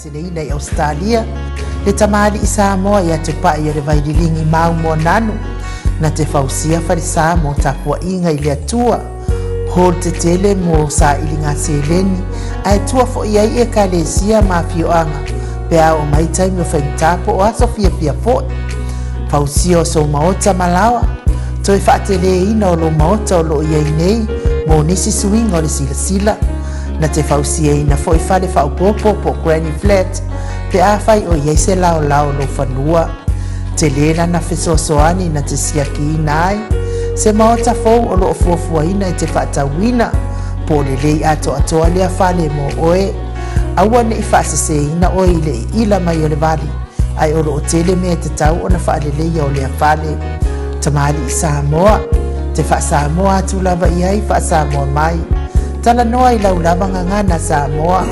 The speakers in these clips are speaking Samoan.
faalaiseleina i Ausetalia, le tamalii Samoa ia Tupai o le Vaililigi Mau Moananu, na te fausia falesa mo tapuaiga i le Atua, hall tetele mo sailiga seleni, ae tua foi ai ekalesia ma afioaga pe a oo mai taimi o faigata po o aso fiafia foi. Fausia o sou maota ma laoa, toe faateleina o lou maota o lo o i ai nei mo nisi suiga o le silasila. Na te fausiaina foi fale faaopoopo po o granny flat pe afai o i ai se laolao o lou fanua. Tele lana fesoasoani na te siakiina ai se maota fou o lo o fuafuaina e te faatauina, po o lelei atoatoa lea fale mo oe. Aua ne i faaseseina oe i le iila mai o le vali, ae o lo o tele mea e tatau ona faaleleia o lea fale. Tamalii Samoa, te faa-Samoa atu lava i ai faa-Samoa mai. Talanoa i lau lava gagana Samoa.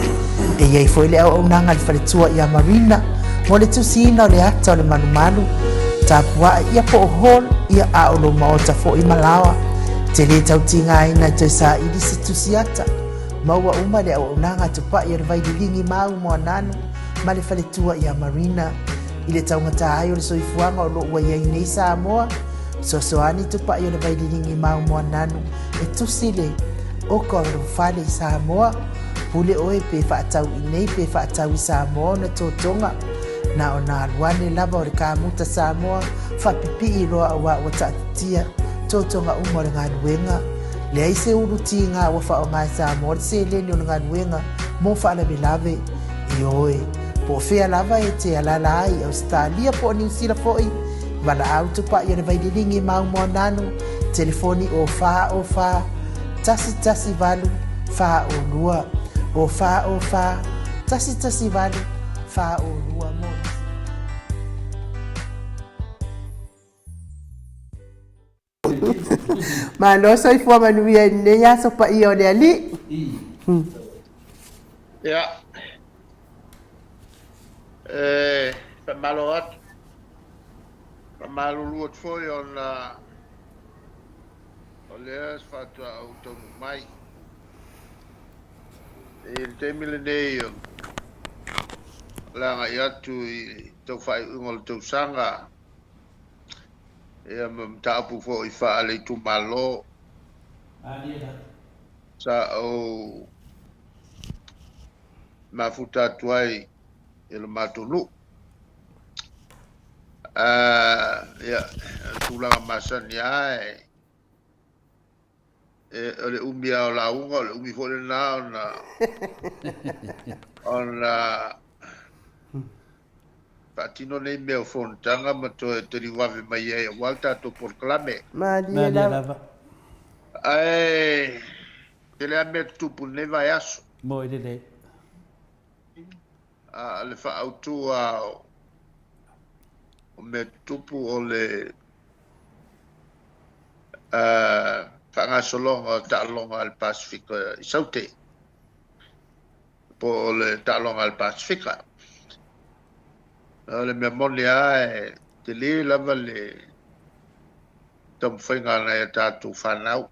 E i ai foi le auaunaga a le faletua ia Marina mo le tusiina o le ata o le malumalu, tapua'i ia po o hall ia a o lou maota foi ma laoa. E te lē tau tigaina e toe saili se tusi ata. Maua uma le auaunaga a Tupai o le Vaililigi Mau Moananu ma le faletua ia Marina. I le taugata ai o le soifuaga o lo o ua i ai nei Samoa, fesoasoani Tupai o le Vaililigi Mau Moananu e tusi le oka o lou fale i Samoa. Pule oe pe faatau i nei pe faatau i Samoa ona totoga. Na ona alu ane lava o le kamuta Samoa faapipii loa auā ua taatitia totoga uma o le galuega. Leai se ulu tiga ua faaaoga e Samoa le seleni o le galuega mo faalavelave. Ioe, po o fea lava e te alaala ai i Ausetalia po o Niu Sila foi, valaau tupai o le Vaililigi Mau Moananu, telefoni o 4 o 4 1 1 8 4 o 2, o 4 o 4 1 1 8 4 o 2 mo nisi. Malo soifua manuia i lenei aso paia o le Alii. Ia, e faamalo atu, faamalulu atu foi ona o lea faatoa ou taunuu mai i le taimi lenei o le agai atu i tau faaiuiuga o le tausaga. Ia ma mataupu foi faale-itumalo. Sa ou mafuta atu ai i le matou nuu. Ia, tulaga masani lava e, e, o le umi lava o lauga, o le umi foi lena ona, ona Faatino nei mea o fonotaga ma toe taliuave mai ai aua le tatou polokalame. Malie lava. Ae tele lava mea tutupu i lenei vaiaso. Moi lelei. A le faaautu lava o mea tutupu o le faagasologa o taaloga a le Pasefika i Saute. Po o le taaloga a le Pasefika. O le mea moni lava e tele lava le taumafaiga a nai a tatou fanau.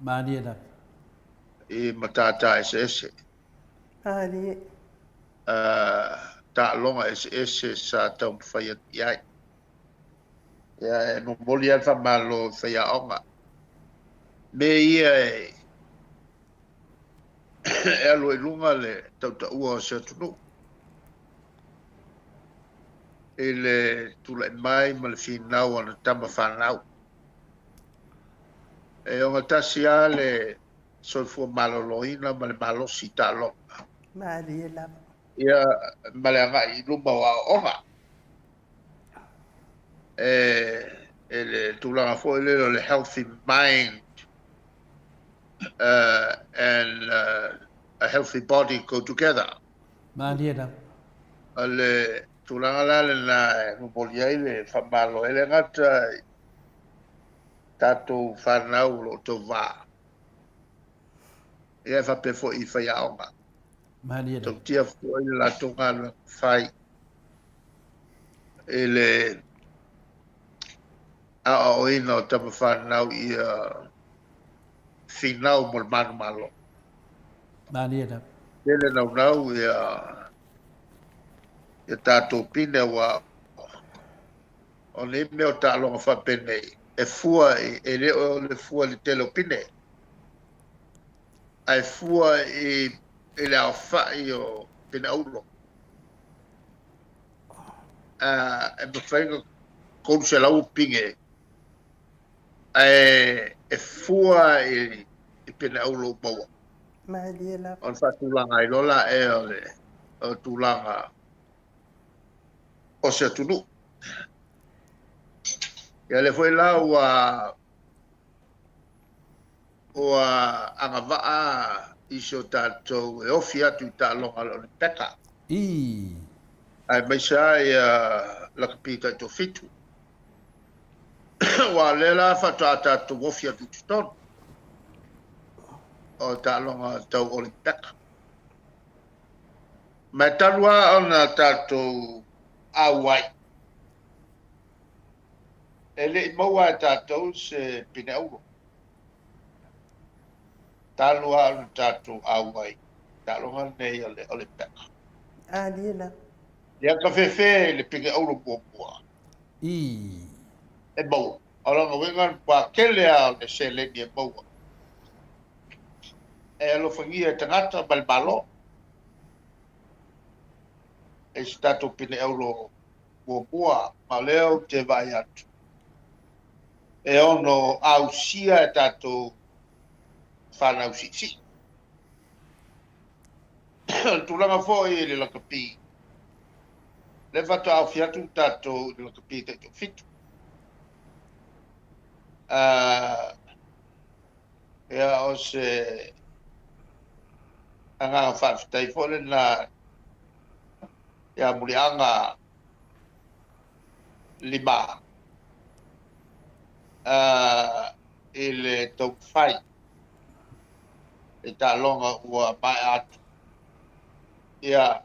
Malie lava. I matata eseese. Malie. Taaloga eseese sa taumafai atu i ai. Ia, e momoli lava le faamalo i faiaoga. Mea ia e e alu ai i luga le tautaua o se atunuu i le tulai mai ma le finau a na tama fanau. E ogatasi lava le soifua maloloina ma le malosi taaloga. Malie lava. Ia, ma le agai i luma o aoaoga. E, e le tulaga foi lele o le healthy mind and a healthy body go together. Malie lava. O le tulaga la lena e momoli ai le faamalo, e le gata i tatou fanau o lo o tauva, ia e faapea foi i faiaoga. Malie lava. Tautia foi le latou galuega fai i le aoaoina o tama fanau ia finau mo le manumalo. Malie lava. Tele naunau ia. Ia tatou pine aua o nei mea o taaloga faapenei e fua i, e le o le fua i le tele o pine, ae fua i, i le aofai o pine auro. E mafai ona 300 pine, ae e fua i, i pine auro ua maua. Malie lava. Ona faatulaga ai loa laia o le o le tulaga o se atunuu. Ia lea foi la ua ua agavaa isi o tatou e ofi atu i taaloga a le Olympeka. Ii. Aemaise lava ia lakapi taitoafitu. Aua o lea la faatoa tatou ofi atu i totonu o taaloga tau Olympeka. Ma e talu lava ona tatou auai, e le i maua e tatou se pine auro. Talu lava ona tatou auai i taaloga nei o le Olympeka. Alia lava. Ia kafefe i le pine auro muamua. Ii. E maua. O lona uiga, ua tele lava o le seleni e maua. E alofagia e tagata ma le Malo. E se tatou pine auro muamua, ma o lea ou te vaai atu, e ono ausia e tatou fanau siisii. O le tulaga foi i le lakapi, lea faatoa ofi atu tatou i le lakapi taitoafitu. Uh, ia, o se agaga faafetai foi lena ia Muliaga Lima uh, i le taumafai i taaloga ua maea atu. Ia,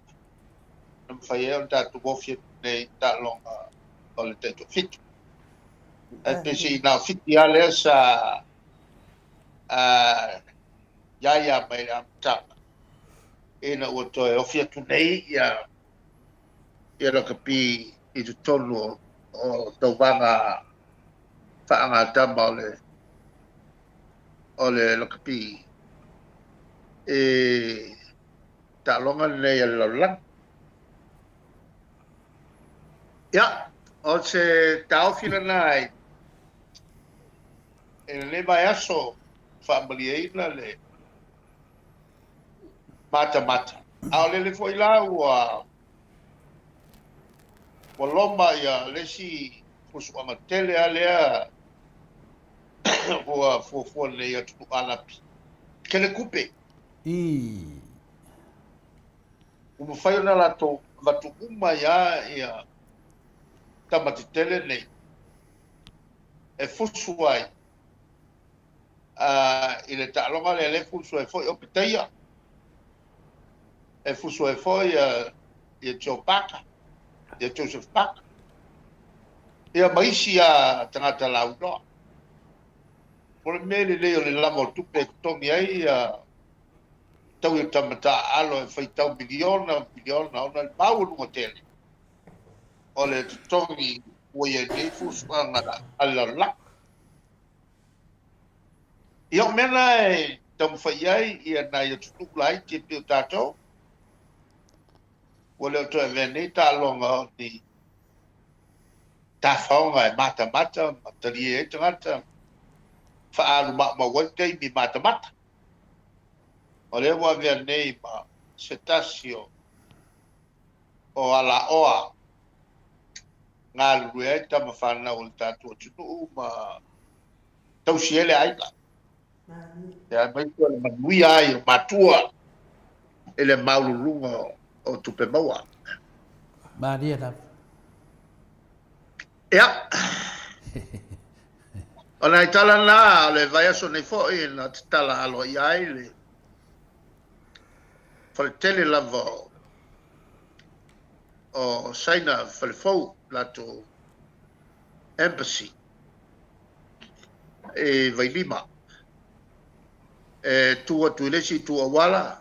na mafai ai ona tatou ofi atu nei i taaloga o le taitoafitu. Ae peiseai na o Fiti lava lea sa ia ia mai le amataga, ina ua toe ofi atu nei ia ia lakapi i totonu o, o tauvaga faagatama o le o le lakapi i taaloga lenei a le lalolagi. Ia, o se taofi lena i lenei vaiaso faamalieina le matamata. A o lele foi la ua ua loma ia le isi fusuaga tele lava lea ua fuafua nei atunuu Arapi. Tele tupe. Ii. Ua mafai ona latou avatu uma ai lava ia tama tetele nei e fusu ai i le taaloga lea, lea e fusu ai foi Opetaia, e fusu ai foi ia Joe Parker, ia Joseph Parker, ia ma isi a tagata lauiloa. O le mea lelei o le lava o tupe e totogi ai ia taui o tama taaalo e faitau miliona ma miliona ona le maualuga tele o le totogi ua i ai nei fuafuaga a le lalolagi. Ia o mea na e taumafai i ai ia nai atunuu laiti e pei o tatou, ua le o toe avea nei taaloga o ni tafaoga e matamata ma talie ai tagata, faaalu maumau ai taimi matamata. O lea ua avea nei ma se tasi o o alaoa galulue ai tama fanau o le tatou atunuu ma tausi ai le aiga. Ia aemaise o le manuia ai o matua i le maualuluga o tupe maua. Malie lava. Ia. O nai tala na o le vaiaso nei foi na tatala aloaia ai le faletele lava o Saina Falefou latou embassy i Vailima e tu atu i le isi itu auala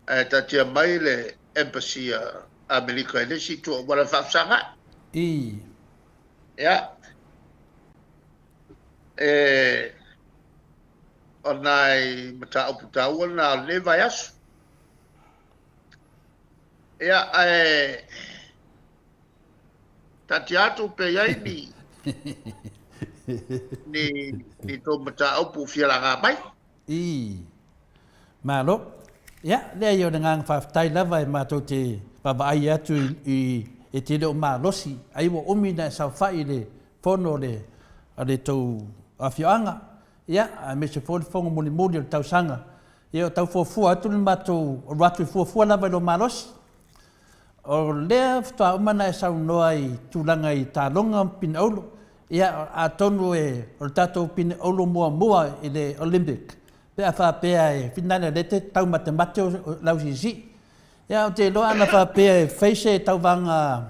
ae taatia mai le embassy a Amerika i le isi itu auala e faafesagai. Ii. Ia, e, o nai mataupu taua na o lenei vaiaso. Ia, ae taatia atu pe i ai ni, ni, ni tou mataupu fia laga mai. Ii. Malo. Ia, leai o le agaga faafetai lava e matou te vaavaai atu i, i, e te le o malosi, ai ua umi na e saofai i le fono o le, a le tou afioaga, ia, aemaise foi le fono mulimuli o le tausaga. Ia, o tau fuafua atu le matou alu atu e fuafua lava i lou malosi. O lea faatoa uma ona e saunoa i tulaga i taaloga ma pine auro. Ia, atonu e, o le tatou pine auro muamua i le Olympic, pe a faapea e finale o lea e te taumatemate o le ausiisii. Ia, ou te iloa ana faapea e fai se tauvaga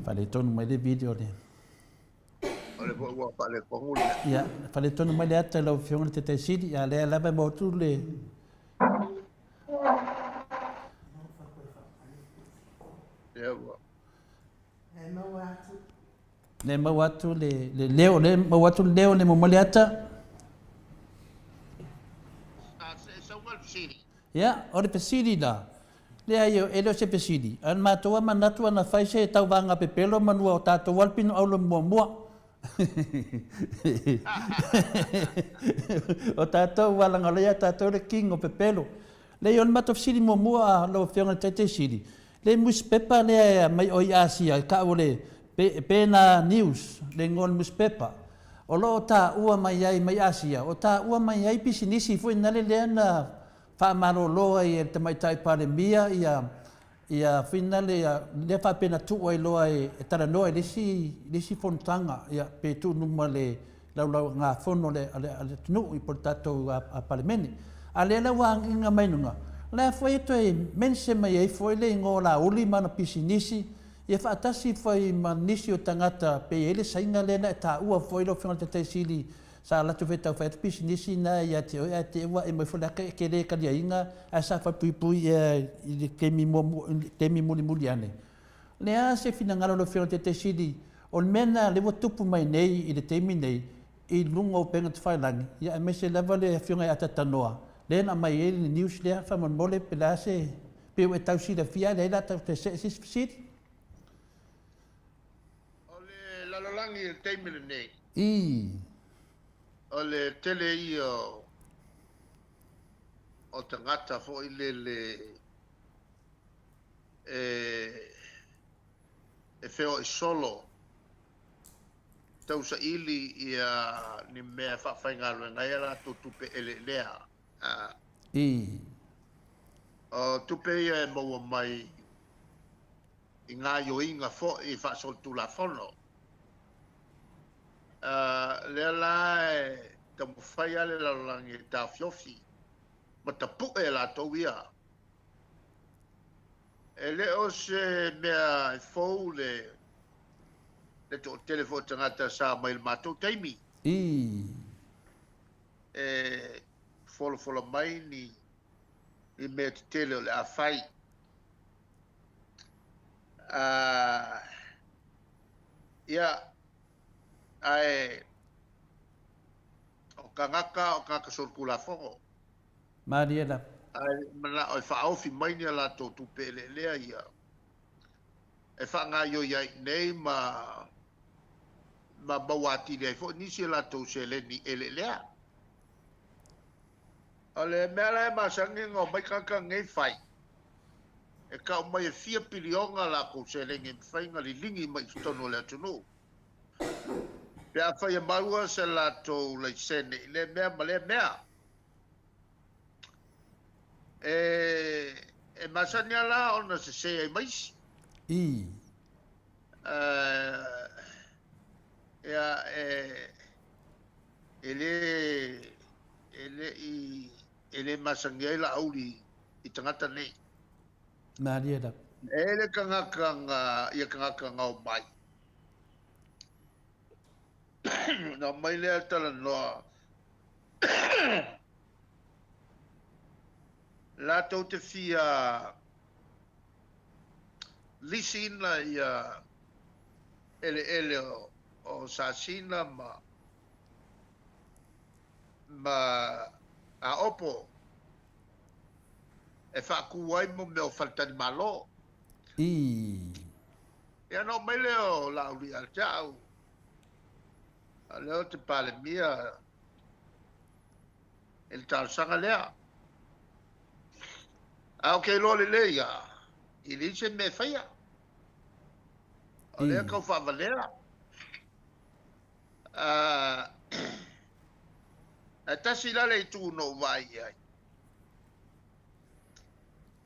faaletonu mai le video lea. O le foi ua faaletonu le mea. Ia, faaletonu mai le ata i lau Afioga i le Taitai Sili, a o lea lava e maua atu le Le maua atu le, le leo, le maua atu le leo, le maua mai le ata. Ia, o le fesili la, leai, e le o se fesili, a o le matou lava manatu ana fai se tauvaga pepelo manua o tatou lava le pinoaulo muamua. O tatou ua lagalaia ia tatou le king o pepelo. Leai, o le matou fesili muamua lau Afioga i le Taitaisili, le nusipepa lea e aumai o i Asia e tau o le Pena News le igoa o le nusipepa, o lo o taua mai ai mai Asia, o taua mai ai pisinisi foi nale lea na faamalolo ai e le Tamaitai Palemia ia Ia finale ia lea faapea na tuu ai loa e talanoa i le isi i le isi fonotaga ia pe tuu i luma le laulaugafono a le a le atunuu po o le tatou Palemene. A lea la ua agiga mai luga, o le a foi e toe mention mai ai foi le igoa o Laauli ma ana pisinisi ia faatasi foi ma nisi o tagata pe i ai le Saina lea na e taua foi lau Afioga i le Taitai Sili Sa alu atu foi e tau fai atu pisinisi na ia te oe ae te i ua ae mai foi le ata e te le taliaina ae sa falepuipui ea i le taimi muamua i le taimi mulimuli ane. O le a se finagalo o lau Afioga i le Taitai Sili o le mea lena lea ua tupu mai nei i le taimi nei i luga o upega tafailagi ia aemaise lava le Afioga ia Atatanoa lea na aumai ai le news lea faamolemole pe le a se pe ua e tau silafia ae leai la tau see se isi fesili. O le lalolagi i le taimi lenei. Ii. O le tele ia o tagata foi lele e feoai solo tausaili ia ni mea e faafaigaluega ai a latou tupe eleelea. Ii. O tupe ia e maua mai i gaoioiga foi faasolitulafono. Lea la e taumafai lava le lalolagi e taofiofi ma tapue e latou ia. E le o se mea e fou le le toatele foi o tagata sa mai i le matou taimi. Ii. E folafola mai ni ni mea tetele o le a fai. Ia, ae o tagata, o tagata solitulafono. Malie lava. Ae manao e faaofi mai ni a latou tupe eleelea ia e faagaoioi ai i inei ma ma maua atili ai foi nisi a latou seleni eleelea. O le mea la e masani ona omai tagata nei fai, e tau mai e fia piliona latou seleni e mafai ona liligi mai i totonu o le atunuu pe afai e maua se latou laisene i lea mea ma lea mea. E, e masani lava la ona sese ai ma isi. Ii. Uh, ia, e, e le, e le i, e le masani ai Laauli i tagata nei. Malie lava. E le tagata na, ia tagata na omai. Na omai lea talanoa latou te fia lisiina ia eleele o Sasina ma ma Aopo e faatū ai mo mea o faletalimalo. Ii. Ia ona oo mai lea o Laauli ia te au, a o lea ou te Palemia i le talosaga lea. Ae ou te iloa lelei lava, e leai se mea e faia. O lea e tau faavalea. Ae tasi la le itu na ou vaai i ai,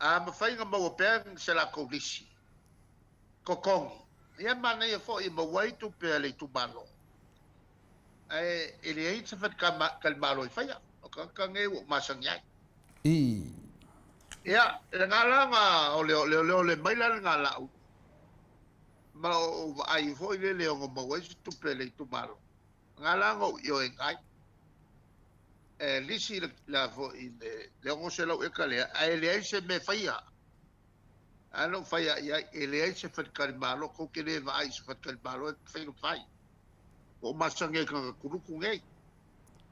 a mafai ona maua pea se latou lisi totogi, ia manaia foi e maua ai tupe a le itumalo, ae e leai se faletalimalo e faia. O tagata nei ua ou masani ai. Ii. Ia, lena la na o le mai la lena lau ma ou vaai foi lele e ono maua ai se tupe a le itumalo. Na la na ou ioeina ai. E lisi le foi le 600 eka lea, ae e leai se mea e faia. Ae na ou fai i ai, e leai se faletalimalo, tou te le vaai i se faletalimalo e mafai ona fai. Ua ou masani ai i tagata kuluku nei.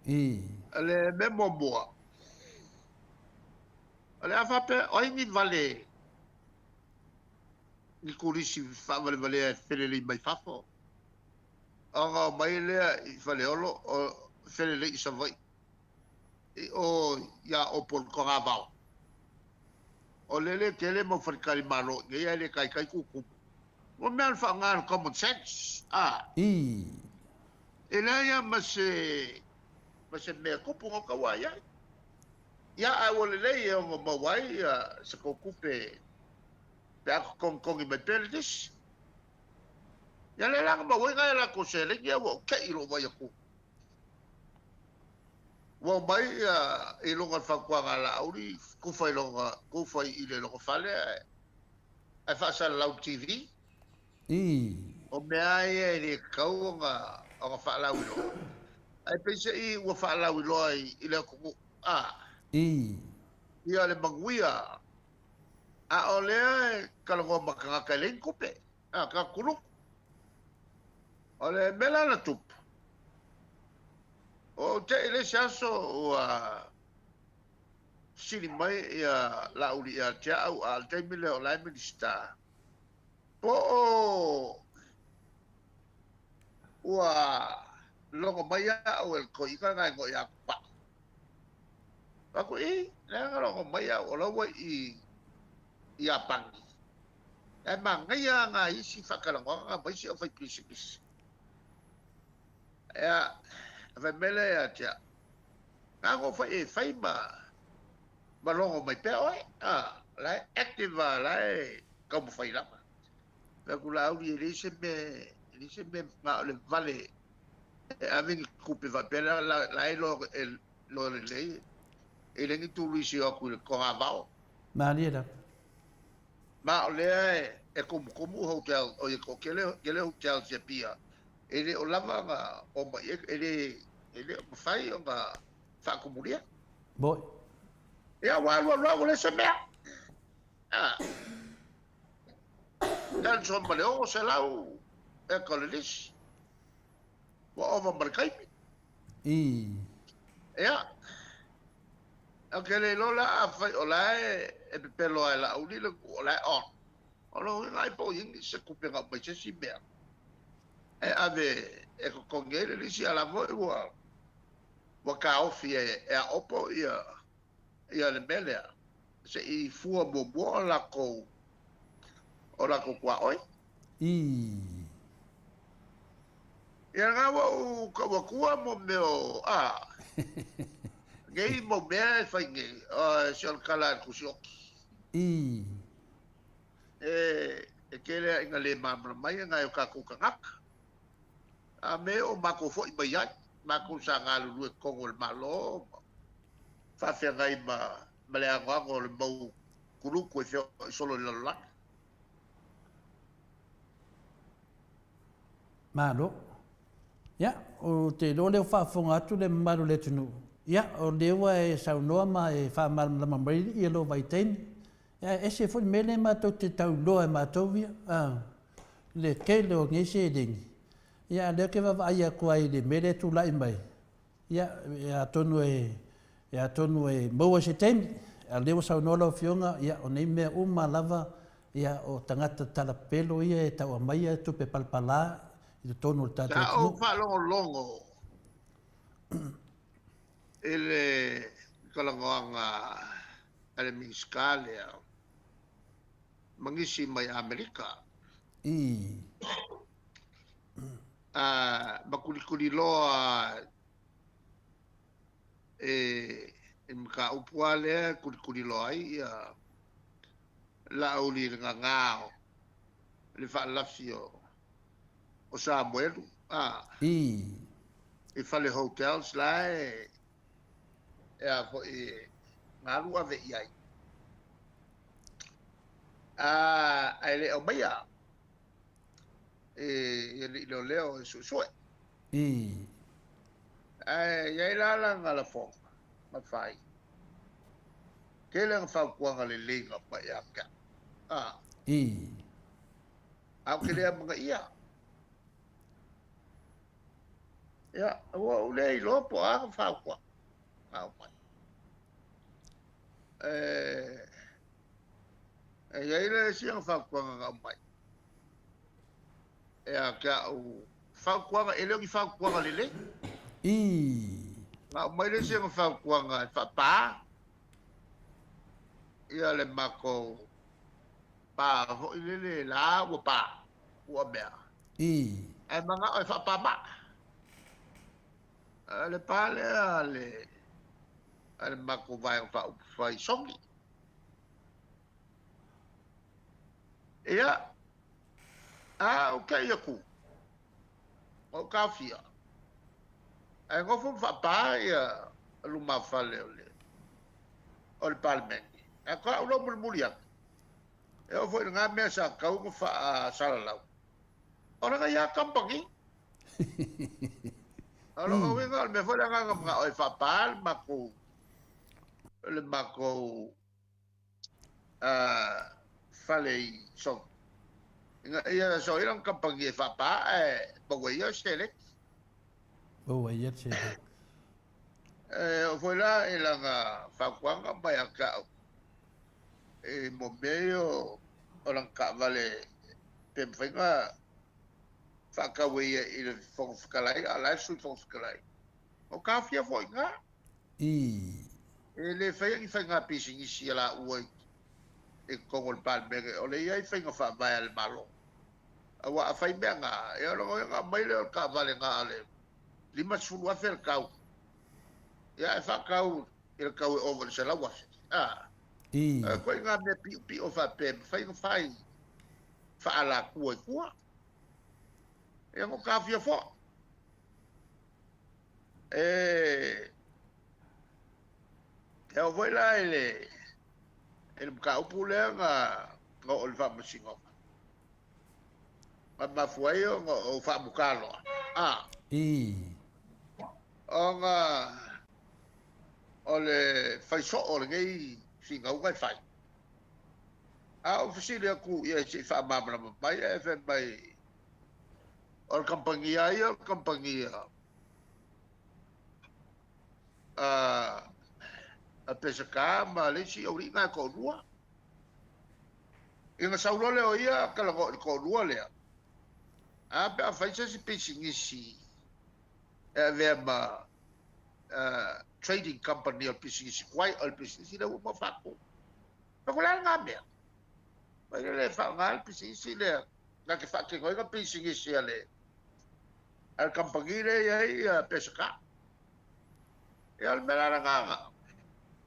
Ii. O le mea muamua, o le a faapea, o ai ni vale ni turisi faavalevalea e felelei mai fafo, ona omai lea i Faleolo o felelei i Savaii i o ia Aopo i le Togavao. O lele e tele mau faletalimalo i inei ae le taitai tutumu. Ua mea le faaaoga o le common sense, a. Ii. E leai lava ma se ma se mea tupu na taua i ai. Ia, ae ua lelei e ono maua ai se tou tupe pe a togitogi mai pea le lisi. Ia lea la na maua ai nai a latou seleni ae ua ou te'i i lou vaai atu. Ua omai ia i luga o le fautuaga a Laauli, tufa i lona, tufa i le lona fale ae, ae faasalalau i le TV. Ii. O mea lava ia e le tatau ona, ona faalauiloa. Ae peiseai ua faalauiloa i, i le atunuu, a. Ii. Ia le manuia A o lea e talanoa ma tagata e leai ni tupe, a, tagata kuluku. O le mea la na tupu, ua ou te'i i le isi aso ua fesili mai ia Laauli ia te au, a o le taimi lea o la e Minisita, po o ua logo mai au e le toeaina lena e igoa ia Tupai. Fai atu, Ī, leaga logo mai au o la ua i Iapani, ae manaia lava nai isi faatalanoaga ma isi aufaipisinisi. Ia, fai mai lea ia te au, Na ona ou fai e fai ma ma logo mai pea oe, a, o la e active lava, o la e taumafai lava. Fai atu, Laauli, e leai se mea, e leai se mea na o le vale e ave ni tupe faapea la, la e iloa lelei e leai ni turisi o atu i le togavao. Malie lava. Ma o lea e tumutumu hotel, oi e toatele tele hotels i Apia, e le o lava ona omai ai, e le e le o mafai ona faatumulia. Moi. Ia ua alu alu lava ua leai se mea. Ah. Cancel ma le 600 eka o le lisi. Ua ova ma le taimi. Ii. Ia. Ou te le iloa la afai o la e e pepelo lava e Laauli le nuu o la e on. O lona uiga ai po o i ai se tupe na aumai se isi mea e ave e totogi ai le lisi a o la foi ua ua taofi e e Aopo ia ia le mea lea se i fua muamua o latou o latou tuaoi. Ii. Ia lena ua ou tau atua mo mea o a nei mau mea e fai nei, o si o le tala a le tusi oki. Ii. E, e tele lava ina le malamalama ai nai o tatou tagata. A me o matou foi mai ai, matou sa galulue i totonu o le Malo ma faafeagai ma, ma le anoano o le mau kuluku e feoai solo i le lalolagi. Malo. Ia, ou te iloa o lea ua faafofoga atu le mamalu o le atunuu. Ia, o lea ua e saunoa ma e faamalamalama mai lou vaitaimi. Ia e ese foi le mea lea matou te tau iloa e matou ia, a, le tele o nei seleni, ia a o lea ou te vaavaai atu ai i le mea lea e tulai mai, ia, atonu e, atonu e maua i se taimi, a o lea ua saunoa lau Afioga, ia o nei mea uma lava, ia o tagata talapelo ia e tau aumaia tupe palapala i totonu o le tatou Sa ou atunuu. faalogologo i le talanoaga a le Minisita lea ma nisi mai Amerika. I. Ma kulikuliloa i le mataupu lava lea e kulikuliloa ai ia Laauli i le gaga o le faalafi o Samuelu I. i fale hotels la e e a foi e galu ave i ai. Ae le aumaia e alii leoleo e suesue. I. Ae i ai la lana lafoga ma fai. Tele ana fautuaga lelei na aumai ia te au. A. I. Ae ou te le amanaia. Ia, ua ou le iloa po o a na fautuaga na aumai. E, e i ai le isi ana fautuaga na aumai. Ia te au fautuaga, e le o ni fautuaga lelei. I. Na aumai le isi ana fautuaga e faapā ia le matou pā foi lele la ua pā, ua mea. I. Ae manao e faapāmaa. Le pā lea a le, a le matou Vaega Faaupufai Sogi. Ia, a ou te i atu, ou taofia, ae nofo ma faapā ia lumafale o le, o le Palemene. Ae faatoa ou laumulimuli atu, e oo foi i lena mea sa tatau ona faasalalau, o lana ia kamupani. O lona uiga o le mea foi lea na manao e faapā le matou, le matou fale i Sogi, ina ia sau ai lana kamupani e faapā ae maua ai ia seleni. Maua ai ia le seleni. E oo foi la i lana fautuaga mai ia te au i mo mea ia o lana taavale pe mafai ona faatau e ia i le Fofoga Fetalai a o la e Sui Fofoga Fetalai. O taofia foi i ina. I. E le faia ni faiga pisinisi a laua i totonu o le Palemene, o lea e i ai faiga faavae a le Malo. Aua a fai mea na, ia o lona uiga ona aumai lea o le taavale na o le $50,000 le tau, ia ae faatau i le tau e ova i le $100,000. A, I. koe ngā mea piʻopiʻo faapea e mafai ona fai faaalatua i tua. Ia no taofia foi. E e oo foi la i le i le mataupu lea na na oo i le Faamasinoga. Na mafua ai ona ou faamuta loa. A. I. Ona o le fai soo o lenei finauga e fai. A ou fesili atu i ai se i faamalamalama mai, ae fai mai o le kamupani a ia o le kamupani a a Peseta ma le isi aualii na e toalua. Ina sau loa lea o ia talanoa i le toalua lea, a pe a fai se isi pisinisi e avea ma trading company o le pisinisi tuai o le pisinisi lea ua uma ona faatu. Fai atu, o le a lena mea? Fai lele e faaaoga le pisinisi lea na te faatinoina pisinisi a le a le kamupani lea e i ai ia Peseta. Ia o le mea la lena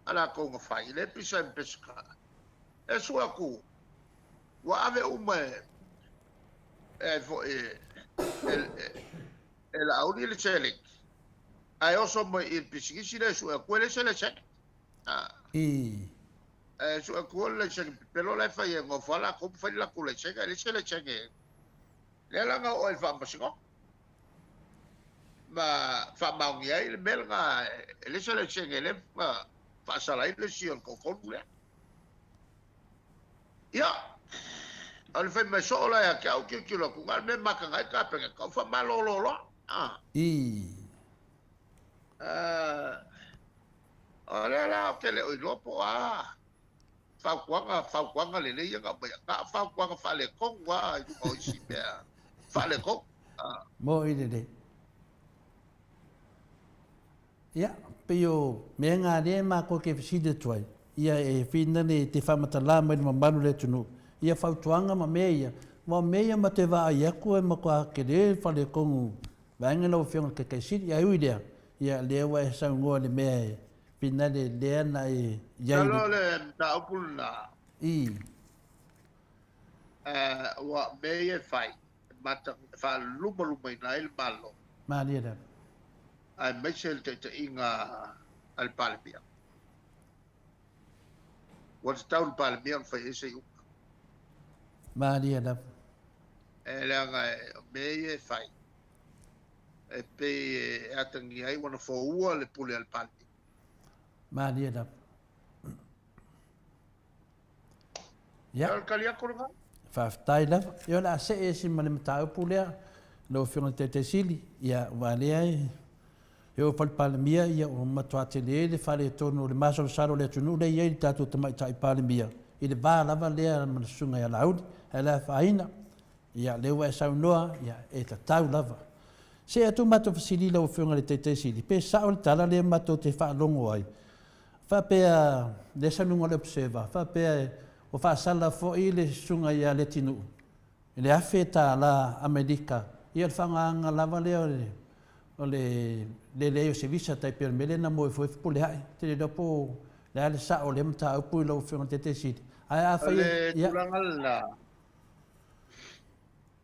a latou na fai, lea e pisa ai ma Peseta. E sue atu, ua ave uma e e foi e, e, e Laauli le seleni, ae oso mai i le pisinisi lea e sue atu e leai se laisene. I. Ae sue atu o le laisene pepelo la e fai e nofo lava latou ma fai le latou laisene, ae leai se laisene. Lea la na oo ai i le faamasinoga ma faamaonia ai le mea lena e leai se laisene lea na faasala ai le isi o le toatolu lea. Ia, o le fai mai soo la ia te au, tilotilo atu, na o le mea e mataga ai le Kapeneta, o faamalolo loa. Ah. I. O lea la ou te le o iloa po o a fautuaga, fautuaga lelei ia na aumaia, na o fautuaga faaletonu lava i luga o isi mea faaletonu. Ah. Moni lelei. Ia, pei o mea na lea matou te fesili atu ai, ia e finale te faamatala mai le mamalu o le atunuu, ia fautuaga ma mea ia, aua o mea ia matou te vaai atu e matua tele le faaletonu vaeane lau Afioga i le Taitai Sili. Ae ui i lea, ia lea ua e saunoa i le mea e finale lea na e i ai. Masalo o le mataupu lena. I. Ua o mea ia e fai e faalumalumaina ai le Malo. Malie lava. Aemaise le taitaiga a le Palemia. Ua tatau i le Palemia ona fai ai se iuga. Malie lava. E leaga o mea ia e fai, e pei e atagia ai ua na foua le pule a le Palemia. Malie lava. Ia. O le tali atu lena. Faafetai lava. Ia o le a see ese ma le mataupu lea, lau Afioga i le Taitai Sili, ia aua lea e oo i le Palemia, ia ua matua tele le faaletonu o le masalosalo o le atunuu lea e i ai le tatou Tamaitai Palemia i le va lava lea ma le Susuga ia Laauli. Ae le afaina, ia lea ua e saunoa, ia e tatau lava. See atu matou fesili lau Afioga i le Taitai Sili, pe sao le tala lea matou te faalogo ai, faapea lea sanuga o le Observer, faapea ua faasala foi le susuga ia Leatinuu i le $1,000 Amerika, ia o le faagaga lava lea o le le leai o se visa, tai pei o le mea lea na moe foi Fepuleai. Ou te le iloa po o le a le sao o lea mataupu i lau Afioga i le Taitai Sili. Ae O afai le ia. tulaga lena,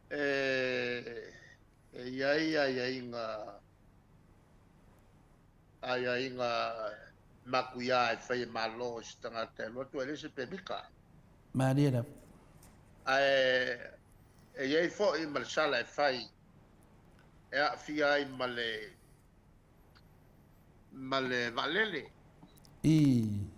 e i ai aiaiga aiaiga matuia e fai e Malo i se tagata e alu atu e leai se pemita. Malie lava. Ae e i ai foi ma le sala e fai e aafia ai ma le ma le vaalele. I.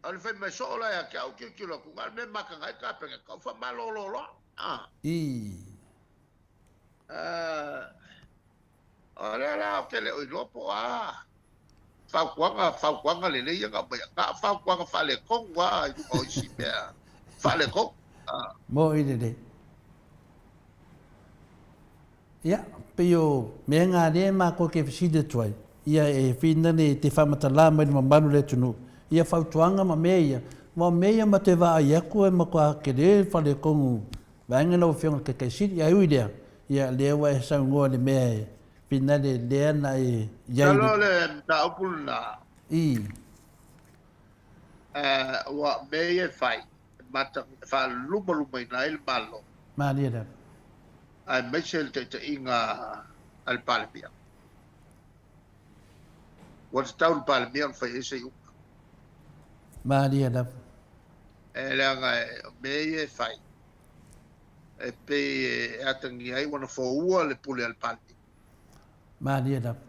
A o le fai mai soo la ia te au, tilotilo atu, na o le mea e mataga ai le Kapeneta, o faamalolo loa. A. I. O lea la ou te le o iloa po o a fautuaga, fautuaga lelei ia na aumaia, na o fautuaga faaletonu lava i luga o isi mea faaletonu. Mo'i lelei. Ia, pei o mea na lea matou te fesili atu ai, ia e finale e te faamatala mai i le mamalu o le atunuu, ia fautuaga ma mea ia, aua o mea ia matou te vaai atu e matua tele le faaletonu vaega lau Afioga i le Taitai Sili. Ae ui i lea, ia lea ua e saunoa i le mea e finale lea na e i ai. Masalo o le mataupu lena. I. Ua o mea ia e fai e faalumalumaina ai le Malo. Malie lava. Aemaise le taitaiga a le Palemia. Ua tatau i le Palemia ona fai ai se iuga. Malie lava. E leaga o mea ia e fai, e pei e atagia ai ua na foua le pule a le Palemia. Malie lava.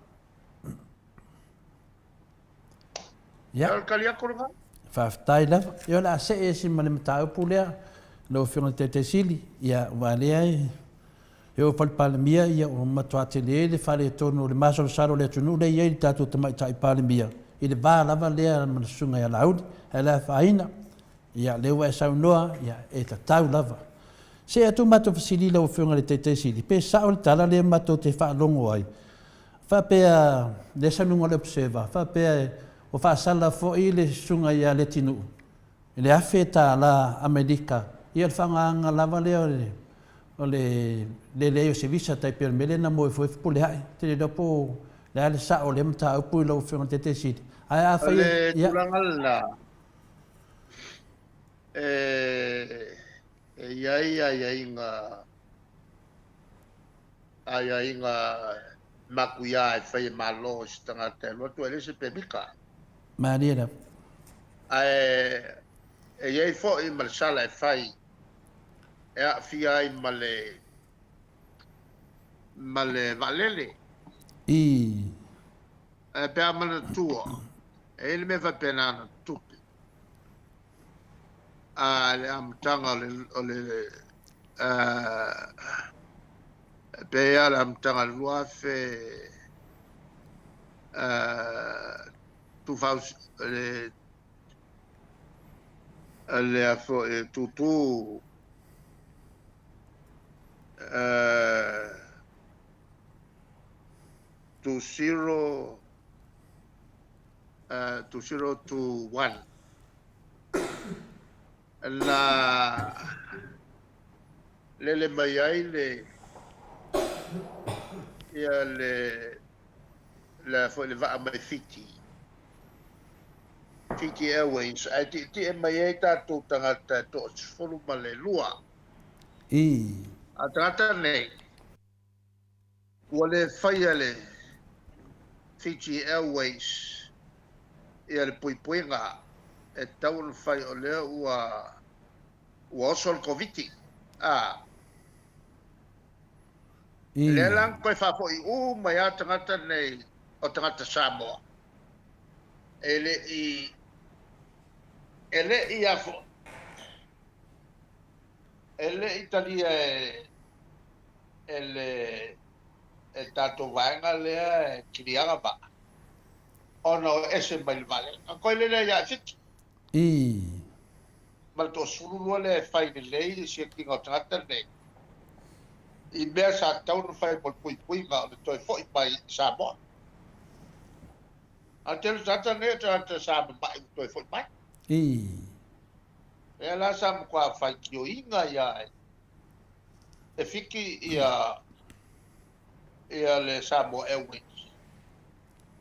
Ia. O le tali atu lena. Faafetai lava. Ia o le a see ese ma le mataupu lea, lau Afioga i le Taitai Sili, ia aua lea e e oo i fale Palemia, ia ua matua tele le faaletonu o le masalosalo o le atunuu lea e i ai le tatou Tamaitai Palemia i le va lava lea ma le Susuga ia Laauli. Ae le afaina, ia lea ua e saunoa, ia e tatau lava. See atu matou fesili lau Afioga i le Taitai Sili, pe sao le tala lea matou te faalogo ai, Faapea lea sanuga o le Observer, faapea ua faasala foi le susuga ia Leatinuu i le $1,000 Amerika, ia o le faagaga lava lea o le le leai o se visa, tai pei o le mea lea na moe foi Fepuleai. Ou te le iloa po o le a le sao o lea mataupu i lau Afioga i le Taitai Sili. Ae O afai le ia. tulaga lena, e i ai aiaiga aiaiga matuia e fai e Malo i se tagata e alu atu e leai se pemita. Malie lava. Ae e i ai foi ma le sala e fai e aafia ai ma le ma le vaalele. I. Ae pe a manatua, e i ai le mea faapena na tutupu. A le amataga o le o le e pei lava o le amataga o le 2000 le le a foi tūtū 20 2021 na lele mai ai le ia le le foi le vaa mai Fiti Fiji Airways ae tietie mai ai tatou tagata e 12. I. A tagata nei Ua le faia le Fiji Airways ia le puipuiga e tatau ona fai o lea ua ua oso le Koviti. A. Lea la na toe faafoi uma ai lava tagata nei o tagata Samoa e le i e le i a foi e le i talia e e le e tatou vaega lea e kiliaga vaa ona o ese mai le vaalele. Na toe lele ia Fiti. I. Ma le 12 lea e fai lelei le siakiina o tagata nei i mea sa tatau ona fai mo le puipuiga o le toe foi mai i Samoa. A o le tele o tagata nei o tagata sa mamai ua toe foi mai. I. Lea la sa matua faitioina ia e Fiti ia ia le Samoa Airways.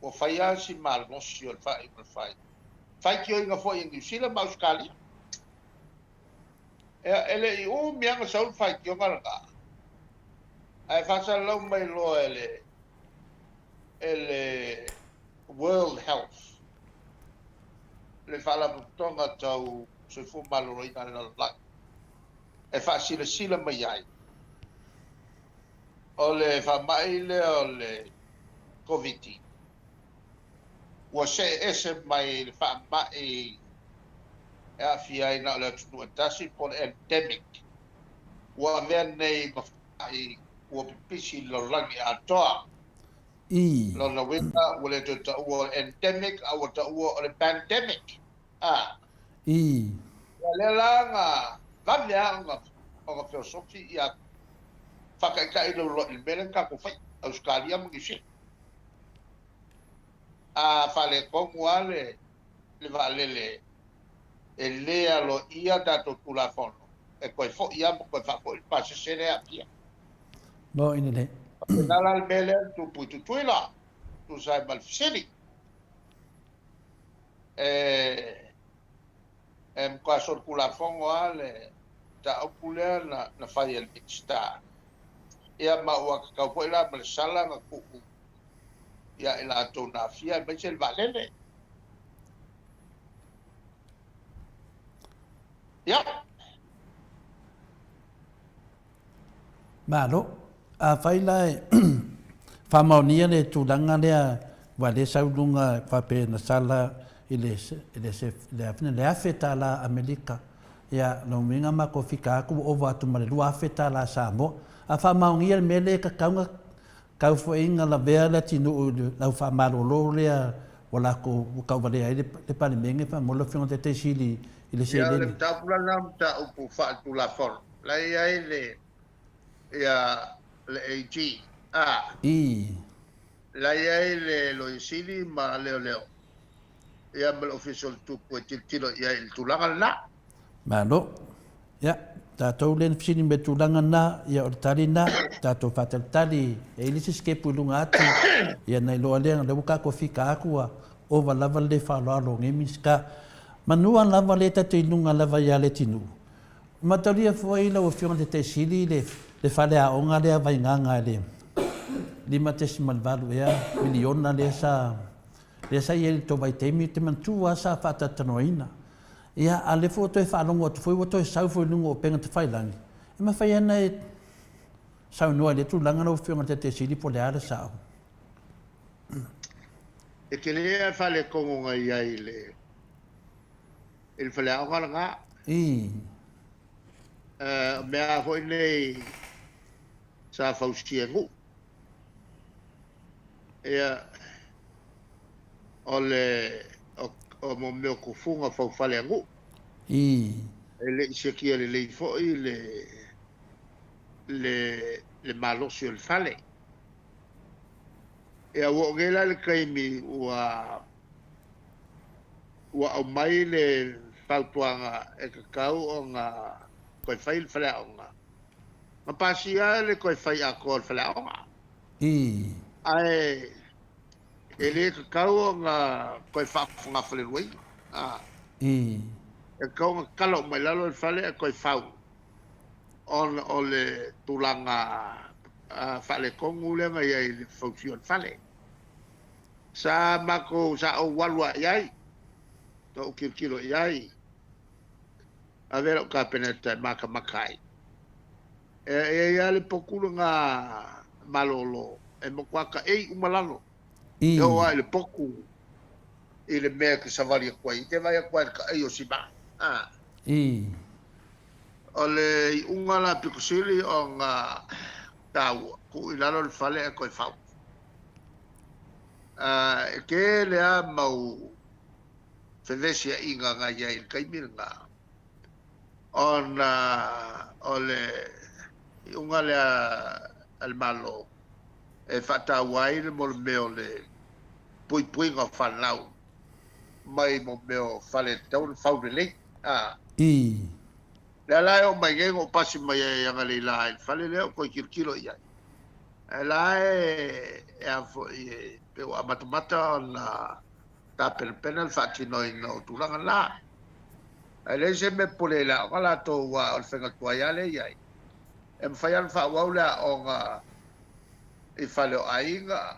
Ua fai lava si malosi o le faaiuga na fai. Faitioina foi e Niu Sila ma Ausetalia. Ia, e le i umi lava na sau le faitioga lena, ae faasalalau mai loa e le e le World Health, le Faalapotopotoga Tau Soifua Maloloina a le Lalolagi, e faasilasila mai ai, o le faamai lea o le Koviti ua see ese mai le faamai e aafia ai na o le atunuu e tasi po o le endemic, ua avea nei ma fa'i ua pipisi i le lalolagi atoa. Ii. Lona uiga, ua le toe taua o le endemic a ua taua o le pandemic. A. Ii. Ia lea la na vave lava ona ona feosofi ia faataitai lau i le mea lea na tatou faia, Ausetalia ma Niu Sila. A faaletonu lava le le vaalele e le aloaia tatou Tulafono, e toe foi lava ma toe faafoi le pasese lea e aafia. Mo ina le. Faapena la le mea lea na tupu i Tutuila, tusa ai ma le fesili. E, e matua solitulafono lava le mataupu lea na, na fai e le Minisita. Ia ma ua tatau foi la ma le sala na tuu ia i latou na aafia aemaise le vaalele. Ia. Malo. Afai la e faamaonia le tulaga lea ua le sau i luga faapea na sala i le le $1,000 Amerika, ia lona uiga matou fika atu ua ova atu ma le $2,000 Samoa. A faamaonia le mea lea e tatau ona tau foi ina lavea le atinuu i le lau faamalolo lea ua latou ua tauvalea ai le Palemene faamolemole lau Afioga i le Taitai Sili i le Ia, o le seleni. mataupu la lena o le mataupu faaletulafono la e i ai le ia le AG, a. Ii. La e i ai le Loia Sili ma Leoleo ia ma le Ofisa o le Tupu e tilotilo i ai i le tulaga lena. Malo. Ia, tatou lea na fesili mai i le tulaga lena, ia o le tali lena, tatou faatalitali, e i ai le isi sitepu i luga atu, ia na iloa lea, o lea ua tatou fika atu ua ova lava le le faaaloalo o nei Minisita. Manua lava lea tatou te i luga lava ia Leatinuu. Mataulia foi lau Afioga i le Taitai Sili le faleaoga lea Vaigaga i le $5.8 ea miliona lea sa lea sa i ai i le tou vaitaimi, ou te manatua lava sa faatalatalanoaina. Ia, a o lea foi ua toe faalogo atu foi ua toe sau foi i luga o upega tafailagi, e mafai lava ona e saunoa i lea tulaga lau Afioga i le Taitai Sili po o le a le sao? E tele lava le faaletonu na i ai i le i le faleaoga lena. Ii. O mea foi nei sa fausia e nuu. Ia, o le o mo mea o tufuga faufale a nuu. Ii. E le i sekia lelei foi le le le malosi o le fale. Ia ua oo nei la i le taimi ua ua aumai le fautuaga e tatau ona toe fai le faleaoga, na pasia le toe fai atoa o le faleaoga. Ii. Ae e le tatau ona toe faafogafaleluaina. Ii. E tatau ona tatala uma i lalo le fale ae toe fau ona o le tulaga faaletonu lea na i ai i le fausia o le fale. Sa matou, sa ou alu lava i ai, na ou tilotilo i ai, ave lau Kapeneta e matamata ai. E i ai lava le potu lena malolo, e matua taei uma lalo, e oo lava i le potu i le mea e te savali atu ai, e te vaai atu lava i le taei o sima. O le iuga la pito sili ona taua, tuu i lalo le fale ae toe fau. E tele lava mau fevesiaiga na i ai i le taimi lena, ona o le iuga lea a le Malo e faataua ai le mea o le puipuiga o fanau mai mea o fale e tatau ona fau lelei. Ii. Lea la e oo mai nei na ou pasi mai ai analeila i le fale lea ou toe tilotilo i ai. Ae la e a foi e pei ua amatamata ona tapenapena le faatinoina o tulaga na. Ae leai se mea pule i le aoga latou aua o le faiga tuai lava lea e i ai. E mafai lava ona faaauau le aoga i fale o aiga,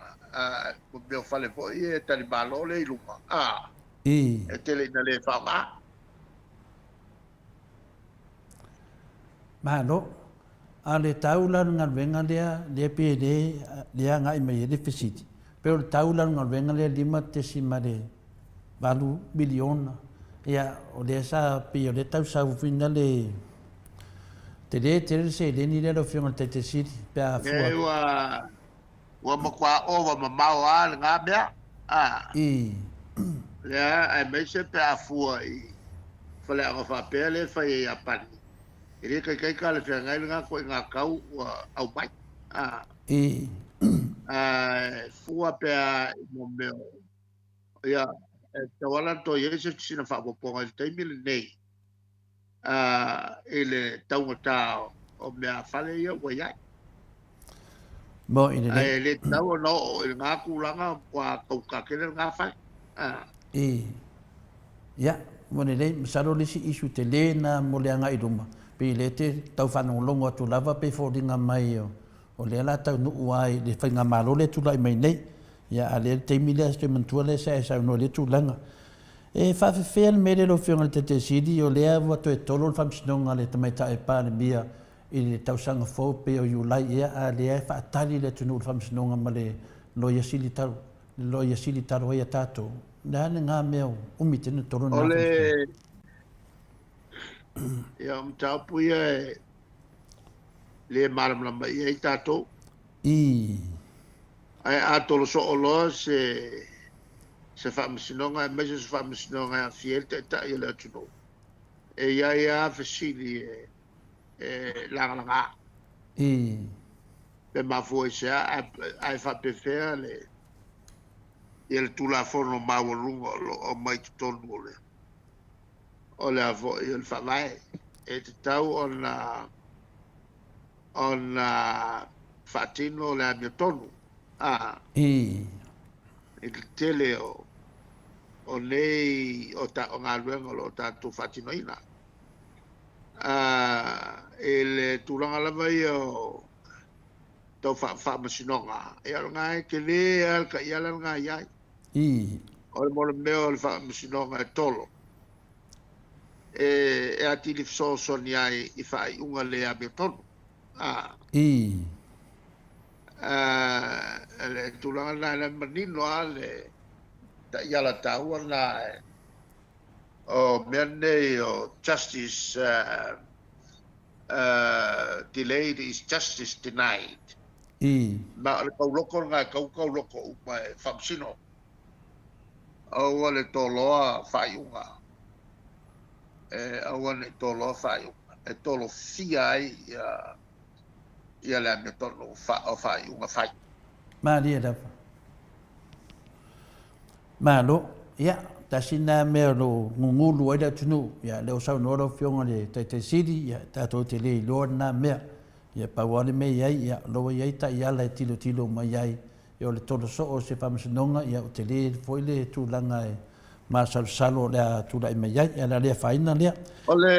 mo mea o fale foi e talimalo lea i luga, a, e tele ina le faaaoga. Malo. A o le tau la o le galuega lea, lea pei e le, lea agai mai ai le fesili, pei o le tau la o le galuega lea $5.8 miliona. Ia, o lea sa pei o lea tau sauina le tele tele le seleni lea lau Afioga i le Taitai Sili pe a fua E atu. ua matua ova mamao lava lena mea, a. I. Lea aemaise pe a fua i faleaoga faapea lea e fai e Iapani, e le taitai talafeagai lena ituaiga tau ua aumai, a. I. Ae fua pe a i mo mea o Ia, e tatau lava la ona toe i ai se sina faaopoopoga i le taimi lenei i le taugata o meaafale ia ua i ai. Mo i lelei. Ae le tatau ona oo i lena tulaga ua taugata tele lena fale. I. Ia, mo lelei, masalo le isi issue tele lena mo le agai i luma, pei o lea e te tau faalogologo atu lava pei e foliga mai o lea o le a taunuu lava i le faigamalo lea e tulai mai nei. Ia, a o lea le taimi lea, toe manatua lea sa e saunoa i lea tulaga. E faafefea le mea lea lau Afioga i le Taitai Sili, o lea ua toe tolo le faamasinoga a le Tamaitai Palemia i le tausaga fou pei o Iulai ea, a o lea e faatali le atunuu i le faamasinoga ma le Loia Sili talu, le Loia Sili talu ai a tatou. O le a lena mea ua umi tele ona tolo O lena le faamasinoga? Ia, o mataupu ia e le malamalama i ai tatou. I. Ae a tolo soo loa se se faamasinoga aemaise se faamasinoga e aafia ai le Taitai o le atunuu, e i ai lava fesili e e lagalaga. I. Pe mafua i se a, ae faapefea le ia le Tulafono maualuga o lo o aumai i totonu o le o le a foi o le Faavae e tatau ona ona faatino le amiotonu a I. i le tele o o nei o ta o galuega o lo o tatou faatinoina. A i le tulaga lava ia o tau faamasinoga, ia o lena e tele lava le taiala lena e i ai. I. O le mo le mea o le faamasinoga e tolo e e atili fesoasoani ai i faaiuga le amiotonu. A. I. A le tulaga lena, e manino lava le taiala taua lena o mea nei o justice delayed is justice denied. I. Ma o le tauloko lena e tau tauloko uma e faamasino. Aua le toloa faaiuga. E aua ne i toloa faaiuga. E tolofia ai ia, ia le amiotonu o faaiuga fai. Malie lava. Malo. Ia, tasi lena mea o lo o gugulu ai le atunuu. Ia, lea ua saunoa lau Afioga i le Taitai Sili, ia, tatou te le iloa lena mea. Ia, pau lava le mea e i ai, ia, o lo o ua i ai taiala e tilotilo mai ai. Ia, o le tolo soo o se faamasinoga, ia, ua tele foi le tulaga e masalosalo o le a tulai mai ai. Ia, o le a le afaina lea. O le,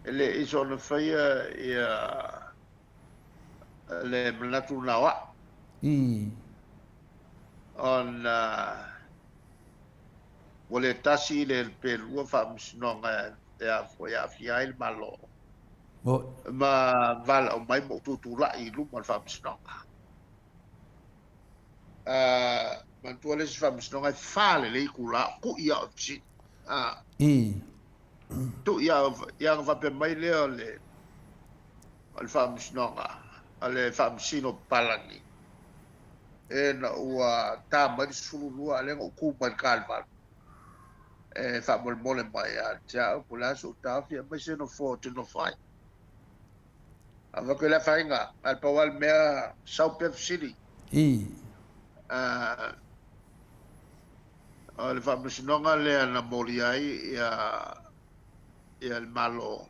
e le i soona faia ia le manatu lena o au. I. Ona ua le tasi le pe lua faamasinoga e aafia ai le Malo. Ma valaau mai ma ou tutulai i luma o le faamasinoga. Manatua le isi faamasinoga e fa lelei itula o tui au e fesili. I. Tui au, ia ona faapea mai lea o le o le faamasinoga, o le faamasino papalagi, ina ua ta mai le 12, a o lea na ou tu mai i le ta i le 8 e faamolemole mai ia te au, po o le a sou taofi, aemaise nofoa ou te nofo ai. Avatu i le afaina, ae pau lava le mea, sau pea fesili. I. O le faamasinoga lea na molia ai ia, ia le Malo,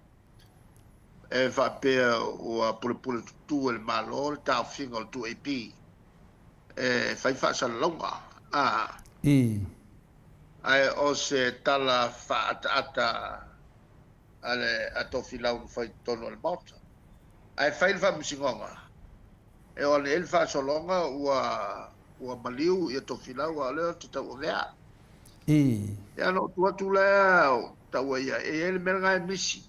e faapea ua pulepule tutū e le Malo le taofiga o le 2AP e fai faasalalauga. I. Ae o se tala faaataata a le a Tofilau na fai i totonu o le Maota. Ae fai le faamasinoga, e oo ane i ai le faasologa ua ua maliu ia Tofilau a o lea ou te tauavea. I. Ia ona ou tu atu lea taua ia, e i ai le mea lena e misi.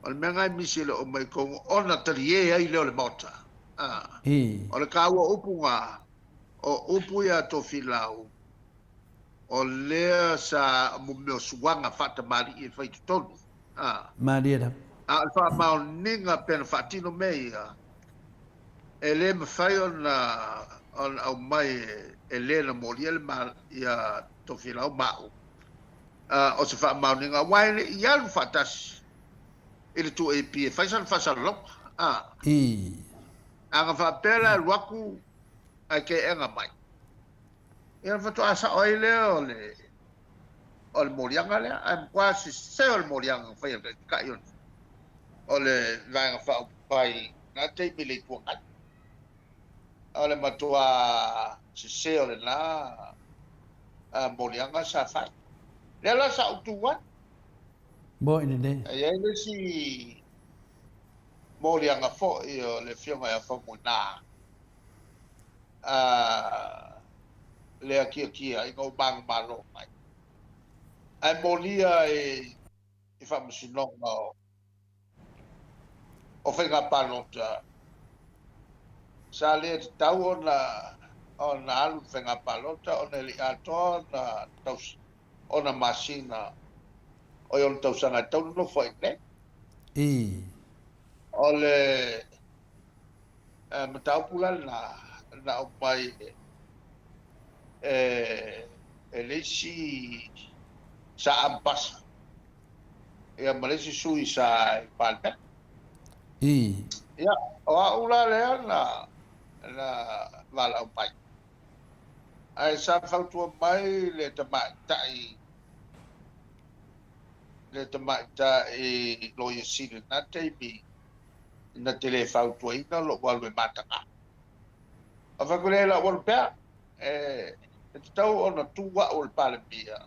O le mea lena e misi e le o aumai i totonu ona talie ai lea o le Maota. I. O le taua o upu na, o upu ia a Tofilau, O lea sa mo mea o suaga faatamalii e fai i totonu, a. Malie lava. A o le faamaoniga pea na faatino mea ia, e le mafai ona ona aumai e le na molia le ma ia Tofilau ma au, a, o se faamaoniga aua e le i alu faatasi i le 2AP e fai sana faasalalauga, a. I. A na faapea la e alu atu ae teena mai, Ia ona faatoa sao ai lea o le o le moliaga lea, ae matua sese o le moliaga na faia e le Taitai o le Vaega Faaupufai i lena taimi i le Itu Agai. O le matua sese o lena moliaga sa fai. Lea la sa ou tu ai. Moe lelei. E i ai le isi moliaga foi o le Afioga ia Faumuina a le akiakia ina ua manumalo mai, ae molia i faamasinoga o faiga palota, sa le tatau ona ona alu i faiga palota ona e le i atoa ona ona masina o i ona tausaga e tatau ona nofo ai i inei. I. O le mataupu la lena na aumai e le isi sa Ambasa ia ma le isi sui sa i le Palemene. I. Ia, o au la lea na na valaau mai. Ae sa fautua mai le tamaitai le tamaitai Loia Sili i lena taimi na te le fautuaina lou alu e mataga. Ou fai atu, Leai, o le a ou alu pea. E tatau ona tu au o le Palemia,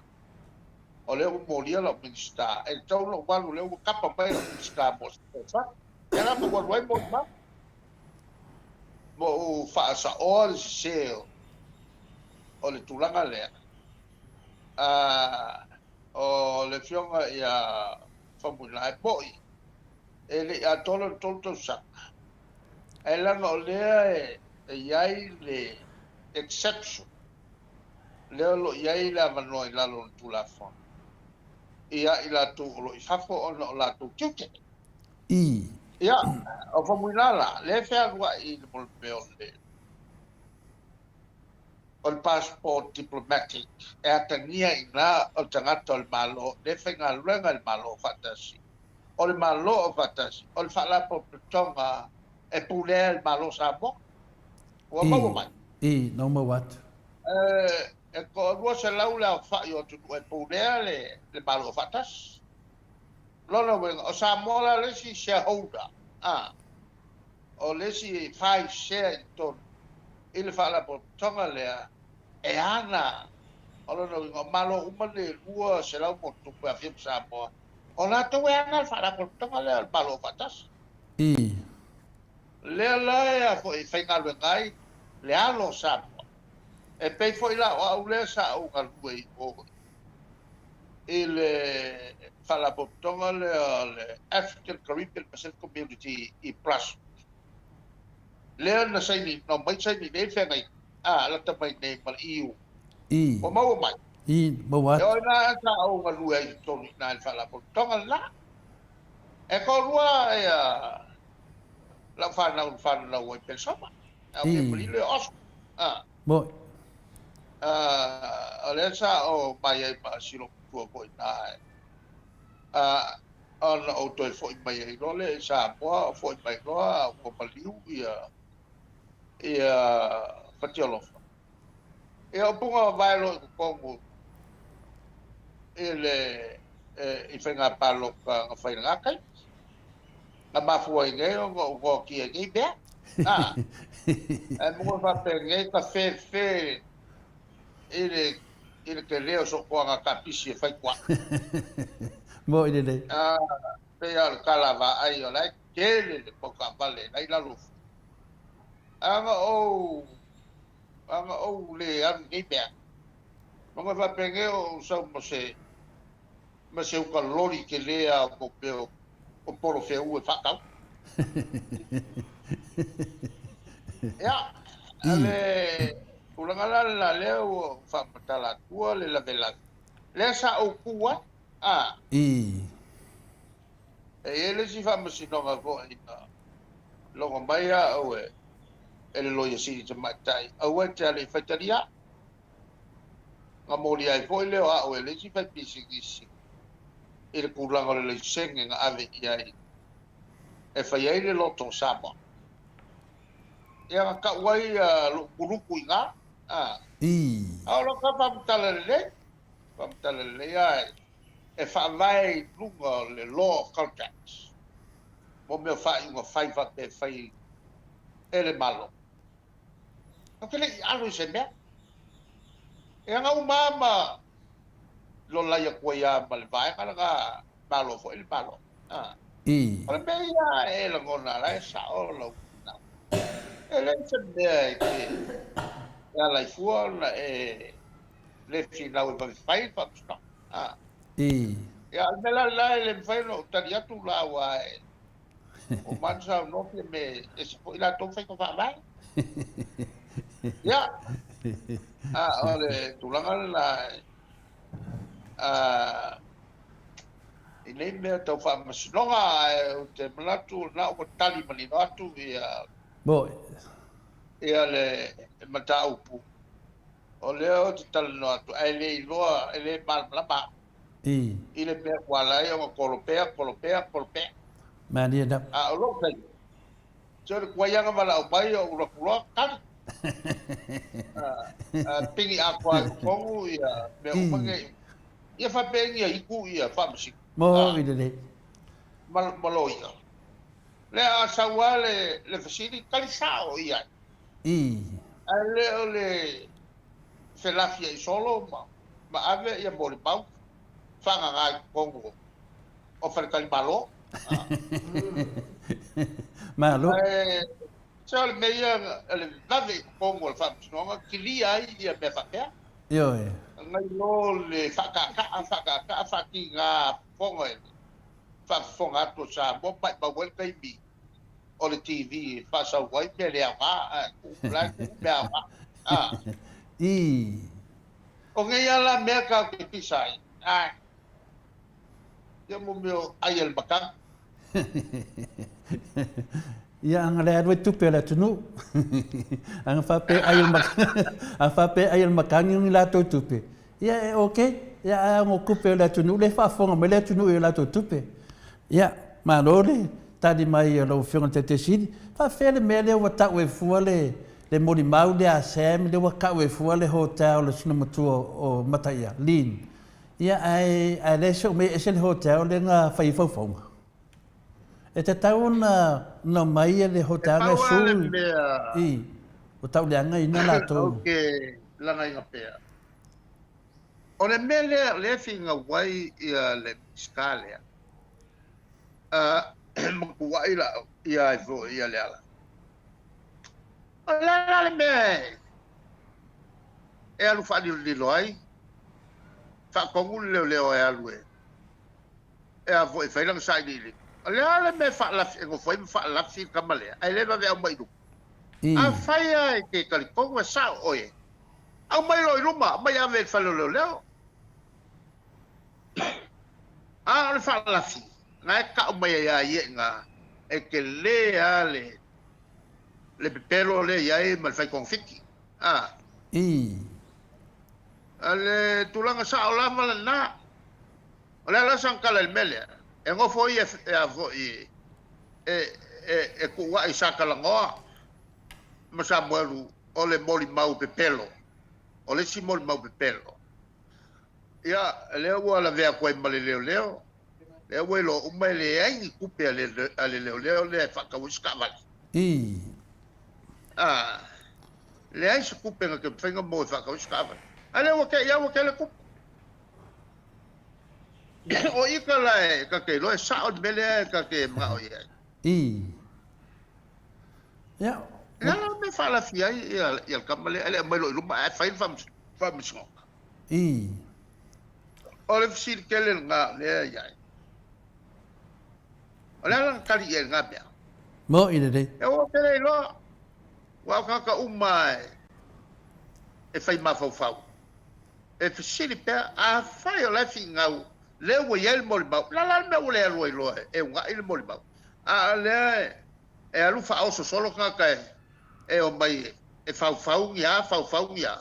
o lea ua molia lau Minisita, e tatau ona ou alu, o lea ua kapa mai lau Minisita mo se fesoasoani. Ia la ma ou alu ai molimau, ma ou faasaoa le sese o le tulaga lea. O le Afioga ia Faumuina, e moni e le i atoa lona 3 tausaga, ae leaga o lea e i ai le exception, lea o lo o i ai le avanoa i lalo o le Tulafono ia i latou o lo o i fafo ona o latou tiute. I. Ia, o Faumuina la, lea e fealuai i le mea o le o le passport diplomatic e atagia i ina o le tagata o le Malo lea e faigaluega i le Malo faatasi o le Malo Aufaatasi, o le Faalapotopotoga e pulea e le Malo o Samoa. Ua maua mai? I, na ou maua atu. E toalua selau le aofai o atunuu e pulea le Malo Aufaatasi. Lona uiga, o Samoa la le isi shareholder, a, o le isi fai share i totonu i le Faalapotopotoga lea e ana. O lona uiga, o Malo uma nei e 200 ma ono tupu e aafia ma Samoa, O latou e ana le faalapotopotoga lea o le Malo Aufaatasi. I. Lea la e a foi e faigaluega ai le alo o Samoa. E pei foi la o au lea sa ou galue i o i le faalapotopotoga lea o le African Caribbean Pacific Community i Brussels. Lea na saini, na omai saini nei le feagaiga, a, lata mai nei ma le EU. I. Ua maua mai. I maua atu. E oi la sa ou galue ai i totonu i ina i le Faalapotopotoga le la. E toalua ia lau fanau na fananau ai i Pelesoma. A o Malilo ia Oscar. A. Moi. A, o lea sa ou mai ai ma si lou matua foi i ina. A, ona ou toe foi mai ai loa lea i Samoa, ou foi mai loa ua maliu ia, ia Fatialofa. Ia o puga mavae loa i totonu i le i faiga palota na fai i lena taimi. Na mafua ai nei ona ou noatia i nei mea. A, ae manu e faapenei ka fefe i le i le tele o sou toaga kapisi e fai toaga. Moi lelei. A, pei lava o le tala vaai o la e tele le mau taavale la e i lalo ifo. Ana ou Ana ou le alu i nei mea, manu e faapenei o ou sau ma se ma se uka loli tele a o mea o polo feau e faatau. Ia, a le tulaga la lena lea ua ou faamatala atua le lavelave lea sa ou tu ai, a. Ii. E i ai le isi faamasinoga foi na logo mai au e e le Loia Sili Tamaitai, aua e te alu e faitalia au. Na molia ai foi lea o au e le isi faipisinisi i le tulaga o le laisene na ave i ai e fai ai le Loto o Samoa. Ia na tau ai lou kuluku i ina. A o lau tau faamatala lelei, faamatala lelei lava e faavae i luga o le Law of Contracts mo mea o faaiuga fai faapea e fai e le Malo. Ou te le i alo i se mea. Ia na uma lava ma lolai atu ai lava ma le vaega lena, malo foi le Malo. O le mea ia e lagona la e sao lau finau. E leai se mea e te e ala ai fua ona e le finau e vave fai le faamasinoga. Ia, o le mea la lena e le mafai ona ou tali atu la aua e ua uma ona saunoa Fiame e ese foi latou faiga faavae. Ia, a o le tulaga lena a i nei mea tau faamasinoga, ae ou te manatu o lena ua tali manino atu ia Moi. ia le mataupu o lea ou te talanoa atu, ae le iloa, e le malamalama au I. i le mea ua ala ai ona kolo pea, kolo pea, kolo pea. Malie lava. A o lou taimi, se o le tuai lava na valaau mai ou alu atu loa, tali. Pigi atoa ai i totonu ia mea uma nei. Ia faapea ia itu ia faamasino. Moni lelei. Ma loia. Lea a sau lava le fesili, tali sao i ai. Ae le o le felafiai solo ma ave ia molimau faagaga i totonu o faletalimalo. Malo. Ae se o le mea ia o le vave i totonu o le faamasinoga, kilia ai ia mea faapea. Ioe. Nai lo le faataataa, faataataa, faatiga fofoga i le faafofoga atu o Samoa, maimau ai le taimi o le TV e faasau ai mea le aoga, ae tuu la e tuu mea aoga. A. Ii. O nei lava la mea tatou te pisa ai, ae ia mo mea o ai a le matagi. Ia aga le alu ai tupe a le atunuu. Aga faapea ai o le aga faapea ai o le matagi o ni latou tupe. Ia e ok. Ia ae ono tupe o le atunuu lea e faafofoga mai le atunuu i o latou tupe. Ia, malo le tali mai a lau Afioga i le Taitaifono Sili. Faafefea le mea lea ua tau ai fua le le molimau lea a Sam lea ua tau ai fua le hotel a sina matua o Mataia, Lynn. Ia ae ae lea se mea ese le hotel lea na fai ai faufauga. E tatau ona ona omai le E hotel pau lea lava le su mea i ua tau leaga ina latou. Ou te lagaina pea, o le mea lea o lea e finau ai ia le Minisita lea, ma tuuai la ia ai foi ia Leala. O le a la le mea e alu faalilolilo ai, faatonu le leoleo e alu e e a foi e fai lana sailiiliga. O le a le mea e faalafi, e nofo ai ma faalafi le tama lea, ae le vave aumai i luma. Afai lava e te talitonu e sao oe, aumai loa i luma, aumai ave i le fale o leoleo. A o le faalafi, na e tau mai ai lava ia i ina, e tele lava le, le pepelo lea i ai ma le fai togafiti. A. O le tulaga sao lava lena. O le a la sana tala i le mea lea? E nofo ia e a foi e, e, e tuuaʻi sa talanoa ma Samuelu o le molimau pepelo, o le isi molimau pepelo. Ia, lea ua lavea atu ai ma le leoleo, lea ua iloa uma e leai ni tupe a le, a le leoleo lea e faatau ai se taavale. A, leai se tupe na te mafai ona maua e faatau ai se taavale. A lea ua te i lava ua tele tupe. O ita la e ta te iloa e sao le mea lea e ta te manao i ai. Ii. Ia. Le a la le mea e faalafi ai ia, ia le tama lea, e le aumai loa i luma ae fai le faamasinoga. Ii. O le fesili tele lena lea i ai. O le a lana tali i ai i lena mea? Moni lelei. E ua tele iloa, aua o tagata uma e. e fai mafaufau, e fesili pea, afai o la e finau, lea ua i ai le molimau, o le a la le mea ua le alu ai loa e una'i le molimau? A o lea e alu faaoso solo tagata e omai e faufau ni a, faufau ni a.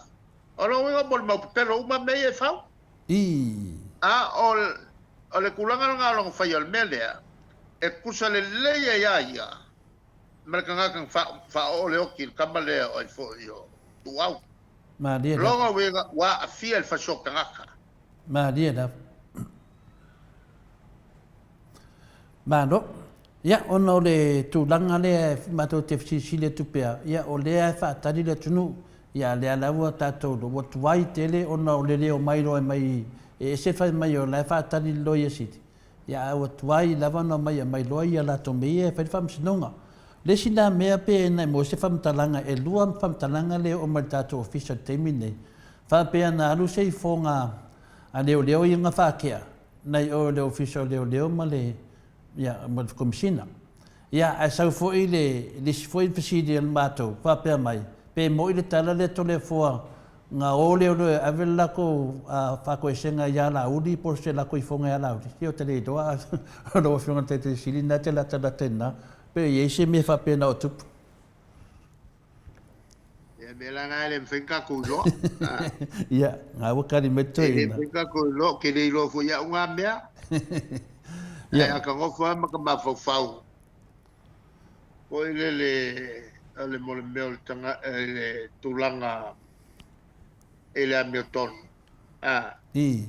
O lona uiga o molimau pepelo uma mea ia e fau. Ii. A o le tulaga lena o lona faia o le mea lea, e tusa lelei ai a ia ma le tagata na faaoo le oti i le tama lea o ai foi o Tuuau. Malie lava. Lona uiga ua aafia i le fasioti tagata. Malie lava. Malo. Ia, ona o le tulaga lea matou te fesilisili atu pea, ia o lea e faatali le atunuu, ia a lea la ua tatou ua tuai tele ona o le le omai loa e mai e ese fai mai o la e faatali le Loia Sili, ia a ua tuai lava ona omai e aumai loa ia latou mea ia e fai le faamasinoga. O le isi la mea pe na e maua se faamatalaga, e lua faamatalaga lea e oo mai i le tatou Ofisa i le taimi lenei, faapea na alu se ifoga a leoleo ia na faatea nai o i le Ofisa o Leoleo ma le ia, ma le Komesina. Ia, ae sau foi le le isi foi fesili a le matou, faapea mai, pe moi le tala lea Toleafoa na o leoleo e ave le latou faatoesega ia Laauli po o se latou ifoga ia Laauli? Ia ou te le iloa a lau Afioga i le Taitaifono Sili lena e te latalata i ina, pe i ai se mea faapena o tupu. Ia, mea la na e le mafai ona tatou iloa. Ia, na ua tali mai le E le toeaina. mafai ona tatou iloa, ou te le iloa foi e au na mea. Ia. Ae a ta nofo lava ma ta mafaufau foi lele o le mo le mea o le taga, le tulaga i le amiotonu. A. I.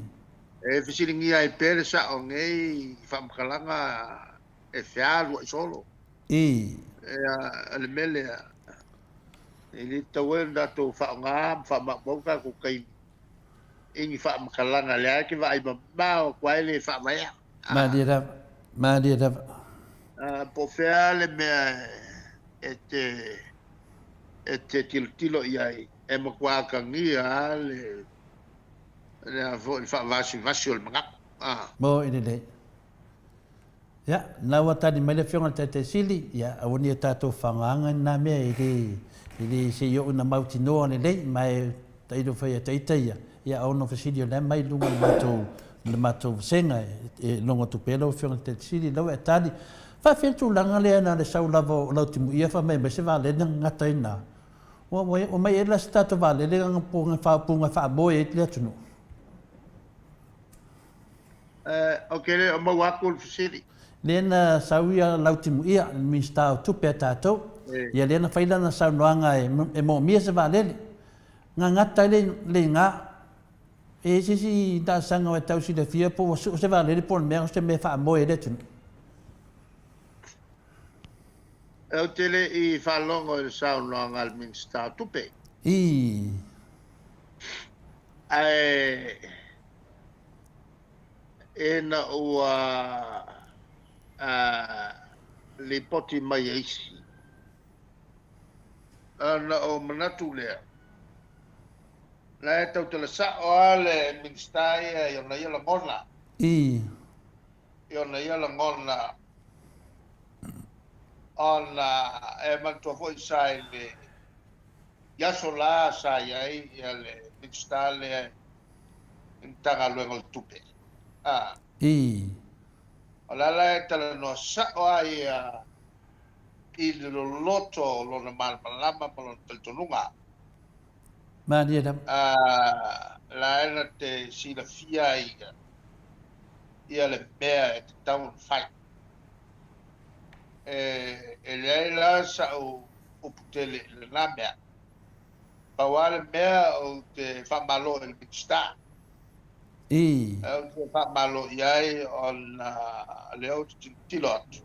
E fesiligia ai pea le sao o nei faamatalaga e fealuai solo. I. Ia, o le mea lea, e le tatau ai ona tatou faaaoga ma faamaumau tatou taimi i ni faamatalaga lea e te vaai mamao atu ai le faavaea. Malie lava, malie lava. Po o fea le mea e te e te tilotilo i ai, e matua atagia lava le le foi le faavasivasi o le manatu. Mo i lelei. Ia, lena ua tali mai le Afioga i le Taitai Sili, ia, aua ne i o tatou faagaga ni na mea e le, e le se i oo ina mautinoa lelei, ma e tailo fai a ita ia, ia a ono fesili o la e mai i luga o le matou, le matou vasega e logo atu pea lau Afioga i le Taitai Sili, lau e tali. Faafefea le tulaga lea na o le sau lava o Lautimuia fai mai se vaalele na gata ai na. Ua, ua omai ea la se tatou vaalele na puga faamoe ai le atunuu? Ou te le o maua atu le fesili. Lea na sau ia Lautimuia, le Minisita o Tupe a tatou, ia lea na fai lana saunoaga e moomia se vaalele. Gagata ai le iga. E i ai se isi talosaga ua e tau silafia po ua sue se vaalele po o le mea o se mea e faamoe ai le atunuu? Ou te le i faalogo i le saunoaga a le Minisita o Tupe. Ii. Ae ina ua lipoti mai e isi, ona ou manatu lea, la e tautala sao lava le Minisita ia i ona ia lagona. Ii. I ona ia lagona, ona e manatua foi sa i le i aso la sa i ai le Minisita lea i le Matagaluega o le Tupe. A. Ii. O le ala e talanoa sao lava ia i le loloto o lona malamalama ma lona talitonuga. Malie lava. A, la e na te silafia ai ia le mea e tatau ona fai. E leai la sa'u upu tele i lena mea. Pau lava le mea ou te faamalo i le Minisita. Ii. Ou te faamalo i ai ona o lea ou te tilotilo atu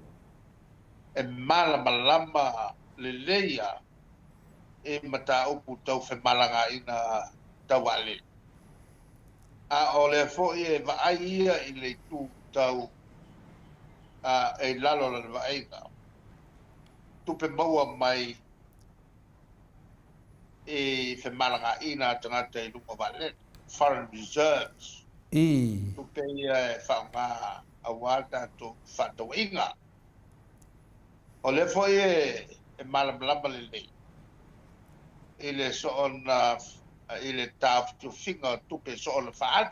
e malamalama lelei lava i mataupu tau femalagaaiga tau vaalele. A o lea foi e vaai ia i le itu tau e i lalo o lana vaaiga, tupe maua mai i femalagaaiga a tagata i luga o vaalele, foreign reserves, Ii. tupe ia e faaaoga aua tatou fefaatauaiga. O lea foi e malamalama lelei i le soona i le taofiofiga o tupe soona faaalu,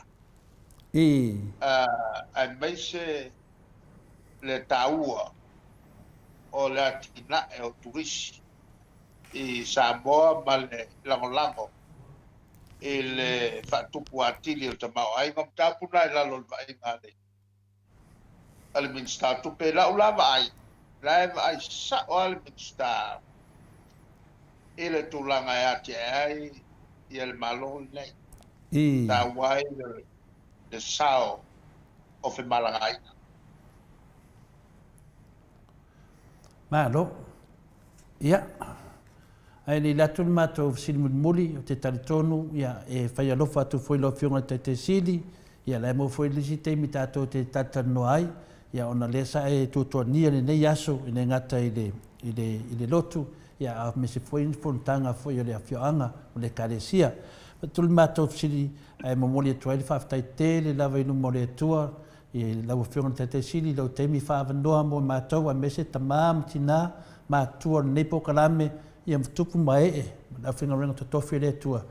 aemaise le taua o le atinae o turisi i Samoa ma le lagolago i le faatupu atili o le tamaoaiga. O mataupu na i lalo o le vaaiga a le a le Minisita o Tupe. I lau la vaai, la e vaai sao lava le Minisita i le tulaga e atiae ai ia le Malo lenei. E taua ai le sao o femalagaaiga. Malo. Ia, ae le i alu atu le matou fesili mulimuli, ou te talitonu, ia, e fai alofa atu foi i lau Afioga i le Taitai Sili, ia, la e maua foi le isi taimi tatou te talatalanoa ai, ia, ona lea sa e tuatuagia lenei aso, e le gata i le, i le, i le lotu, ia, a aemaise foi ni fonotaga foi a le afioaga o le Ekalesia. Avatu le matou fesili, ae momoli atu ai le faafetai tele lava i luma o le Atua, I lau Afioga i le Taitai Sili, i lou taimi faaavanoa mo matou aemaise tama ma tina matutua o lenei polokalame, ia ma tupu ma ee ma le aufaigaluega totofi a le Atua.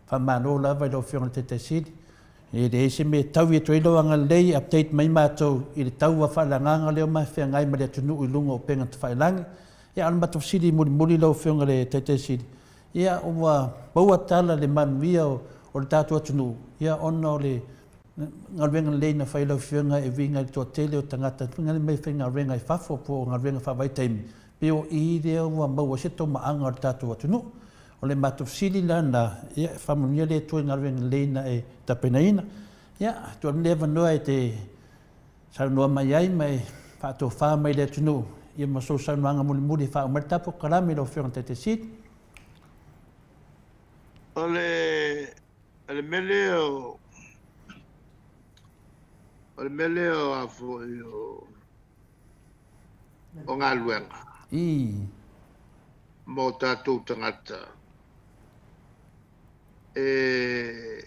Faamalo lava i lau Afioga i le Taitai Sili. E leai se mea e taui atu ai lou agalelei, update mai matou i le taua faaleagaga lea ua feagai ma le atunuu i luga o upega tafailagi. Ia, a o le matou fesili mulimuli lau Afioga i le Taitai Sili, ia ua maua tala i le manuia o le tatou atunuu, ia ona o le galuega lelei na fai e lau Afioga e uiga i le toatele o tagata mai faigaluega i fafo po o galuega faavaitaimi, pei o i lea ua maua ai se tomaaga o le tatou atunuu. O le matou fesili la lena, ia e faamanuia le Atua i galuega lelei na e tapenaina. Ia, tuu atu lenei avanoa e te saunoa mai ai ma e faatofa mai i le atunuu, ia ma sou saunoaga mulimuli e faauma ai le tatou polokalame lau Afioga i le Taitai Sili. O le O le mea lea o o le mea lea o a foi o o galuega mo tatou tagata e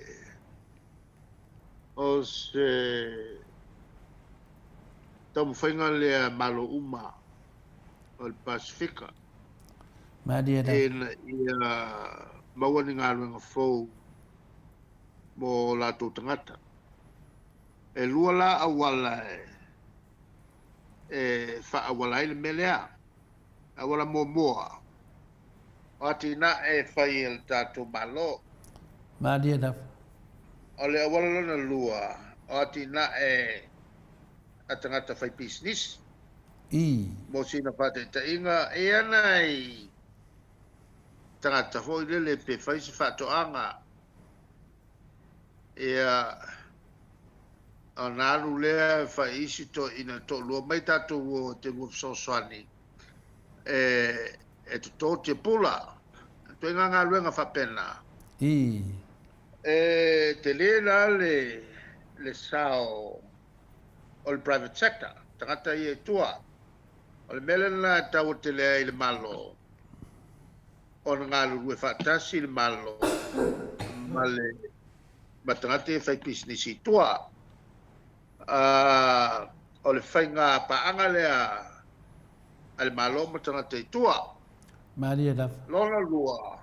o se taumafaiga lea a Malo uma o le Pasefika. Malie lava. Ina ia maua ni galuega fou mo o latou tagata. E lua la auala e faaauala ai le mea lea. Auala muamua, o atinae e fai e le tatou Malo. Malie lava. O le auala lona lua, o atinae a tagata faipisinisi. Ii. Mo sina faataitaiga, e i ai nai tagata foi lele pe fai se faatoaga, ia, ona alu lea fai isi toeaiina e toalua mai tatou o e te lua fesoasoani e, e toto tiapula. Ituaiga galuega faapena. Ii. E tele la le, le sao o le private sector, tagata ia i tua. O le mea lena e taua tele ai i le Malo, ona galulue faatasi le Malo ma le ma tagata ia faipisinisi i tua. O le faiga paaga lea a le Malo ma tagata i tua. Malie lava. Lona lua,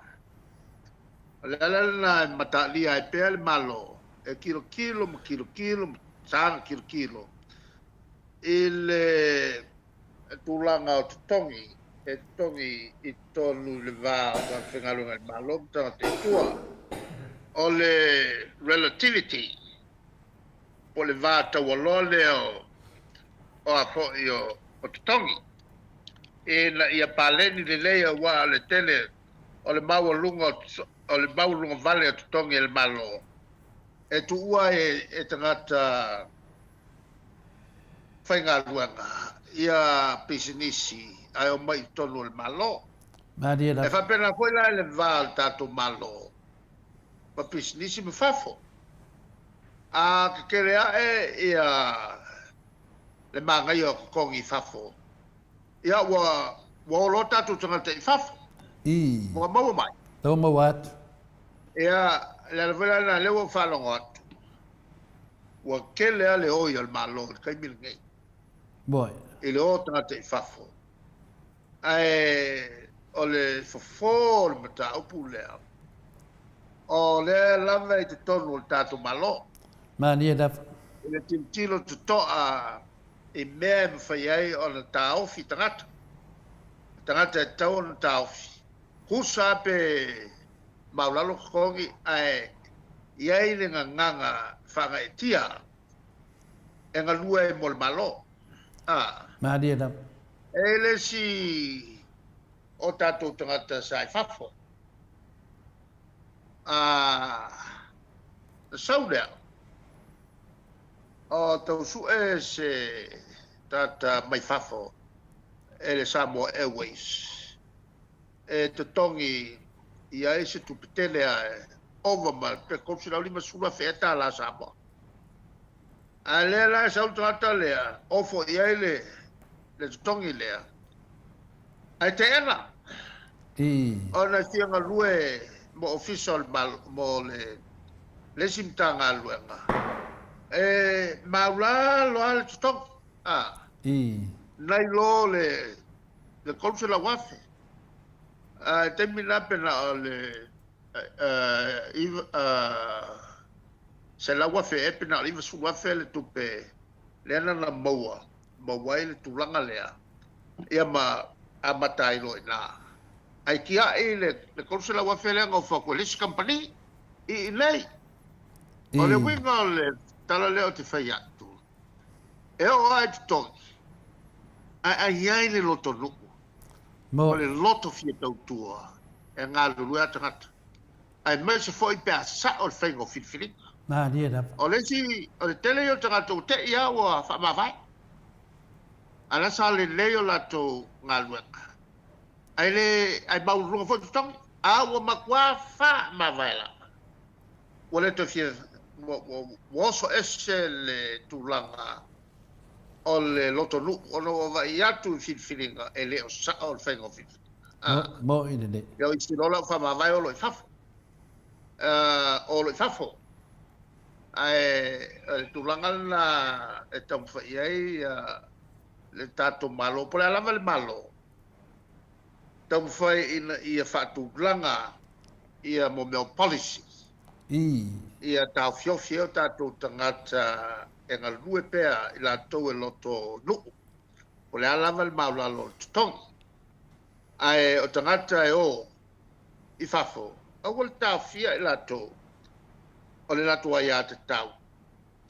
o le ala lena e mataalia ai pea le Malo e tilotilo ma tilotilo ma saga tilotilo i le tulaga o totogi, e totogi i totonu i le va o tagata faigaluega i le Malo ma tagata i tua. O le relativity, po o le va taualoa lea o a foi o totogi, ina ia paleni lelei aua o le tele o le maualuga o le maualuga vale o totogi e le Malo e tuua ai e tagata faigaluega ia pisinisi ae omai i totonu o le Malo. Malie E lava. faapena foi la i le va o le tatou Malo ma pisinisi ma fafo. A tetele ae ia le manaia o totogi i fafo, ia ua ua o loa tatou tagata i fafo. Ii. Ua maua mai. Ua maua atu. Ia, le ala foi la lena lea ua ou faalogo atu, ua tele lava le oi a le Malo i le taimi lenei Boy. i le o tagata i fafo. Ae o le fofo o le mataupu lea, O lea lava i totonu o le tatou Malo. Malie lava. I le tilotilo totoa i mea e mafai ai ona taofi tagata. Tagata e tatau ona taofi. Tusa pe maualalo totogi ae i ai le gagaga faagaeetia e galue ai mo le Malo. A. Malie lava. E i ai le isi o tatou tagata sa i fafo. A, na sau lea, o tau sue se tagata mai fafo e le Samoa Airways e totogi i ai se tupe tele a e ova ma pe $350,000 ea tala Samoa. A lea la e sau le tagata lea, ofo i ai le totogi lea, ae teena. Ona e fia galue mo ofisa o le Malo, mo le isi Matagaluega, e maulalo lava le totogi, a, nai lo le $300,000. A i le taimi lena pe na o le $100,000 ea pe na o le $90,000 le tupe lea na na maua, maua ai le tulaga lea, ia ma amata ai loa i ina. Ae tiai le $300,000 lea na ofo atu e le isi kamupani i inei. O le uiga o le tala lea ou te fai atu, e oo lava i totogi, ae ai ai le lotonuu ma le loto fia tautua e galulue a tagata, aemaise foi pe a sao le faiga o filifiliga. Malie lava. O le isi, o le tele ia o tagata ua te i lava ua faamavae, ae la sa lelei o latou galuega, ae le, ae maualuluga foi totogi, a ua matua faamavae lava, ua le toe fia, ua, ua, ua oso ese le tulaga o le lotonuu ona ua vaai atu i filifiliga e le o sao le faiga o filifiliga. Ah. Mo i lelei. Ia o isi loa la ua faamavae o lo i fafo. O lo i fafo. Ae o le tulaga lena e taumafai i ai le tatou Malo, po o le a lava le Malo, taumafai ina ia faatulaga ia mo mea o policies. Ia taofiofi ai o tatou tagata e galue pea i latou e loto nuu, po o le a lava le maualalo o le totogi. Ae o tagata e o i fafo, aua le taofia i latou o le latou aiatatau,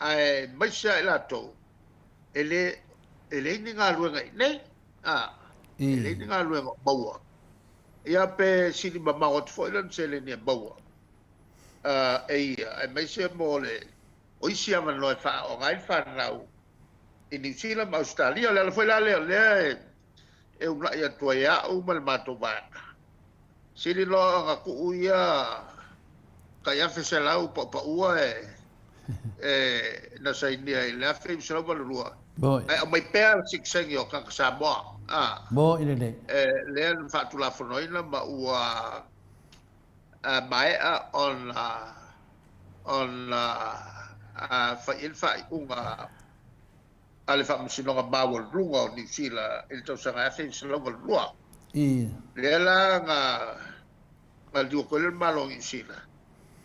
aemaise lava i latou e le e leai ni galuega i inei, a, e leai ni galuega o maua. Ia pe sili mamao atu foi lana seleni e maua e ia, aemaise mo le o isi avanoa e faaaoga ai le fanau i Niu Sila ma Ausetalia. O le ala foi la lea o lea e uunai atu ai e au ma le matou vaega. Sili loa ona tuu ia tai 1,100 paupaua e e na sainia i le 1982, ae aumai pea le sitiseni o tagata Samoa, a, Mo i lelei. E lea na faatulafonoina ma ua maea ona ona fai i ai le faaiuga a le Faamasinoga Maualuluga o Niu Sila i le tausaga 1982. Lea la na liu atu ai le Malo o Niu Sila,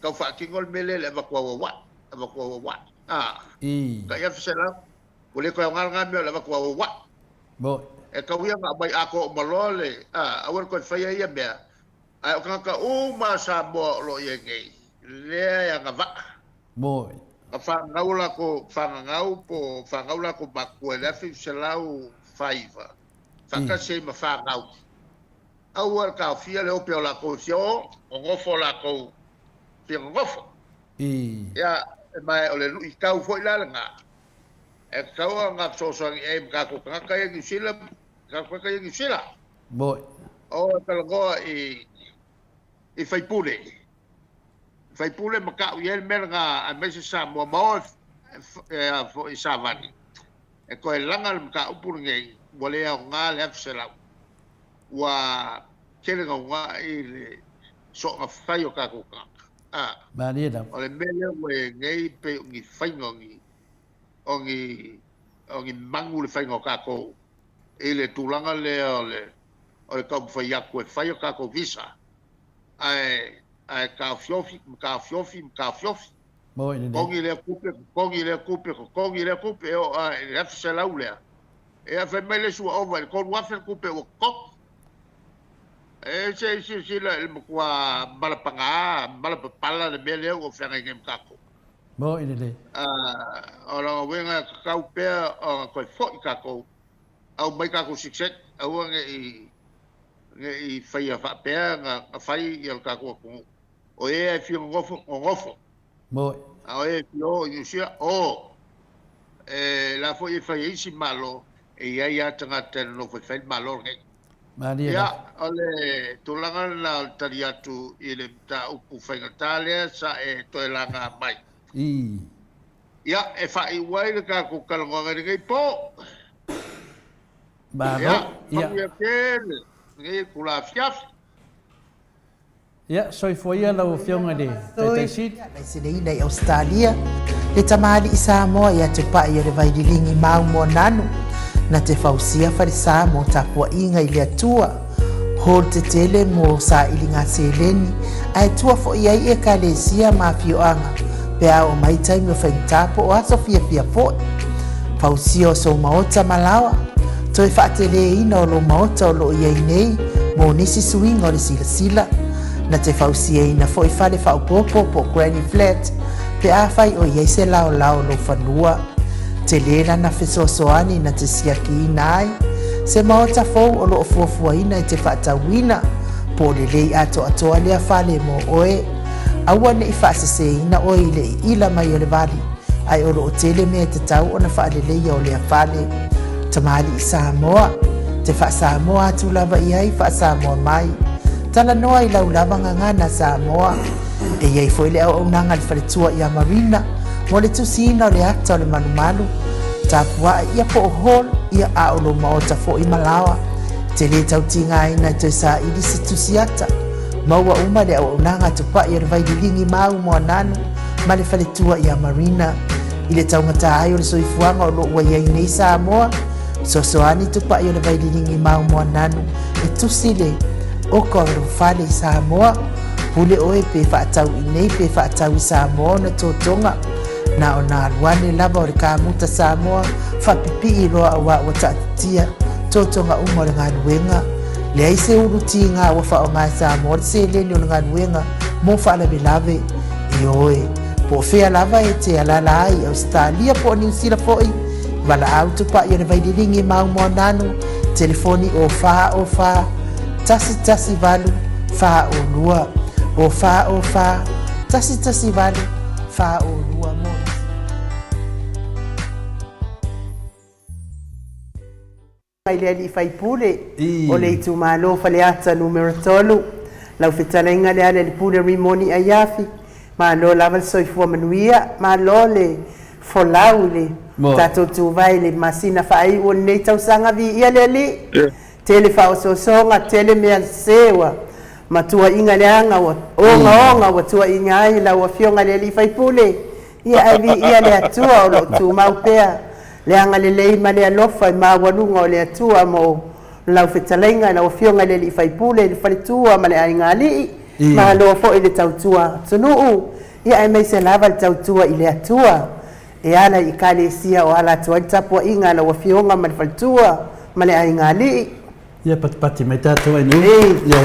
tau faatino le mea lea i le avatu auauai, avatu auauai. Tai 1,100, ua le toe aoga lena mea o le avatu auauai. E tau ia ona aumai atoa uma loa le, aua le toe faia ia mea. Ae o tagata uma a Samoa o lo o i ai nei, lea e agavaa. Na fanau latou, fagagau po o fanau latou matua i le 1905, faatasi ai ma fanau. Aua le taofia le ope o latou e fia o, nonofo latou fia nonofo. Ia, ma o le luitau foi la lena, e tatau ona fesoasoani i ai ma tatou tagata ia i Niu Sila, tatou tagata ia i Niu Sila. O e talanoa i i faipule, faipule ma tau i ai le mea lena aemaise Samoa ma o e foi savali e toe laga le mataupu lenei ua le aoga le 1,100 ua tele gauga'i le soona fai o tatou tagata. A, Malie lava. O le mea lea ua i ai nei pei o ni faiga o ni o ni o ni manu le faiga o tatou i le tulaga lea o le o le taumafai atu e fai o tatou visa ae ae taofiofi ma taofiofi ma taofiofi. Moi lenei. Totogi lea tupe, totogi lea tupe, totogi lea tupe, e oo lava i le $1,100 lea. Ia fai mai le isi ua ova i le $3,000 le tupe ua totogi. E se i silasila i le matua malapaga, malapapala le mea lea ua feagai nei ma tatou. Moi lenei. O lona uiga e tatau pea ona toe foi tatou, aumai tatou sitiseni, aua ne i ne i faia faapea na fai ia le tatou atunuu. O e e fia nonofo, nonofo. Moi. A o e e fia o i Niu Sila, o. E la foi e fai e isi Malo, e i ai lava tagata e nonofo e fai le Malo lenei. Malie Ia, lava. o le tulaga lena o le tali atu i le mataupu faigata lea sa e toe laga mai. Ii. Ia, e faaiu ai le tatou talanoaga i lenei po. Malo. Ia, Ia. manuia tele lenei itula afiafi. Ia, soifua ia lau Afioga i le Taitai Sili. Laiseneina i Ausetalia, le tamalii Samoa ia te pa'i o le vaililigi mau moananu, na te fausia falesa mo tapua'iga i le Atua, hall tetele mo sailiga seleni, ae tua fo'i ai Ekalesia ma afioaga pe a oo mai taimi o faigata po o aso fiafia fo'i. Fausia o sou maota ma laoa, toe faateleina o lou maota o loo iai nei mo nisi suiga o le silasila. Na te fausiaina foi fale faaopoopo po o granny flat pe afai o iai se laolao o lou fanua. Tele lana fesoasoani na te siakiina ai se maota fou o loo fuafuaina e te faatauina po o lelei atoatoa lea fale mo oe. Aua ne i faaseseina oe i le iila mai o le vali, ae o lo o tele mea e tatau ona faaleleia o lea fale. Tamalii Samoa, te faa-Samoa atu lava i ai, faa-Samoa mai. Talanoa i lau lava gagana Samoa. E i ai foi le auaunaga a le faletua ia Marina mo le tusiina o le ata o le malumalu, tapua'i ia po o hall ia a o lou maota foi ma laoa. E te lē tau tigaina e toe saili se tusi ata. Maua uma le auaunaga a Tupai o le Vaililigi Mau Moananu ma le faletua ia Marina. I le taugata ai o le soifuaga o lo o ua i ai nei Samoa, fesoasoani Tupai o le Vaililigi Mau Moananu e tusi le oka o lou fale i Samoa. Pule oe pe faatau i nei pe faatau i Samoa ona totoga. Na ona alu ane lava o le kamuta Samoa faapipii loa auā ua taatitia totoga uma o le galuega. Leai se ulu tiga ua faaaoga e Samoa le seleni o le galuega mo faalavelave. Ioe, po o fea lava e te alaala ai i Ausetalia po o Niu Sila foi, valaau tupai o le Vaililigi Mau Moananu, telefoni o 4 o 4 1 1 8 4 o 2, o 4 o 4 1 1 8 4 o 2 mo nisi. Mai le alii faipule o le itumalo Faleata Numera 3, lau fetalaiga Lealailepule Rimoni Aiafi, malo lava le soifua manuia, malo le folau i le tatou tuvae i le masina faaiu o lenei tausaga, viia le Alii, tele faaosoosoga, tele mea sese ua matuaiga leaga ua ogaoga ua tuaiga ai lau Afioga i le alii faipule, ia ae viia le Atua o lo o tumau pea Le agalelei ma le alofa i maualuga o le Atua mo lau fetalaiga i lau Afioga i le Alii Faipule i le faletua ma le aiga alii, malo foi le tautua atunuu, ia aemaise lava le tautua i le Atua e ala i Ekalesia o ala atu ai le tapuaiga a lau Afioga ma le faletua ma le aiga alii. Ia patipati mai tatou ai nei. Ia.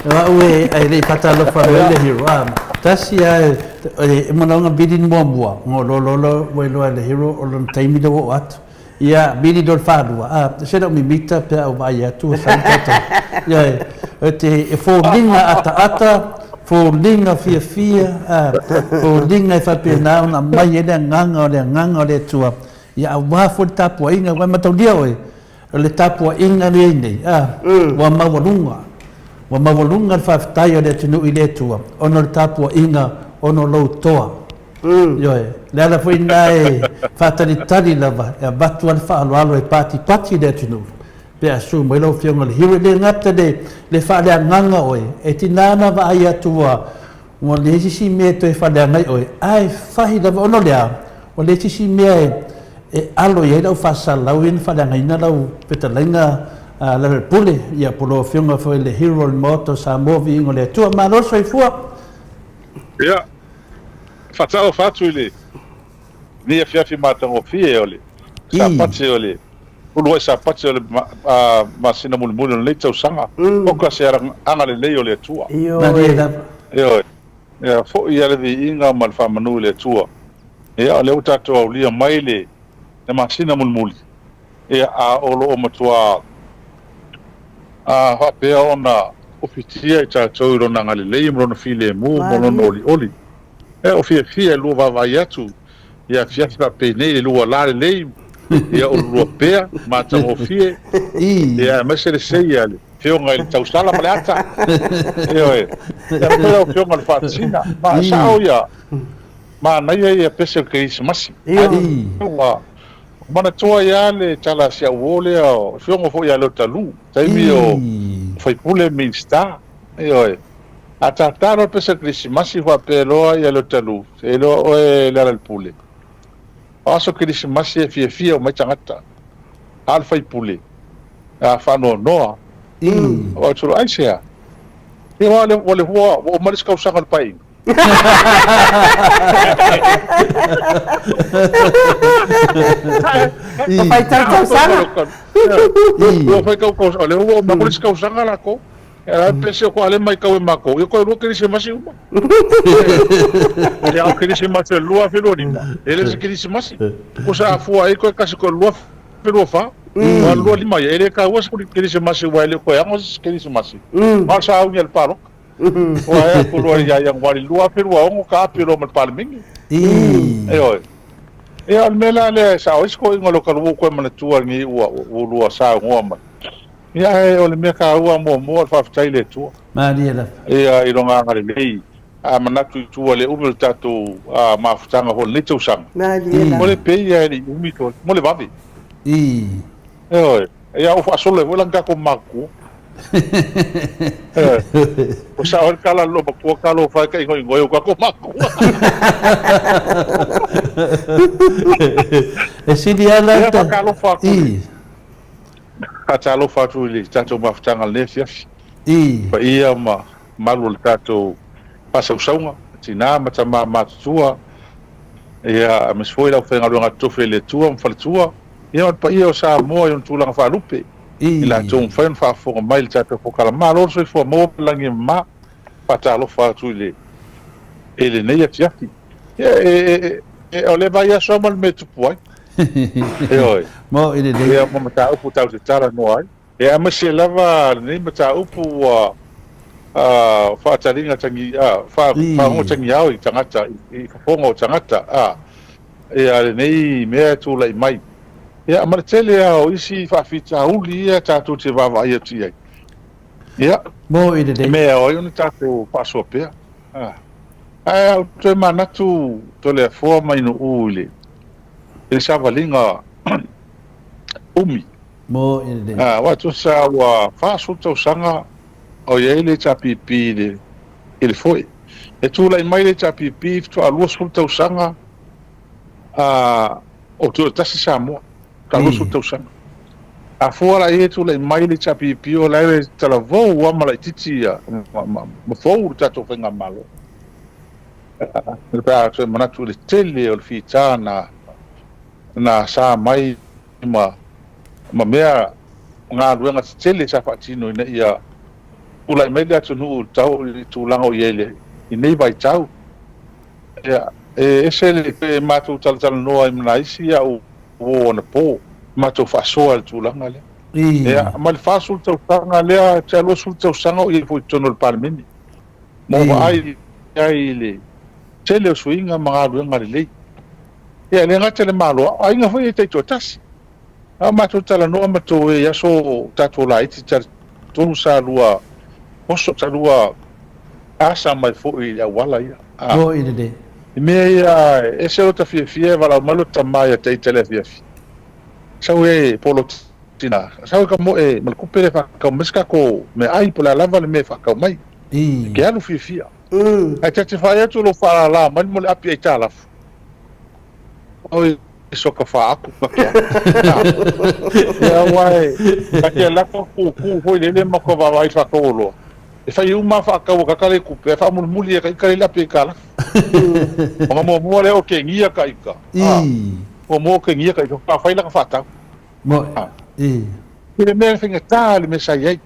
O au e ai le faatalofa mai le hero. Ah, tasi a e manaoga bilin muamua. Ngo lo lo lo ua iloa e le hero o lona taimi lea ua oo atu. Ia bili loa le faalua. Ah, se lau mimita pe a ou vaai atu ua sau le tatou. Ia e te e foliga ataata, foliga fiafia, ah, foliga e faapena ona aumai ai le agaga o le agaga o le Atua. Ia aua foi le tapuaiga aua e mataulia oe. O le tapuaiga lea i nei, a, ua maualuga, ua maualuga le faafetai a le atunuu i le Atua ona o le tapuaiga ona o lou toa. Ioe, le ala foi lena e faatalitali lava e avatu lava le faaaloalo e patipati le atunuu pe a susu mai lau Afioga i le Hero. E le gata le, le faaleagaga oe, e tiga ona vaai atu ua, Ua leai se isi mea e toe faaleaga ai oe, ae fahi lava ona o le a? Ua leai se isi mea e alo i ai lau faasalalau ia na faaleagaina lau fetalaiga Lealailepule, ia po o lau Afioga foi i le Hero o le Maota o Samoa, viiga o le Atua. Malo le soifua. Ia, faatalofa atu i lenei afiafi matagofie o le Sapati o le uluai Sapati o le masina mulimuli o lenei tausaga. Oka se agalelei o le Atua. Malie lava. Ioe. Ia foi lava le viiga ma le faamanu i le Atua. Ia, o lea ua tatou aulia mai le masina mulimuli, ia, a o lo o matua faapea ona ofitia i tatou i Lona agalelei ma Lona filemu ma Lona olioli. Ia, o fiafia i lua vaavaai atu i afiafi faapenei i le lua lalelei, ia o lua pea matagofie, ia, aemaise le sei a le Afioga i le Tausala ma le Ata. Ioe. Ia faapea lau Afioga i le Faatasina. Ma sao ia, manaia ia pese o le Kerisimasi. Ae ua manatua ai lava le tala a si au uo lea, o le Afioga foi ia Leotalu, taimi o faipule Minisita. Ioe. A tata loa le pese o le Kerisimasi faapea loa ia Leotalu, se iloa oe Lealailepule, o aso Kerisimasi e fiafia uma ai tagata. A o le faipule, a faanoanoa. Ua tolo aisea? Ia ua le ua le ua ua uma le isi tausaga o le paeaiga. Ua fai tau tausaga. Ua fai tau tausaga. O lea ua uma le isi tausaga lakou. Ia la pese o ale mai kau e makou. Ia koe lua kerisimasi uma. Ia o kerisimasi o 2025. E le se kerisimasi. Kusa a fua ai koe kasi koe 2024. Ua 25 ia. E le taua se kerisimasi ua e le o koe ago se kerisimasi. Ma o sa augi a le paloka. Ua e aku loa ia Ianuari 2026 ka api loa ma le Palemene. Ioe. Ia o le mea la lea e sao ai se toeaina o le Otaluo koe manatua lenei ua lua saunoa mai. Ia ae o le mea taua muamua o le faafetai i le Atua. Malie lava. Ia i lona agalelei, a manatu i tua le umi o le tatou mafutaga foi i lenei tausaga. Malie lava. Mo le pei a e le i umi toe, mo le vave. I. Ioe. Ia ua faasolo ai foi la ni tatou matutua. Ioe. Ua sao ai le tala a le loomatua, talofa e ka igoigoe o tatou matutua. E sili lava la. Ia faatalofa atu. I. Faatalofa atu i le tatou mafutaga i lenei afiafi. I. Paia ma mamalu o le tatou faasausauga, tina ma tama matutua, ia, aemaise foi le aufaigaluega totofi a le Atua ma faletua, ia ma le paia o Samoa i ona tulaga faalupe, I. i latou mafai ona faafofoga mai i le tatou polokalame. Malo le soifua maua ma le lagi e mama. Faatalofa atu i le i lenei afiafi. Ia, e, e, e, o le vaiaso lava ma le mea e tupu ai. Ioe. Mo i lelei. Ia, ma mataupu tatou te talanoa ai. Ia, aemaise lava lenei mataupu ua faataliga tagi, faagogo tagiao i tagata, i fofoga o tagata, ia lenei mea e tulai mai. Ia, ma le tele lava o isi faafitauli ia tatou te vaavaai atu i ai. Ia, Mo i lelei. mea e ao ai ona tatou faasoa pea. Ae ou toe manatu Toleafoa ma Inu'u i le savaliga umi. Mo i lelei. Aua tusa ua 40 tausaga o i ai le HRPP i le foe. E tulai mai le HRPP faatoa 20 tausaga o toatasi Samoa. Faatoa 20 tausaga. A fua la i ai e tulai mai le HRPP o la e talavou lava ma laitiiti ma fou le tatou faigamalo. Pe a toe manatu i le tele o le fita na na asa mai ma ma mea galuega tetele sa faatino ina ia tulai mai le atunuu i le tulaga o i ai i nei vaitau. Ia, e ese le matou talatalanoa ai ma nai isi au uo anapo, matou faasoa i le tulaga lea. Ia, ma le 40 tausaga lea, tai 20 tausaga o i ai foi i totonu o le Palemene. Ma ou vaai ai i le tele o suiga ma galuega lelei. Ia, e le gata i le Malo, a o aiga foi ia taitoatasi. A o matou talanoa ma tou e i aso tatou laiti talitonu sa lua oso, sa lua asa mai foi i le auala ia. A. Moi lelei. I mea ia, e ese lota fiafia e valaau mai lota tama ia te ita i le afiafi. Sau e po lo tina, sau e ka moe ma le kupe le whakau mai se kako meaai po o le a lava le mea e whakau mai. I. Ke alu fiafia. Ae ta te whai atu lo whaalala mai mo le api aitalafu. Oi. Soka faaku ka ke Ia aua e ka ke lako kūkū foi lele ma ka vaavaai faakau oloa. E fai uma a faakau a ka kale kupe a faamulimuli e ka ika le lape i ka lafi. O nga muamua lea o kegia ka ika. A muamua o kegia ka ika fa fai la ka faatau. Mo i. I le mea faigata le mea sa i ai.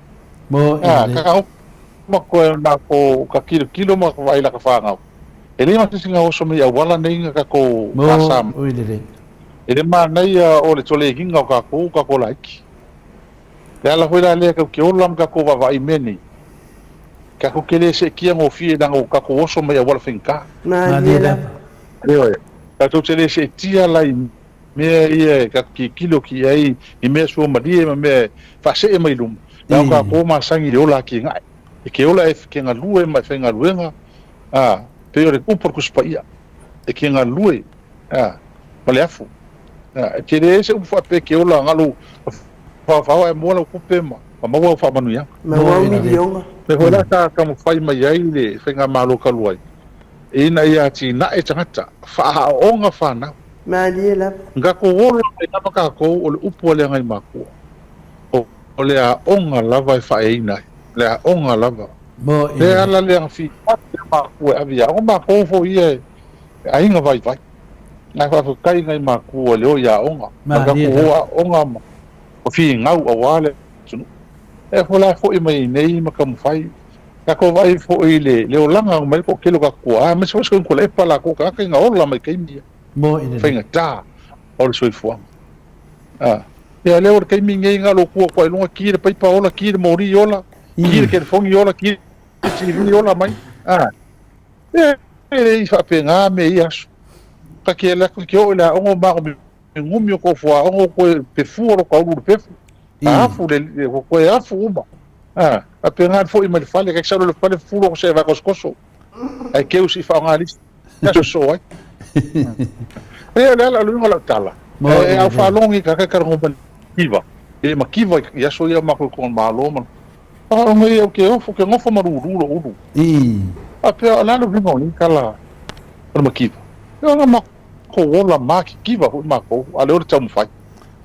Mo i. Ka ma koe na ko ka kilokilo ma ka vaai la ka whangau. E le ma se isi oso mai auala nei nga kakou Mo fasa oi lelei. E le manaia o le tolegiga o kakou kakou laiki. Le ala foi la lea kau ke ola ma kakou vaavaai i mea nei. Kakou ke le seetia gofie leaga ua kakou oso mai auala faigata. Malie lava. Ioe. Tatou te le seetia la i mea ia e kakou tilotilo ki ai i mea suamalie ma mea e faasee mai luma. Leaga o kakou masani i le ola atinae. E ke ola e ke galue ma e faigaluega A, pei o le upu a le Tusi Paia, e ke galue, a, ma le afu. A, e te leai se upu faapea e ke ola galo faofao ae moa lau tupe ma maua au faamanuiaga. Maua au miliona. Mea foi la sa taumafai mai ai le Faigamalo talu ai, ina ia atinae tagata, faaaooga fanau. Malie lava. Na tatou ola mai lava tatou o le upu a le Agaimakua, o le aoga lava e faaeaina ai, le aoga lava. Mo i le ala lea na fitaki a makua e ave i aoga, makou foi ia e aiga vaivai. Ae faafetai i nai makua i le o i aoga. Ma le tatou o aoga ma finau aua le atunuu. Lea foi la e foi mai ai nei ma taumafai. Tatou vaai foi i le olaga mai le toatele o tatou tuaa, aemaise foi si Tuilaepa latou o tagata ina ola mai taimi ia. Mo i le faigata o le soifuaga. A, ia lea o le taimi lenei na lou tu atu ai i luga, ki le paipa ola, ki le moli ola, ki le telefoni ola, ki le TV ola mai. A, e le i faapena mea i ia aso. Ta te alu atu ke oo i le aoga o magomi o kou fuaoga o koe pefua lo kaulu i le pefu. A afu le, o koe afu uma. A, faapena le foi mai le fale, kai sau le fale fulo ko se vai kosokoso. Ai keu si whaonga lisi. Ia soso ai. E o le ala o le uiga o lau tala, e au faalogo i ka kakara ma kiva. E ma kiva i aso ia makou i kona malo ma faalogo ia ke ofo ke gofo ma lulu lo ulu. A pea o le ala o le uiga o nei tala o le makiva. E ona makou ola ma ke kiva foi makou a le o le taumafai.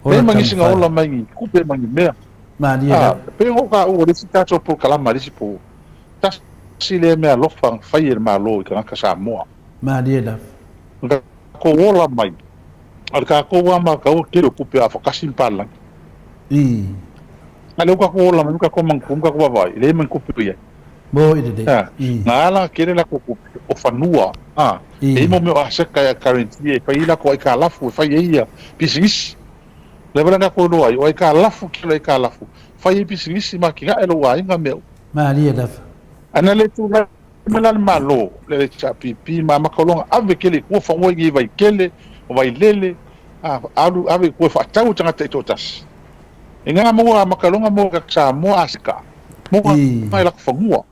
E ma nisi nga ola mai ni kupe ma ni mea. Malie. Pe o ka u le si tatou polokalama le si po. Tasi lea mea alofa na fai e le Malo i tagata Samoa. Malie lava. Na tatou ola mai, a le tatou lava matau e tele o tupe a afakasi ma palagi. Ii. A lea ua tatou ola mai ma tatou manatua ma tatou vaavaai, e leai ma ni tupe o i ai. Moi lelei. Ii. Na ala tele latou tupe, o fanua, a, e i ai mo mea o aseta e guarantee e fai ai latou aitalafu, e fai ai ia pisinisi. O lea foi la na tatou iloa ai, o aitalafu, tele o aitalafu, fai ai pisinisi ma atinae lou aiga mea uma. Malie lava. Ana le tulai mai la le Malo, le HRPP ma amata loa ona ave tele i tua fanua i Vaitele, o Vailele, a, alu ave i tua e faatau i tagata taitoatasi. I nga maua amata loa ona maua e Samoa Asika, maua i latou fanua.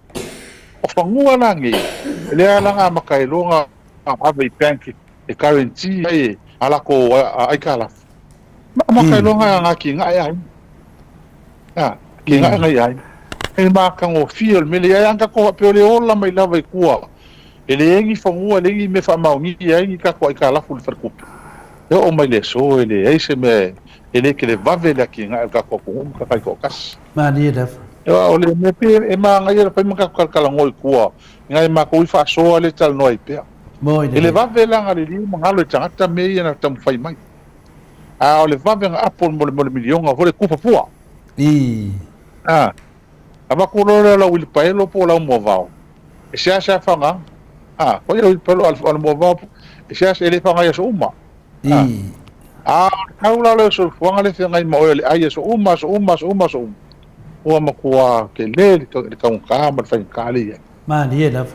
O fanua la nei, lea la na amata ai loa ona ave i bank e guarantee ai a latou aitalafu. Ma amata ai loa ona atinae aiga. A, atinae nai aiga. E matagofie o le mea lea, ai ana tatou faapea o le ola mai lava i tua, e leai ni fanua, e leai ni mea faamaonia ai ni tatou aitalafu i le faletupe. E oo mai le aso e leai se mea e le televave le atinae o le tatou atunuu ma tagata taitoatasi. Malie lava. Aua o le mea pei e manaia le fai ma tatou talatalanoa i tua, ina ia matou i faasoa lea e talanoa ai pea. Moi E le vave la ona liliu ma galo e tagata mea ia na taumafai mai. A o le vave ona apo mo le miliona foi le tufa fua. Ii. A, avatu loa lea o lau uilipaelo po o lau moavao, e seasea faaaogaina. A, foi le uilipaelo a le moavao e seasea, e le faaaoga i aso uma. Ii. A o le tau la o le soifuaga lea e feagai ma oe o le ai aso uma, aso uma, aso uma, aso uma, ua matua tele le taugata ma le faigata lea e i ai. Malie lava.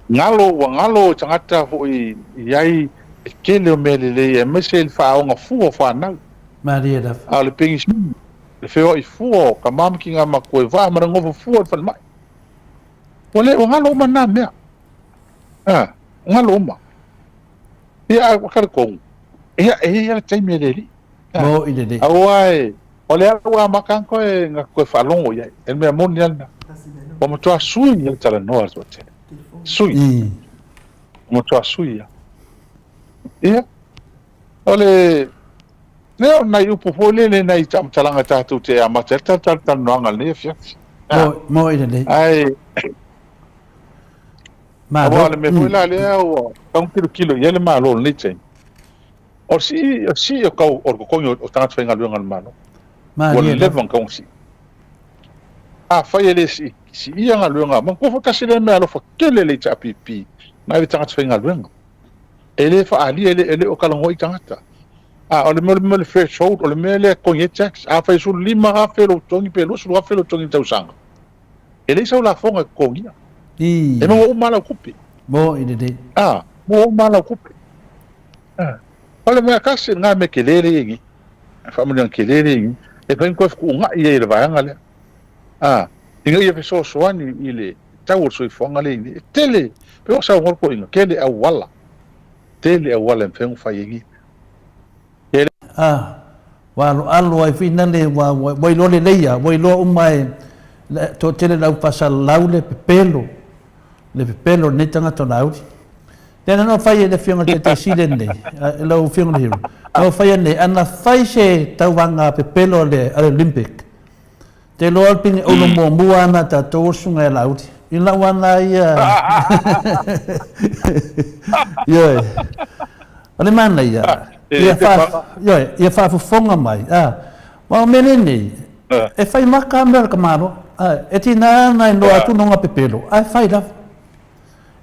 Galo, ua galo i tagata foi i ai le tele o mea lelei aemaise i le faaaoga fua o fanau. Malie lava. A o le penisini, le feoai fua o tama ma tina matua i vaa ma le nofo fua i le falemai. Ua le, ua galo uma na mea. A, ua galo uma. Ia, ae ua talitonu, ia, e i ai lava le taimi e le alii. Mo i lelei. Aua e, o lea ua amata ona toe, ona toe faalogo i ai. E le mea moni lava lena. Ua matua sui le talanoa a le toatele. Sui. Ua matua sui lava. Ia. O le lea o nai upu foi lele nai taamatalaga tatou te amata ai le talatalanoaga i lenei afiafi. Mo, mo i lelei. Ae Malo. Aua o le mea foi la lea ua tatau ona tilotilo i ai le Malo i lenei taimi, o le sii, o le sii o tau o le totogi o tagata faigaluega a le Malo. Ua leva ona tatau ona sii. Afai e le sii, siia galuega, manatua foi tasi lea mea alofa tele a le HRPP na i le tagata faigaluega. E le faaalia, e le, e le o talanoa i tagata. A o le mea, o le mea o le threshold, o le mea lea e totogi ai tax. Afai e 15,000 lou totogi pe 20,000 lou totogi i le tausaga, E leai sau lafoga e totogia. E maua uma lava lau tupe. Moni lelei. A, maua uma lava lau tupe. A, o le mea tasi lena mea tele lea e i ai nei. Faamanuiaga tele lea e i ai nei. E mafai ona toe fetuunai ai e le vaega lea. A, ina ia fesoasoani i le tau o le soifuaga lea e i ai nei. E tele, pei ua saunoa le toeaina, tele auala, tele auala e mafai ona fai ai nei mea. A, ua aloalo ai foi nale ua, ua, ua iloa lelei a, ua iloa uma e le toatele le au faasalalau le pepelo, le pepelo o lenei tagata o Laauli. Lea na fai e le Afioga i le Taitai Sili lenei, lau Afioga i le Hero, na faia nei, ana fai se tauvaga pepelo a le, a le Olympic, Te iloa o le pine olo muamua ana a tatou o le susuga ia Laauli. I lau ana ia. Ioe. O le manaia, ia fa, ioe, ia faafofoga mai. A, aua o mea lenei, e fai maka a mea o le tamaloa. A, e tiga ana e noa atu lona pepelo, ae fai lava.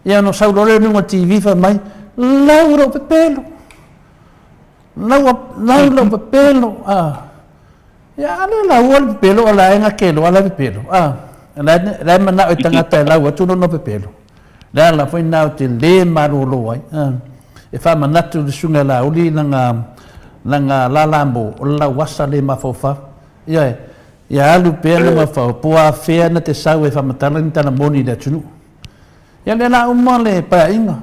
Ia ona sau loa lea i luga o le TV fai mai, lau lou pepelo. Lau, lau lou pepelo. A, Ia, a le laua le pepelo o la e gake loa la pepelo, a. La la e manao i tagata e lau atu lona pepelo. Le ala foi na o te le malolo ai, a. E faamanatu i le susuga ia Laauli lana, lana lala mo, o le lauasa le mafaufau. Ioe, ia alu pea le mafaufau, po o afea na te sau e faamatala ni tala moni i le atunuu. Ia lea la uma le paeaiga.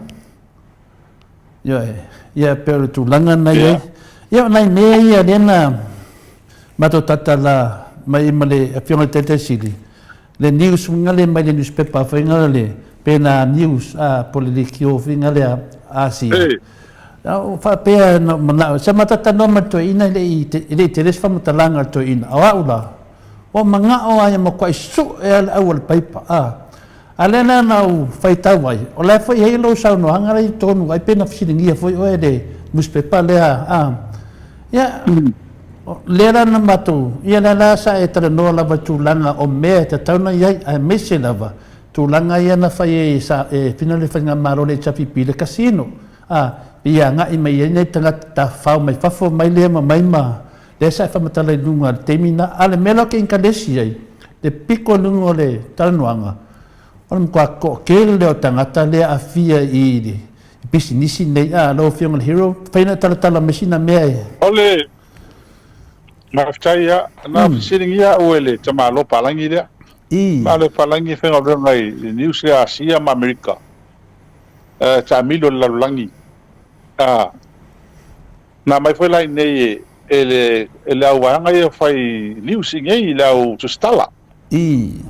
Ioe, ia pei o le tulaga na i ai. Ia o nai mea ia lea na matou tatala mai ma le Afioga i le Taitai Sili, le news foi lea mai le newspaper foi lea, pe na news a po o le leitio foi lea Asia. O faapea na ou manao, sa matou talanoa ma le toeaina e le i, e le i tele se faamatalaga a le toeaina. O au la, ua manao lava ia matuai sue lava le au a le paipa, a. A lea la na ou faitau ai, o la e foi i ai lou saunoaga la i totonu ai pe na fesiligia foi oe e le nusipepa lea, a. Ia, lea la na matou, ia lea la sa e talanoa lava i tulaga o mea e tatau ona i ai, aemaise lava tulaga ia na fai e sa, e fina le faigamalo a le HRPP i le casino, a, pei e agai mai ai nai tagata tafafao mai fafo mai lea ma mai ma, lea sa e faamatala i luga i le taimi lena. A o le mea la ou te inkalesi ai, le piko i luga o le talanoaga, o le matua toatele lea o tagata lea e aafia i le pisinisi lenei. A, lau Afioga i le Hero, fai ona e talatala mai sina mea e. O le faafetai ia, na fesiligia au e le tamaloa palagi lea. Tamaloa palagi e faigaluega i news lea Asia ma Amerika, taamilo i le lalolagi. Na aumai foi la i inei e le e le au vaega ia fai news i inei i le au tusitala.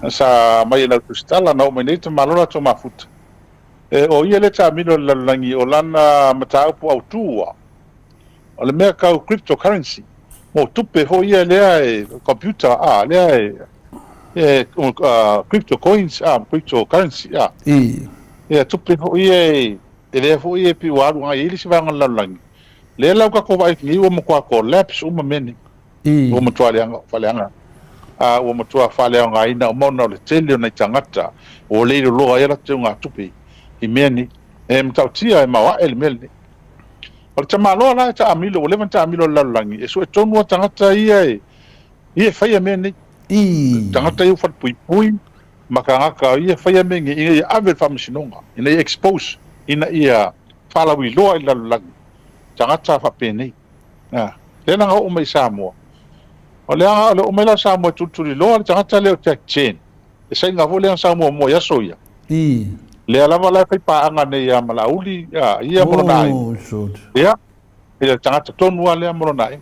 Sa aumai e le au tusitala na oo mai nei tamaloa latou mafuta. E o ia lea taamilo i le lalolagi o lana mataupu autu ua o le mea tau crypto currency mo tupe foi ia lea e computer a lea e e crypto coins a crypto currency a. Ia tupe foi ia e E lea foi e pei ua alu agai ai le isi vaega o le lalolagi, lea la ua tatou vaai atu nei ua matua collapse uma mea nei. Ua matua leaga, faaleaga, a ua matua faaleaogaina uma ona o le tele o nai tagata ua le iloloa ai a latou teugatupe i mea nei. E matautia, e maoae le mea lenei. O le tamaloa la e taamilo, ua leva ona taamilo i le lalolagi, e sue tonu lava tagata ia e, ia e faia mea nei. Tagata ia ua falepuipui, ma tagata ia faia mea nei ina ia ave i le faamasinoga, ina ia expose, ina ia faalauiloa i le lalolagi tagata faapenei. A, lea la na oo mai i Samoa, o le aga o le oo mai la o Samoa e tulituliloa le tagata lea o Jack Chen, le saiga foi lea na sau muamua i aso ia. Lea lava la e fai paaga nei ia ma Laauli, a, ia ma lona aiga. Ia, le tagata tonu lava lea ma lona aiga.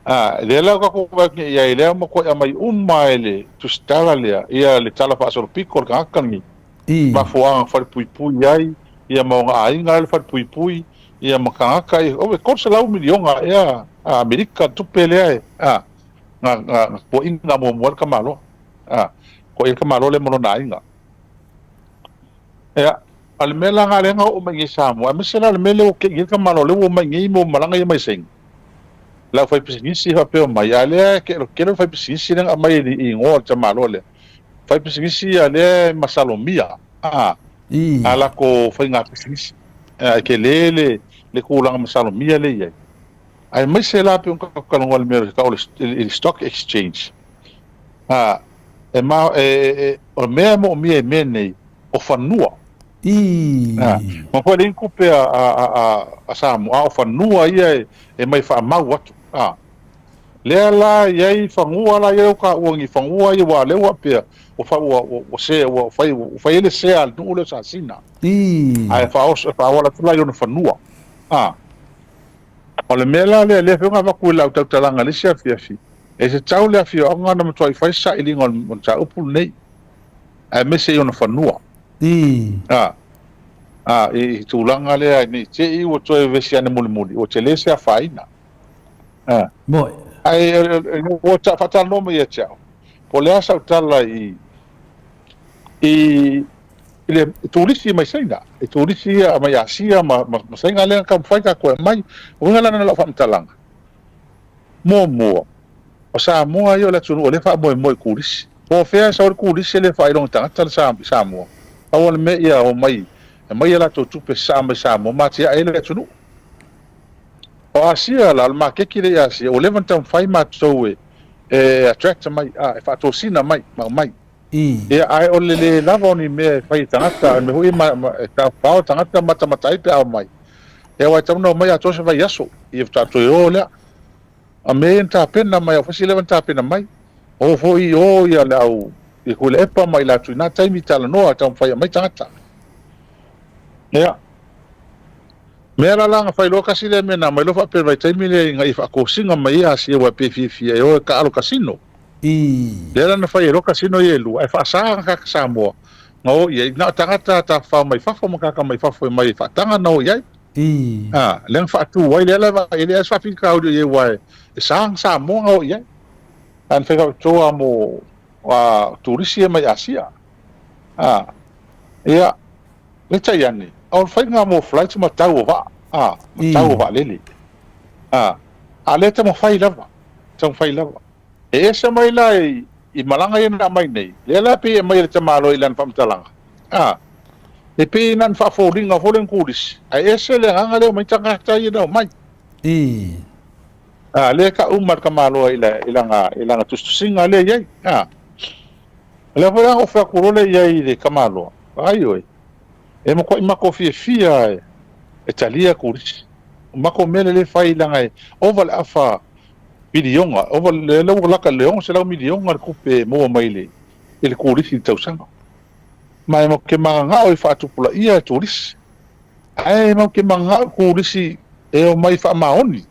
A, lea la ua tatou vaai atu nei i ai, lea ua matuai aumai uma e le tusitala lea, ia le tala faasolopito o le tagata lenei, mafuaaga na falepuipui ai, ia ma ona aiga la e falepuipui, Ia ma tagata ia, oi, e 300 miliona ea a Amerika le tupe lea e, a, na, na, na tuuaiga muamua ai le tamaloa. A, tuuaia le tamaloa lea ma lona aiga. Ia, a o le mea la lena lea na oo mai nei i Samoa, aemaise la o le mea lea ua tei nei le tamaloa lea ua omai nei mo malaga ia mai Saina, le aufaipisinisi faapea omai, a o lea e tele o le faipisinisi lea na aumai i igoa o le tamaloa lea, faipisinisi ia lea e masalomia, a, a latou faiga pisinisi. E tele le, le tulaga masalomia lea e i ai. Aemaise la pei ona tatou talanoa i le mea e tau o le stock exchange, a, e ma, e, e, o le mea e moomia i mea nei, o fanua. A, ma foi e leai ni tupe a, a, a, a, a Samoa, a o fanua ia e, e mai faamau atu. A, lea la e i ai fanua la ia ua taua ni fanua ia, aua o lea ua faapea, ua fa, ua, ua, ua sea, ua fai, ua fai ai le sea a le nuu lea o Sasina. Ae faaoso, e faaola atu la i ona fanua. A, O le mea la lea, lea foi na avatu i lau tautalaga i le isi afiafi, e tatau le afioaga ona matuai fai se sailiga o le mataupu lenei, aemaise i ona fanua. A, a, i tulaga lea ne i te i ua toe vevesi ane mulimuli, ua tele se afaina. A. Moi. Ae ua faatalanoa mai ia te au, po o le a sau tala i, i i le turisi mai Saina, i turisi ia mai Asia ma, ma, ma Saina lea na taumafai tatou e aumai. O uiga la lena o lau faamatalaga, muamua, o Samoa ia o le atunuu o lea e faamoemoe i turisi. Po o fea e sau ai le turisi e le faailoga tagata le Sa, Samoa. Pau o le mea ia omai, aumai a latou tupe sasaa mai Samoa ma atiae ai le atunuu. O Asia la, o le maketi lea i Asia, ua leva ona taumafai matou e, e attract mai, a, e faatosina mai ma aumai. Ia, ae o le le lava o ni mea e fai e tagata, o le mea foi e taufao tagata matamata ai pe a omai. Ia, aua e tatau ona omai atoa se vaiaso, ia faatoa toe o lea. A mea ia na tapena mai, a ua fai si leva ona tapena mai. O foi i o ia le au i Tuilaepa ma i latou i na taimi talanoa e taumafai e aumai tagata. Ia, mea la la na fai loa tasi lea mea na aumai loa faapea i le vaitaimi lea ina ia faatosina mai ai Asia aua e pei e fiafia e o e taalo kasino. Lea la na fai ai loa kasino ia e lua, ae faasa na tagata Samoa na o i ai, na o tagata tafafao mai fafo ma tagata mai fafo e mai e faataga na o i ai. A, lea na faatu ai, lea la e vaai ai, leai se faafitauli o i ai aua e sa na Samoa na o i ai. Ae na fai faapitoa mo a, turisi ia mai Asia. A, ia, peitai ane, o le faiga mo flights ma tau o vaa, a, ma tau o vaalele. A, a o lea e taumafai lava, taumafai lava. E ese mai la i malaga ia na aumai nei, lea la e pei e aumai e le tamaloa i lana faamatalaga, a, e pei na ona faafoliga foi lea na turisi, ae ese le agaga lea o omai tagata ia na omai. A, lea e tau uma e le tamaloa i lana, i lana tusitusiga lea e i ai. A, o lea foi la na ou fai atu loa lea i ai i le tamaloa, vaai oe, e matuai matou fiafia e talia turisi. O matou mea lea e fai leaga e ova le afa piliona, ova lea ua lata i le 600 miliona le tupe e maua mai i le turisi i le tausaga. Ma e matou te mananao e faatupulaia e turisi. Ae matou te mananao i turisi e omai faamaoni.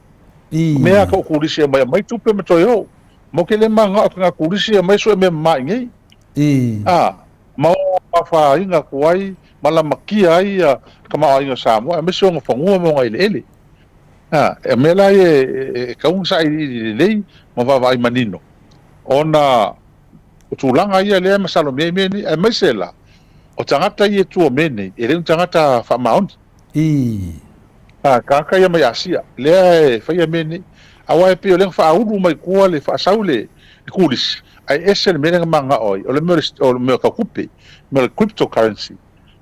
O mea a tou turisi e omai, aumai tupe ma toe o. Matou te le mananao i tagata turisi e omai sue mea mama i inei. A, ma o afaina atu ai ma lamatia ai le tamaoaiga o Samoa aemaise ona fanua ma ona eleele. A, o mea la ia e tatau ona sailiili lelei ma vaavaai manino, ona o tulaga ia lea e masalomia ai mea nei, aemaise la, o tagata ia e tua o mea nei, e le o ni tagata faamaoni. A, tagata ia mai Asia, lea e faia mea nei. Aua e pei o lea na faaulu mai tua le faasau le turisi, ae ese le mea lea na mananao ai, o le mea o le mea tau tupe, mea o le cryptocurrency,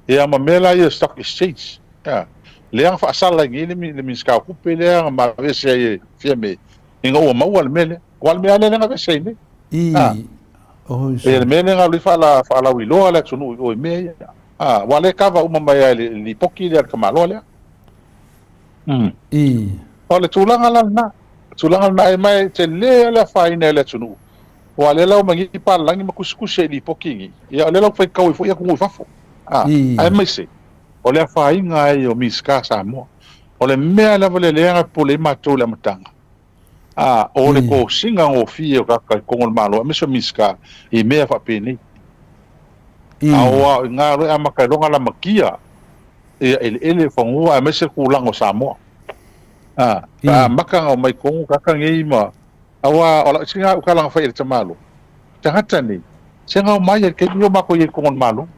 ia ma mea la ia o stock exchange. A, lea na faasala ai nei le Minisita o Tupe lea na ma aveese ai e Fiame ina ua maua le mea lea. Aua o le mea lava lea na aveese ai nei. A, ia le mea lea na alu ai faalauiloa le atunuu i o i mea ia. A, aua o lea e kava uma mai lava i le lipoti lea a le tamaloa lea. O le tulaga la lena, tulaga lena e ma e tele lava le afaina e le atunuu. Aua o lea la ua omai nei palalagi ma tusitusi ai i lipoti nei. Ia o lea la ua faitau ai foi atunuu i fafo. A, aemaise o le afaina ai o Minisita Samoa. O le mea lava lea lea na pule ai matou i le amataga, a, o le tosina gofie o tagata i totonu o le Malo aemaise o Minisita i mea faapenei. A o a o i ina loa e amata ai loa ona lamatia. Ia eleele, fanua aemaise le tulaga o Samoa. A, pe amata ona omai tonu tagata nei ma, aua o lau sina tala na fai i le tamaloa, tagata nei, se na omai i le taimi o matou i ai i totonu o le Malo.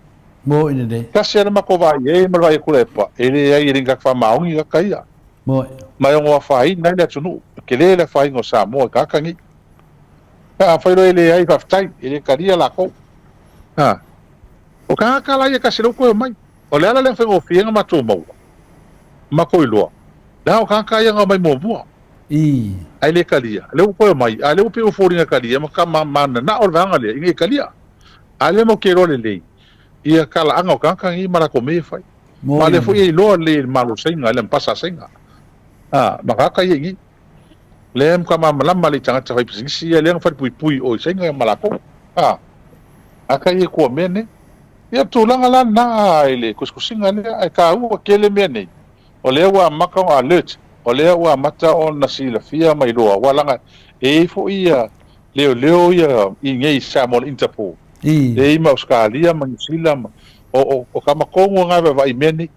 Moe lelei. Tasi lava le matou vaai i ai ma le vaai atu i le epa, e leai e le ni tagata faamaoni tagata ia. Moe. Ma e ono afaina ai le atunuu, e tele le afaina o Samoa i tagata nei. Pe afai loa e leai, faafetai, e le talia latou. A, o tagata la ia tasi lea ua toe omai. O le ala lea na faigofie ai ona matou maua, matou iloa, leaga o tagata ia na omai muamua, I. ae le talia. Lea ua toe omai, a o lea ua pei ua foliga e talia ma ka mananao le vaega lea ina ia talia. A o lea matou te iloa lelei ia talaaga o tagata nei ma latou mea ia e fai. Ma o lea foi e iloa lelei e le Malo o Saina, e le Ambasa a Saina, a, ma tagata ia i inei. Lea e matua malamalama lelei i tagata faipisinisi ia lea na falepuipui i o i Saina ma latou, a, tagata ia e tua mea nei. Ia, o le tulaga la lena i le tusitusiga lea, ae taua tele mea nei, o lea ua amata ona alert, o lea ua amata ona silafia ma iloa, aua leaga e i ai foi ia leoleo ia i inei i Samoa, le Interpol, e i ai ma Ausetalia ma Niu Sila, ma, o, o tama tonu lava na e vaavaai i mea nei,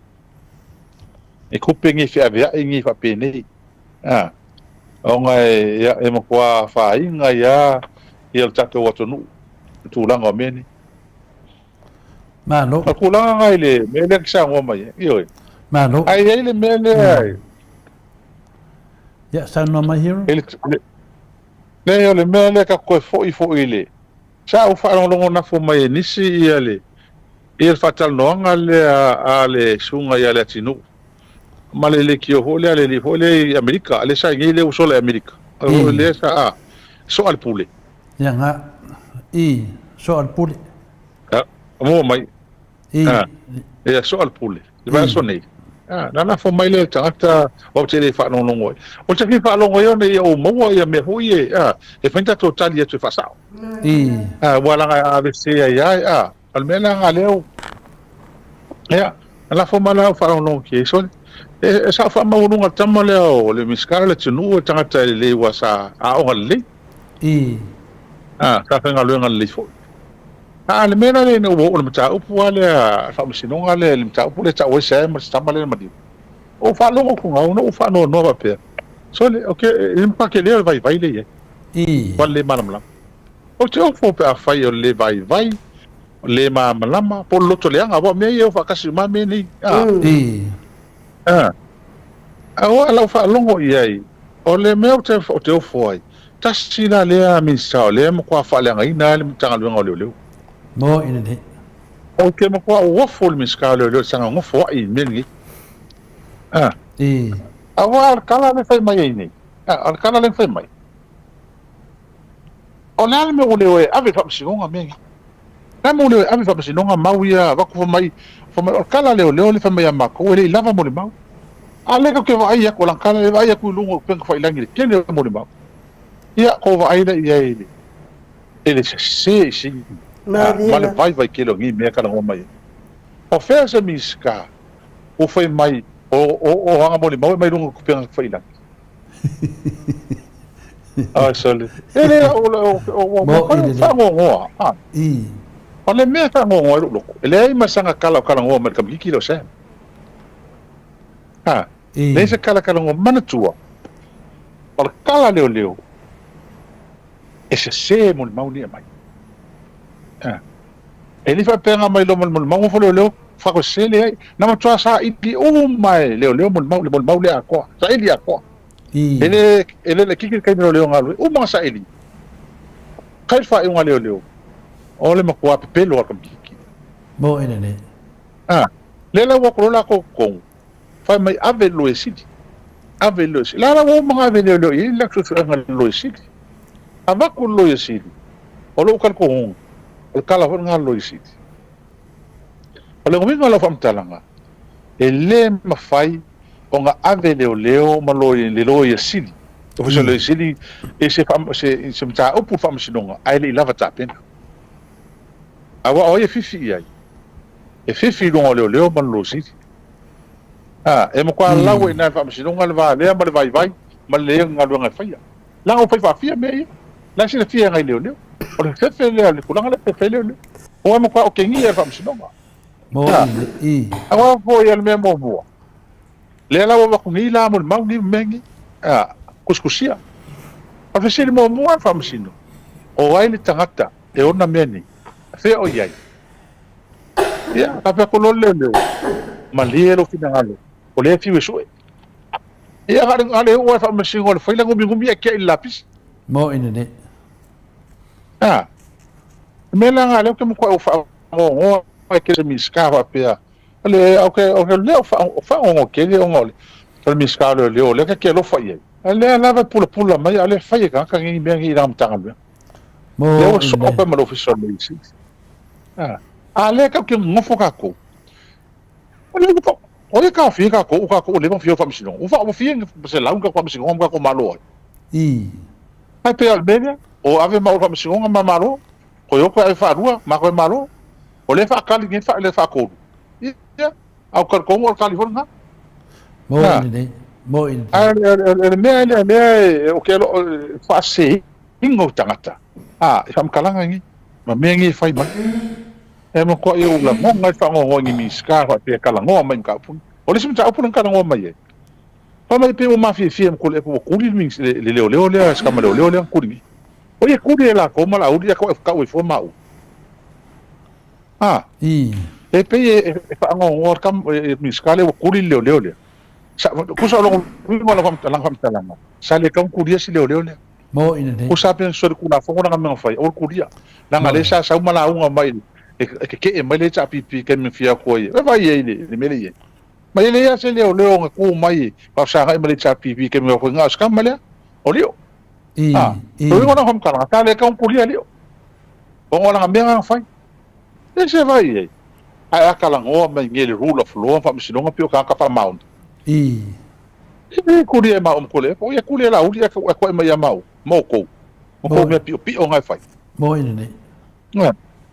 e tupe nei feaveai nei faapenei, a, ona e, ia, e matua afaina ai lava ia le tatou atunuu i tulaga o mea nei. Malo. O le tulaga lena i le mea lea e te saunoa mai ai, ioe. Malo. Ae i ai le mea lea e... Ia, saunoa mai Hero. I le, le, leai, o le mea lea tatou toe foi foi i le... Sa ou faalogologo nafo mai e nisi ia le, ia le faatalanoaga lea a le susuga ia Leatinuu ma le leitio foi lea a le alii foi lea i Amerika, lea sa i nei lea ua sola i Amerika. O lea sa, a, soa le pule. Ia nga i soa le pule. A, mua mai. I. A, ia soa le pule. Le vaiaso nei. A, na lafo mai lea i le tagata, ou te le faalogologo ai. Ou te fia faalogo ai ona ia ou maua ia mea foi e, a, e fai ni tatou tali atu e faasao. I. A, ua laga e aveese ai ai, a, o le mea la nga lea u, ia, na lafo mai la au faalogologo ki ai, sole, e, e sa ou faamaualuga le tama lea o le Minisita o le atunuu, o le tagata e lelei ua sa aoga lelei. I. A, sa faigaluega lelei foi. A, le mea la lea ina ua oo i le mataupu lava lea a le Faamasinoga lea i le mataupu lea e tau ai Sam ma si tama lea na maliu, ou faalogo atu gau na ou faanoanoa faapea, Sole, ok, e le matua tele o le vaivai lea i ai. I. Ua le malamalama. Ou te ofo pe afai o le le vaivai, o le le malamalama, po o le loto leaga, aua o mea ia e o faatasi uma lava mea nei. A. I. A, aua lau faalogo i ai, o le mea ou te, ou te ofo ai, tasi la lea Minisita o lea e matua faaleagaina ai le Matagaluega o Leoleo. Moi lelei. Ou te matua ou ofo i le Minisita o Leoleo i le saga nofo ai i le mea lenei. A. I. Aua o le tala lea e fai mai ai nei, a, o le tala lea e fai mai, O le a le mea ua le o e ave i le faamasinoga mea ia? O le a le mea ua le o e ave i le faamasinoga mau ia avatu fai mai, fai mai o le tala a leoleo lea fai mai ia matou e le i lava molimau. A o lea tatou te vaai atu, o lana tala e vaai atu i luga o upega tafailagi i le tele o molimau. Ia, tou vaai la i ai i le, i le sese i sini, a, ma le vaivai tele o nei mea e talanoa mai ai. O fea se Minisita ua fai mai o, o, o ana molimau e aumai i luga o upega tafailagi? Ai sole. E le o o o o fagogoa. Ha. I. O le mea fagogoa i lou loto. E leai ma saga kala o kalagoa mai le kamakiki lea o Sam. Ha. I. Leai se kala kalagoa manatua. O le kala leoleo e sese molimau nei e aumai. Ha. E le faapea na aumai loa ma le molimau nofo leoleo faakosese leai. Na matua saili uma e leoleo molimau le molimau lea atoa. Saili atoa. I. E le e le laitiiti le taimi leoleo galue, uma na saili. Kai le faaiuga a leoleo, o le matua pepelo a le kamakiki. Mo ina nei. A, lea la ua o atu loa latou totonu, fai mai ave i le loia sili. Ave i le loia sili. La la ua uma ona ave e leoleo i ai le latou suesuega i le loia sili. Avatu i le loia sili, o lou talitonuga, o le tala foi lena a le loia sili. O le uiga o lau faamatalaga, e le mafai ona ave leoleo ma le loia sili, Ofisa o le Loia Sili i se, se, se mataupu i le faamasinoga ae le i lava tapena. Aua o ai e fifi i ai? E fifi i luga o leoleo ma le Loia Sili. A, e matua lau ai i ina i le faamasinoga le va lea ma le vaivai ma le leai o ni galuega e faia. Leaga ua fai faafia mea ia. La e silafia e nai leoleo. O le fefe lea, o le tulaga lea e fefe ai leoleo. Ua matua otegia e le faamasinoga. Moni i. Aua foi o le mea muamua. Lea la ua avatu nei la molimau nei mea nei, a, kusikusia. O le fesili muamua a le Faamasino, o ai le tagata e ona mea nei? Fea o i ai? Ia, faapea atu loa le leoleo, malie lou finagalo, o lea e fiu e sue. Ia, na o le oo lava i le Faamasino o le faila gumigumi ae tiai i le lapisi. Moni nei. A, o le mea la lena lea ou te matuai ou faanoanoa ai i le Minisita faapea, O le lea o faanoanoa tele ona o le Minisita o Leoleo lea ta te alofa i ai, a lea lava e pulapula mai a o lea e fai e tagata nei mea nei i lana Matagaluega. Lea ua soo pea ma le Ofisa o le Loia Sili. A lea tatou te nonofo tatou, o lea ua o ai e taofia tatou, o tatou ua leva ona fia o i le Faamasinoga, ua fia selau ni tatou Faamasinoga ma tatou Malo ai. Ae pei lava o le mea lea, o ave maua i le Faamasinoga ma Malo, Toe o toe ave faalua, ma toe malo. O lea e faatali nei le faatolu. Ia, a ou talitonu o le tali foi lena. Moni lelei, moni lelei. Ae o le mea lea, lea ou te faaseseina o tagata, a, i faamatalaga nei, ma mea nei e fai mai. E matuai ou lagona ai le faanoanoa i ni Minisita faapea e talanoa mai i mataupu nei. O le isi mataupu lea na talanoa mai ai, fai mai pei ua mafiafia ma Tuilaepa ua tuli le leoleo lea, si tama leoleo lea na tuli nei. O ia kuli e lakou ma Laauli ia kau ai fua maʻu. A. E pei e faanoanoa le Minisita lea ua kuli le leoleo lea. Sa, tusa o lona uiga o lana faamatalaga, sa le tatau ona kulia si leoleo lea. Tusa pe na soli Tulafono lana mea na fai, aua le kulia. Leaga lea sa sau ma lauga mai e tetee mai le HRPP i taimi na fia atu ai, e vaai ai i le mea lea e i ai. Ma e leai lava se leoleo na tu mai e faafesagai ma le HRPP i taimi na fai, na o se tama lea, o Lio. Ah, o uiga o lana faamatalaga, sa le tatau ona kulia Lio, ona o lana mea lena na fai. E se vai i ai. Ae a talanoa mai nei le rule of law ma faamasinoga pei o tagata faamaoni. E le kulia e maua ma Tuilaepa, o ia kulia e Laauli ae tuuai mai ia maua ma outou, ma tou mea piopio na e fai. Moni lelei.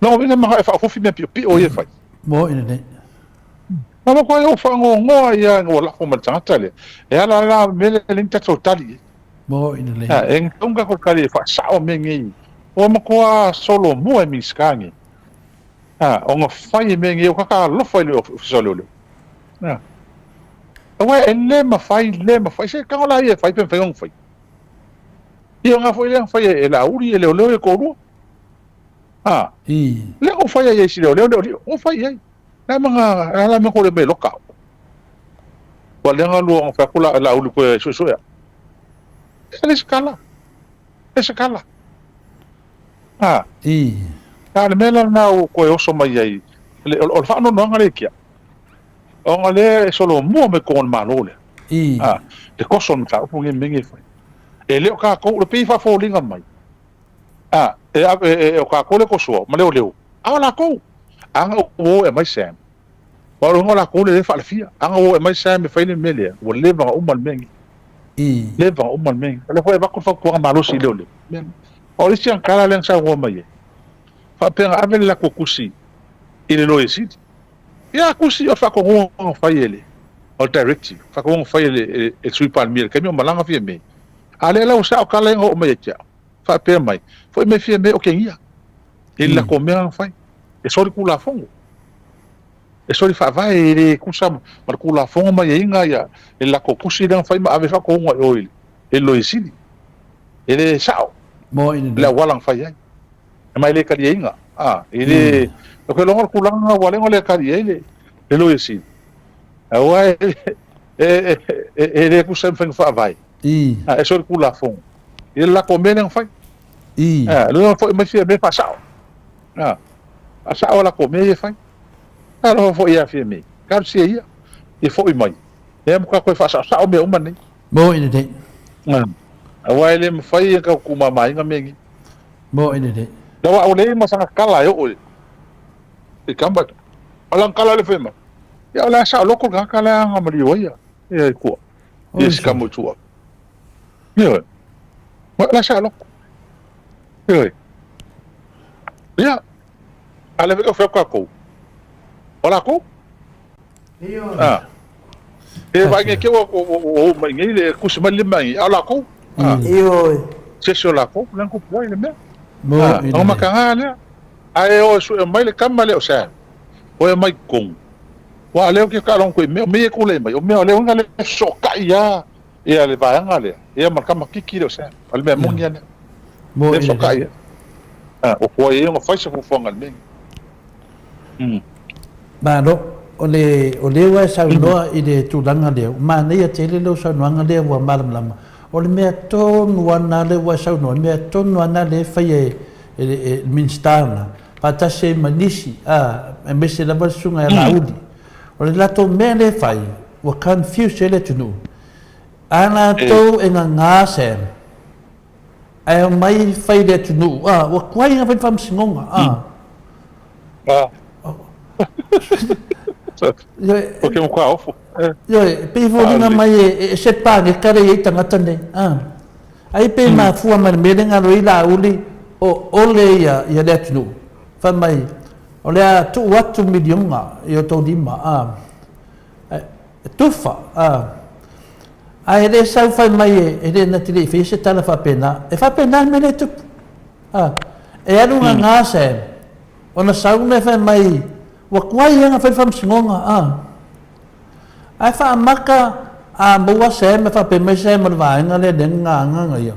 Lona uiga e manao e faaofofi mea piopio ia e fai. Moni lelei. Na matua ou faanoanoa ia ina ua lafo mai le tagata lea. E ala la mea lea e leai ni tatou tali i ai. Moni lelei. E tatau ona tatou tali e faasao mea nei. Ua matua solomua e Minisita nei ona fai e mea nei, ua taka alofa i le Ofisa o Leoleo. Aua e le mafai, le mafai, se tago la ia e fai pe mafai ona fai. Ia o na foi lea na fai e Laauli, e leoleo ia toalua. Lea na ou fai ai i si leoleo lea o Lio, ua fai i ai. La ma nga la me ko le me loka. Ua lea nga lua nga fai la la uli ko suesue. E le skala. E skala. Ah. I. A le mea la na o koe oso mai ai. Le o le whaanonoanga le kia. O nga le e solo mua me ko malo le. I. Ah, le koso na ka upu nge menge fai. E le o ka ko le pei whafōlinga mai. Ah, e e o ka ko le kosoa ma leo leo. A o lakou, a ga ua o e aumai Sam. Aua o le uiga o lakou lea e faalafia. A ga ua o e aumai Sam e fai le mea lea, ua leva ona uma le mea lenei. Leva ona uma le mea lenei. O lea foi e avatu le fautuaga malosi i leoleo. O le isi ankara lea na saunoa mai ai, faapea na ave le latou tusi i le Loia Sili. Ia, tusi o le faatonuga na fai e le, o le directive, faatonuga na fai e le Sui Palemia i le taimi o malaga Fiame. A o lea la ua sao tala ia na oo mai ia te au, faapea mai, foi mai Fiame o Kenia. I le latou mea na fai. E soli Tulafono. E soli Faavae, e le tusa ma le Tulafono ma aiaiga ia le latou tusi lea na fai ma ave faatonuga i o i le Loia Sili. E le sao le auala na fai ai. Ma e le taliaina. A, e le, o ke loga o le tulaga na ua ala ai ona le tali ai le Loia Sili. Aua e le tusa ai ma faiga faavae. E soli Tulafono i le latou mea lea na fai. Lea foi mai Fiame faasao. Faasao a latou mea ia e fai. Alofa foi ia Fiame. Talosia ia, ia foi mai. Lea matua toe faasaosao mea uma nei. Moni lelei. Aua e le mafai ona tatou tuumamaina mea nei. Moni lelei. Aua ua leai ma sana tala e oo i tama. O lana tala lea fai mai, ia o le a saoloto le tagata lea na maliu ai ia i tua. Ia si tama i tua. Ioe. Ma la saoloto. Ioe. Ia, a le o fea kākou. O lākou. Ah. E vai nge ke o o mai nge le kusi mai le mai a o lākou. Ah. Ioe. Se se o lākou, le ku puai le mea. Mo Ah, o makanga lea. Ae o su mai le kama le o sa. Oe mai totonu. Aua o lea ou te faalogo atu i mea, o mea ia e tulai mai, o mea o lea uiga lea e fesootai lava ia le vaega lea, ia ma le tamaitiiti lea o Sam. O le mea moni lava lea. Mo Lea e fesootai ai. A, ua tuai ai ona fai se fuafuaga i le mea lea. Malo. O le, o lea ua e saunoa i le tulaga lea, ua manaia tele lau saunoaga lea ua malamalama. O le mea tonu lava lena lea ua e saunoa, o le mea tonu lava lena lea e faia e, e le Minisita lena, faatasi ai ma nisi, a, aemaise lava le susuga ia Laauli. O le latou mea lea e fai, ua confuse ai le atunuu. A latou e gaga Sam, ae omai fai i le atunuu, a, ua tuai ona fai le faamasinoga, a. A. O ke matua ofo. Ioe, e pei e foliga mai e ese le paneta lea e i ai tagata nei, a. Ai pe mafua mai le mea lea na alu ai Laauli o ole ia ia le atunuu, fai mai o le a tuu atu miliona i outou lima, a, e tufa, a. Ae le sau fai mai e le na te le i faia se tala faapena. E faapena le mea lea e tupu. A, e alu gaga Sam, ona sau lea fai mai ua tuai lava ona fai le faamasinoga, a. Ae faamata a maua Sam e faapea mai Sam o le vaega lea lea na agaga ia.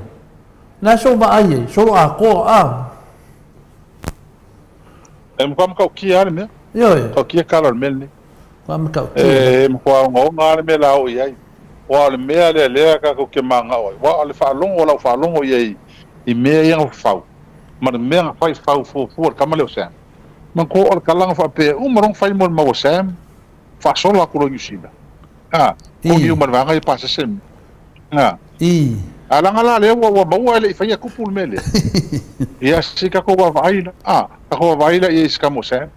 Le a sou vaai ai, solo atoa a. E matua matautia lava le mea. Ioe. Matautia tala o le mea lenei. Matua matautia. E matua ogaoga lava le mea la oo i ai. Aua o le mea lea lea tatou te manao ai. Aua o le faalogo o lau faalogo i ai i mea ia na fau ma le mea na fai fau fuafua e le tama lea o Sam. Manatua o le tala na faapea uma loa na fai mo le mau a Sam. faasola atu loa i Niu Sila. A, koni uma le vaega ia pasese. A. A leaga la lea ua ua maua e le i faia tupu le mea lea. Ia se i tatou vaavaai la, a, tatou vaavaai la i ai i se tama o Sam.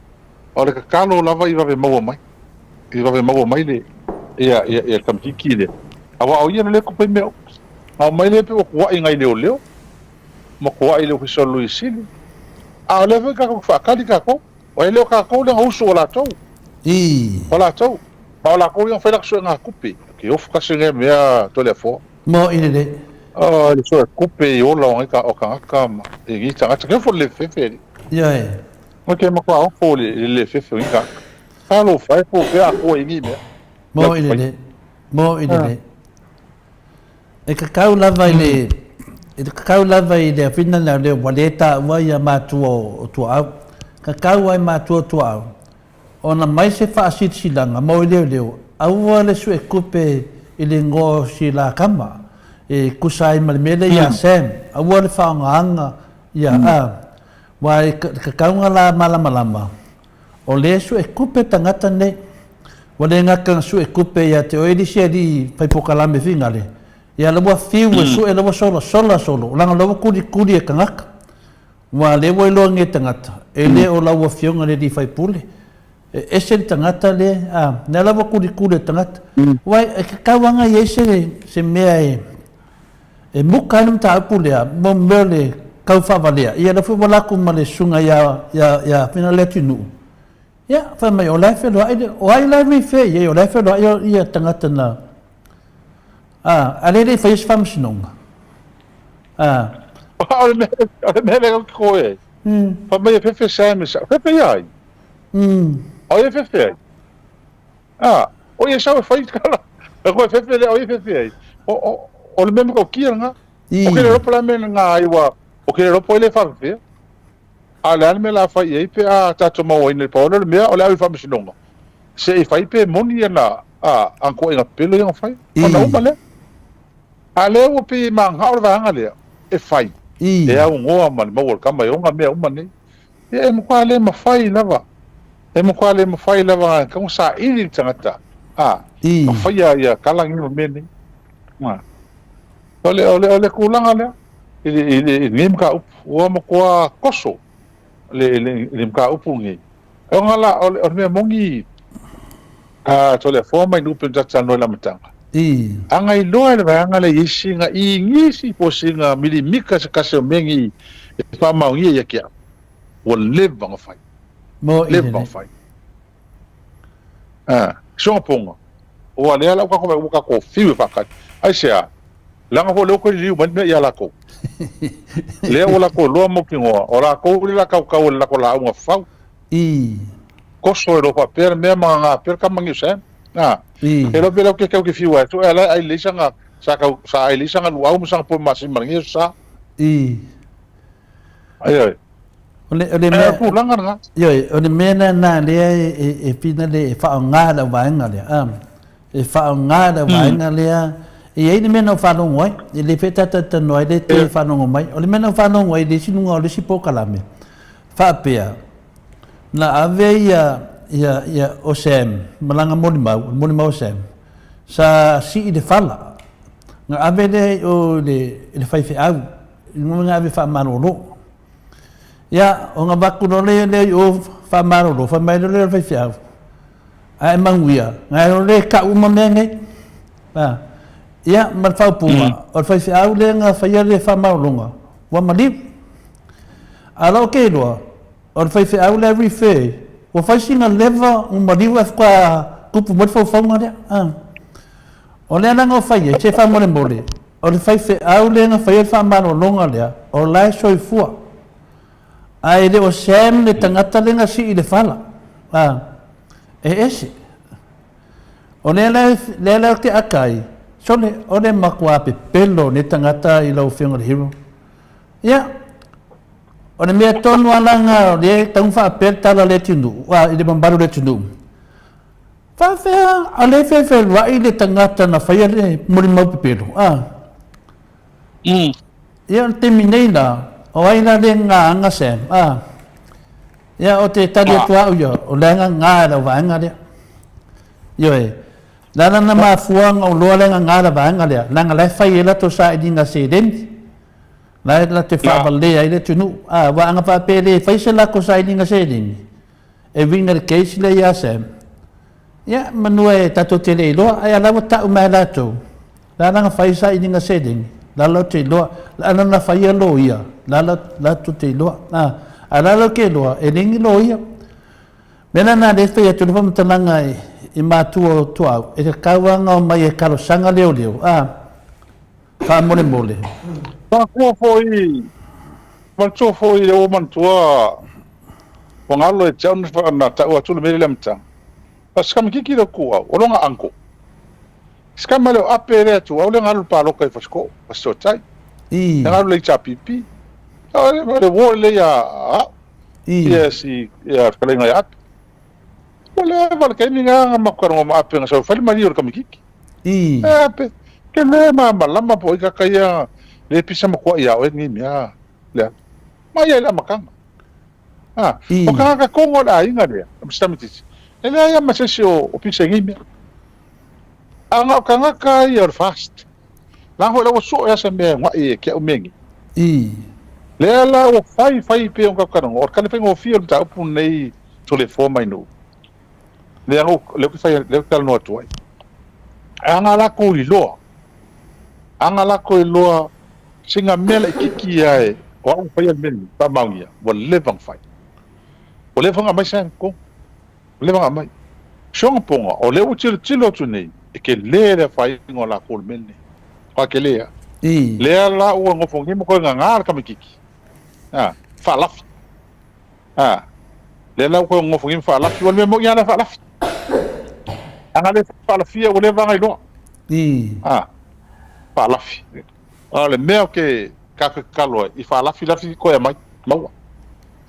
O le tatalo lava i vave maua mai, i vave maua mai le, ia, ia, ia le tamaitiiti lea. Aua o ia na le tupu ai mea uma. Na omai lea pei ua tuai nai leoleo, ma tuai i le Ofisa o le Loia Sili. A o lea foi tatou te faatali tatou. E le o tatou lea na usu o latou. Ii. O latou. Ma o latou ia na fai latou suega tupe. Ke ofu kasi nei mea Toleafoa. Mo i lelei. Oh, le suega tupe i ola o ngai o tagata ma i ngi tagata. Ke ofu le fefe ali. Ioe. Mo ke matua ofu le le fefe o ngi tagata. Talo fai po pe a koa i ngi mea. Mo i lelei. Mo i lelei. E kakau lava i le e kakau lava i le awhina lea lea ua le taua ia matua o Tuaau. Kakau ai matua o Tuaau ona mai se faasilasilaga mo i leoleo aua le suekupe i le igoa o si la kama e tusa ai ma le mea lea ia Sam aua le faaaogaina ia a ua e kakauga la malamalama O lea e suekupe tagata nei. Ua le gata na suekupe ia te oe le isi alii fai pokalame figale, ia la ua fiu e sue la ua solasola solo, leaga la ua kulikuli e tagata. Ua lea ua iloa nei e tagata, e le o lau afioga le alii faipule. E ese le tagata lea, a, lea la ua kulikuli e tagata. Ua e tatau lava ona i ai se, se mea e, E muka ai le mataupu lea, mo mea o le kau faavalea, ia lea foi ua laku ma le susuga ia, ia, ia Finaleatinuu, ia, fai mai o la e feloai le, o ai la e refer i ai, o la e feloai ia tagata na, a, a lea e le i faia se faamasinoga. A. O le mea, o le mea lea ou te koe ai. Fai mai e fefe Sam e sao. Fefe ia ai? O ai e fefe ai? A, o ia sau e fai kala. E koe fefe lea o ia fefe ai. O, o, o le mea matautia lena. O ke le ropo la mea ngā ai ua, o ke le ropo ai le whawhewhea. A le a le mea la fai ai pe a tātou mauaina i paola le mea o le au i faamasinoga. Se i fai pe moni ia na, a, ang koe nga pelo ia nga fai. Ona uma lea. A lea ua pei e mangao le vaega lea, e fai. E augoa ma le maua o le kama e ona mea uma nei. Ia e matua le mafai lava, e matua le mafai lava e tatau ona saili le tagata, a, ma faia ia tala nei ma mea nei. A, o le, o le, o le tulaga lea i le, i le, i lenei mataupu, ua matua toso le, le, le mataupu lenei. E ona la, o le, o le mea moni, a, Toleafoa mai Nupe na tatou talanoa i le amataga, a na iloa e le vaega lea i ai sina, i nisi po o sina milimita se tasi o mea nei e faamaonia ia te au, ua leva ona fai. Leva ona fai. A, soga poga, ua lea la ua tatou ua tatou fiu e faatali. Aisea? Leaga foi o lea ua toe liliu mai le mea ia latou. Lea ua latou iloa mautinoa, o latou lea o le a tautau e le latou lauga fau. Koso e lo faapea le mea ma gagā pea le kama ngi o Sam. A, e lo pe lau ke kau ke fiu ai, so e ala ai lei sanga, sa kau, sa ai lei sanga luau ma sanga poe masini ma ngi sa. Ai ai. O le, o le mea... Tulaga lena. Ioe, o le mea lena lea e fina le e faaaoga lau vaega lea. A, e faaaoga lau vaega lea. E i ai le mea na ou faalogo ai, e le faia talatalanoa ai le toe faalogo mai. O le mea na ou faalogo ai i le isi luga o le isi polokalame, faapea, na ave ia, ia, ia, o Sam, ma lana molimau, o le molimau a Sam, sa sii le fala. Na ave lea i o i le, i le faifeau, i luga na ave faamalolo. Ia, ona avatu loa lea i o faamalolo, fai mai loa lea o le faifeau, a e manuia, na e le tau uma mea nei. A, ia, ma le faaupuga, o le faifeau lea na faia le faamalologa, ua maliu. A o lau ke iloa, o le faifeau lea refer, ua fai sina leva ua maliu ae faatoa tupu mai le faufauga lea. A. O lea la na fai ai, se faamolemole, o le faifeau lea na faia le faamalologa lea, o la e soifua. Ae le o Sam le tagata lea na sii i le fala. A, e ese. O lea la, lea la ou te ata ai, sole, o le matua pepelo o nei tagata i lau Afioga i le Hero. Ia, o le mea tonu lava la lena o lea e tatau ona faapea le tala a le atunuu, a, i le mamalu o le atunuu, Faafefea a le fefeluai le tagata na faia le molimau pepelo? A. Ia, o le taimi nei la, o ai la le gagaga Sam? A. Ia, o te tali atu au ia, o le agaga e lau vaega lea. Ioe, le ala na mafua ona ou loa le agaga la vaega lea, leaga la e fai ai latou sailiga seleni. La e latou faavalea ai le atunuu. A, aua ana faapea e le fai se latou sailiga seleni, E uiga i le case lea ia Sam, ia, manu e tatou te le iloa, ae a la ua tau mai e latou, la la na fai sailiga seleni, la la ou te iloa, la la na faia loia, la la latou te iloa, a, a la la ou te iloa, e leai ni loia. Mea la na lea e fai atu le faamatalaga i matua o tuaau, e tatau lava ona omai e talosaga leoleo, a. Faamolemole. Manatua foi, manatua foi lea ua manatua ua galo e te au na tau atu le mea lea i le amataga. A o se kamakiki lea ku au, o lona uncle. Se kama lea o Ape lea atu au lea na alu i le paloka i Fasitoo, Fasitoo tai. I. Lea na alu i le HRPP. O le war lea ia au. Ia si, ia fetalaiga ia Ape. Ua leva le taimi na na matou talanoa ma Ape na sau fai le malie o le kamakiki. I. E Ape, ke le malamalama po o ai kaka ia le pisa matua ia oe lenei mea lea. Ma ia i le amataga. A, I. o tagata tonu o le aiga lea, o Mr. Mititi, e leai lava ma se isi o, o pisa i nei mea. A na o tagata ia o le fast. La foi la ua sue lava se mea e una'i e ke au mea nei. I. Lea la ua fai fai pei ona tatou talanoa, o le tali faigofie o le mataupu lenei Toleafoa mai nuu. Lea lea ou te fai lea ou te talanoa atu ai. Ana latou iloa, ana latou iloa sina mea laitiiti lava e o au na faia le mea lenei, faamaonia, ua leva ona fai. Ua leva ona aumai sign totonu. Ua leva ona aumai. Sioga poga, o lea ua tilotilo atu nei, e tele le afaina o latou i le mea lenei. Matua tele lava. I. Lea la ua nofo nei ma toe gaga le tamaitiiti. A, faalafi. A, lea la ua toe nofo nei ma faalafi. Ua le mea moni lava la faalafi. Ana le faalafia ua leva ona iloa. I. A, faalafi. A o le mea ou te tatou te tatalo ai, i faalafi lafi toe aumai, maua.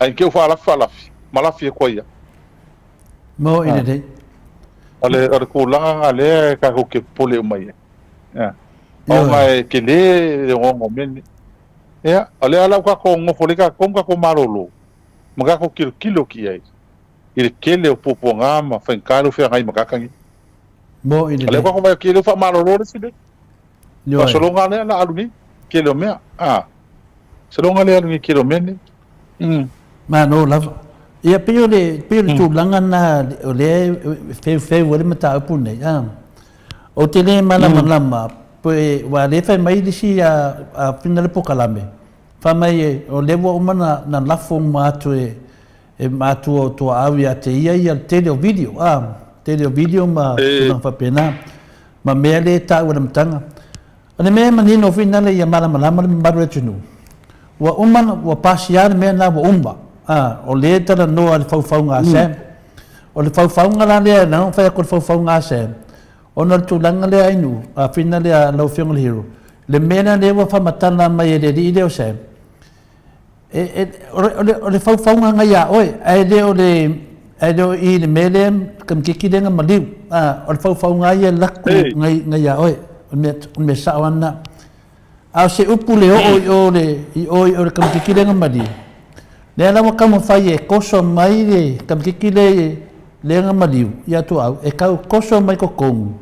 Ae te i ua faalafi faalafi, ma lafi atu ai lava. Mo i lelei. O le, o le tulaga lena lea e tatou te popole uma i ai. Ia. Ona e tele le ogaoga o mea nei. Ia, o lea la ua tatou nofo lelei tatou ma tatou malolo, ma tatou tilotilo atu i ai i le tele o puapuaga ma faigata lea ua feagai ma tagata nei. Mo i O lea lelei. ua tatou vaai atu, lea ua faamalolo le isi mea. Ioe. Faasologa lea la alu nei, tele o mea. A, sologa lea alu nei tele o mea nei. Mm. Malo lava. Ia, pei o le, pei o le tulaga lena o lea e feufeu ai le mataupu lenei, a. Ou te le malamalama, pe, aua o lea e fai mai le isi a, a fina le polokalame, fai mai o lea ua uma ona, na lafo uma atu e, e matua o tuaau ia te ia ia le tele o video, a, tele o video ma tulaga faapena, ma mea lea e taua i le amataga. O le mea e manino foi lena ia malamalama le mamalu o le atunuu, ua uma, ua pasia le mea lena ua uma, a, o lea e talanoa i le faufauga a Sam. O le faufauga la lea, leaga ua fai atu o le faufauga a Sam, ona o le tulaga lea Ainuu, a Fina lea lau Afioga i le Hero, le mea lea lea ua faamatala mai e le alii lea o Sam, e, e, o, le, o, le, o le faufauga na ia oe, ae le o le, ae le o i le mea lea, kamikiki lea na maliu. A, o le faufauga ia laku ngai, ngai ia oe. O le mea, o le mea sao lava lena. A o se upu le oo i o le, i o i o le kamikiki lea na maliu, lea la ua taumafai e toso mai le kamikiki lea, lea na maliu ia Tuaau, e tau toso mai totonu,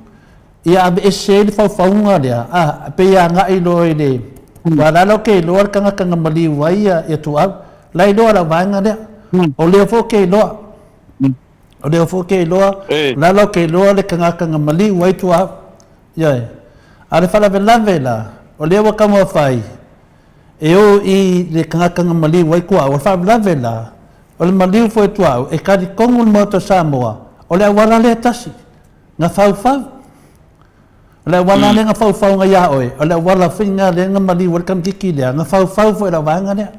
ia aveese ai le faufauga lea, a, pei e agai loa i le, aua o la la ou te iloa le tagata na maliu ai ia, ia Tuaau. La e iloa lau vaega lea. O lea foi ou te iloa. O lea foi ou te iloa, o la la ou te iloa le tagata na maliu ai Tuaau. Ioe. A o le faalavelave la, o lea ua taumafai e o i le tagata na maliu ai Tuaau, o le faalavelave la, o le maliu foi o Tuaau, e talitonu le Maota o Samoa, o le auala lea e tasi, na faufau. O le auala lea na faufau ngai ia oe, o le auala foi lena lea na maliu ai le tamaitiiti lea, na faufau foi e lau vaega lea.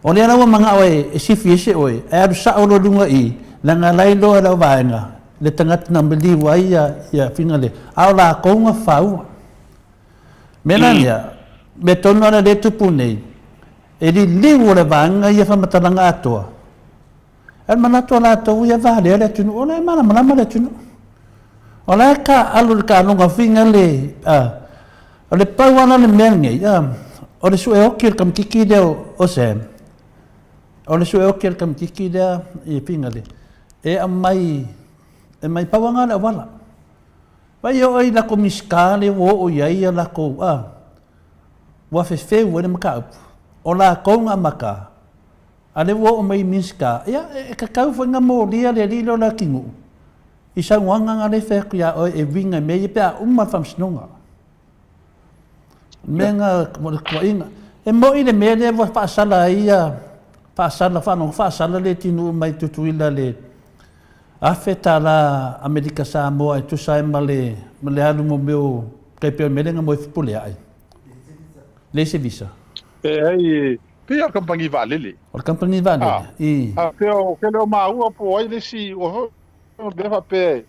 O lea la ua manao e sifi ese oe, ae alu sao loa i luga i, leaga la e iloa e lau vaega le tagata na maliu ai ia, ia fina lea, a o latou na faua. Mea la lea, mea tonu lava lea e tupu nei, e liliu o le vaega ia faamatalaga atoa, Ae manatu a latou ia valea le atunuu, o la e malamalama le atunuu. O la e taaalo i le taaloga foi lea, o le pau lava la o le mea lenei, o le sue oti o le tamaitiiti lea o Sam, o le sue oti o le tamaitiiti lea i Fingali, e aumai, e aumai pau lava lena o le auala. Vai oo i latou Minisita lea ua oo i ai a latou, ua fefeu ai le mataupu, o latou na amata, A lea ua oo mai i Minisita, ia, e tatau foi ona molia le alii lea o Leatinuu i saunoaga na lea e fai atu ia oe e uiga i mea ia pe a uma le faamasinoga. O le mea na, o le tuuaiga. E moni le mea lea ua faasala ai ia, faasala, faalogo faasala Leatinuu mai Tutuila le $1,000 Amerika Samoa e tusa ai ma le, ma le alu mo mea o, tai pei o le mea lea na moe Fepuleai. Leai se visa. Leai, Pei o le kamupani vaalele. O le kamupani vaalele, i. A pei o ke leo maua po o ai le isi ua foi mea faapea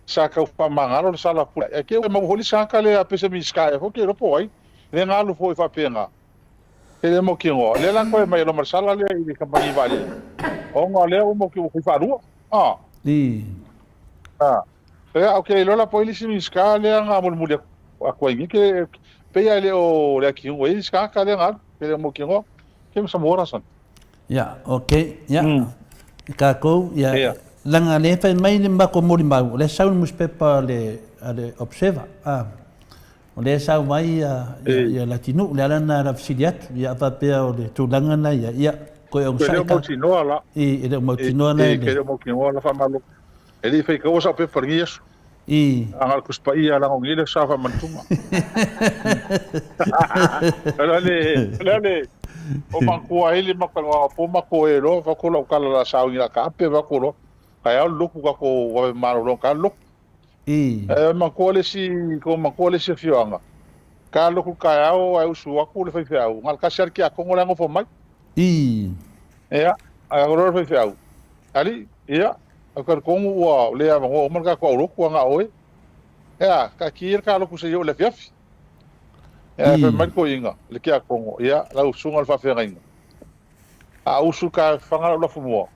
sa tau faamagalo le sala pule ae ke ua maua foi le isi tagata lea pei se Minisita ea foi ke iloa po o ai lea na alu foi faapena ke le mautinoa lea la toe aumai loa ma le sala lea i le kamupani vaalele ona o lea ua mautinoa ua fai faalua a I. A Ea ou te le iloa la po o ai le isi Minisita lea na mulimuli atu ai nei ke pei lava e le o le Akinuu e i ai le isi tagata lea na alu ke le o mautinoa ke ma Samoa la. Ia, ok, ia, i tatou, ia, yeah. Leaga lea fai mai le matou molimau, o lea sau le nusipepa a le, a le Observer, a, o lea sau ai ia, ia, ia Latinuu, le ala lena na fesili atu, ia a faapea o le tulaga lena ia, ia, toe onosai E le o mautinoa la. I, e le o mautinoa la. E, e le o mautinoa la faamalo. E le i faitaua sau pepa i lenei aso. I. A na o le Tusi Paia a lagogia le sa faamanatuga. O le a le, o le a le, o manatua ai le matou po matou e loa fai atu lau tala o le a sauni o le a taape fai atu loa, taeao le lotu tatou vave malolo taeao le lotu. I. Ae manatua le isi, tou manatua le isi afioaga, ta lotu taeao ae usu atu le faifeau, na o le tasi lava le tiakono la e nofo mai. I. Ia, ae alu loa le faifeau, Alii, ia, Ou talitonu ua le avanoa uma le tatou aulotu a na o oe. Ea, taatia ia le ta lotu seia oo i le afiafi. Ea, fai mai le toeaina, le tiakono, ia, lau susuga i le faafeagaiga, a usu ta faga lau lafumoa,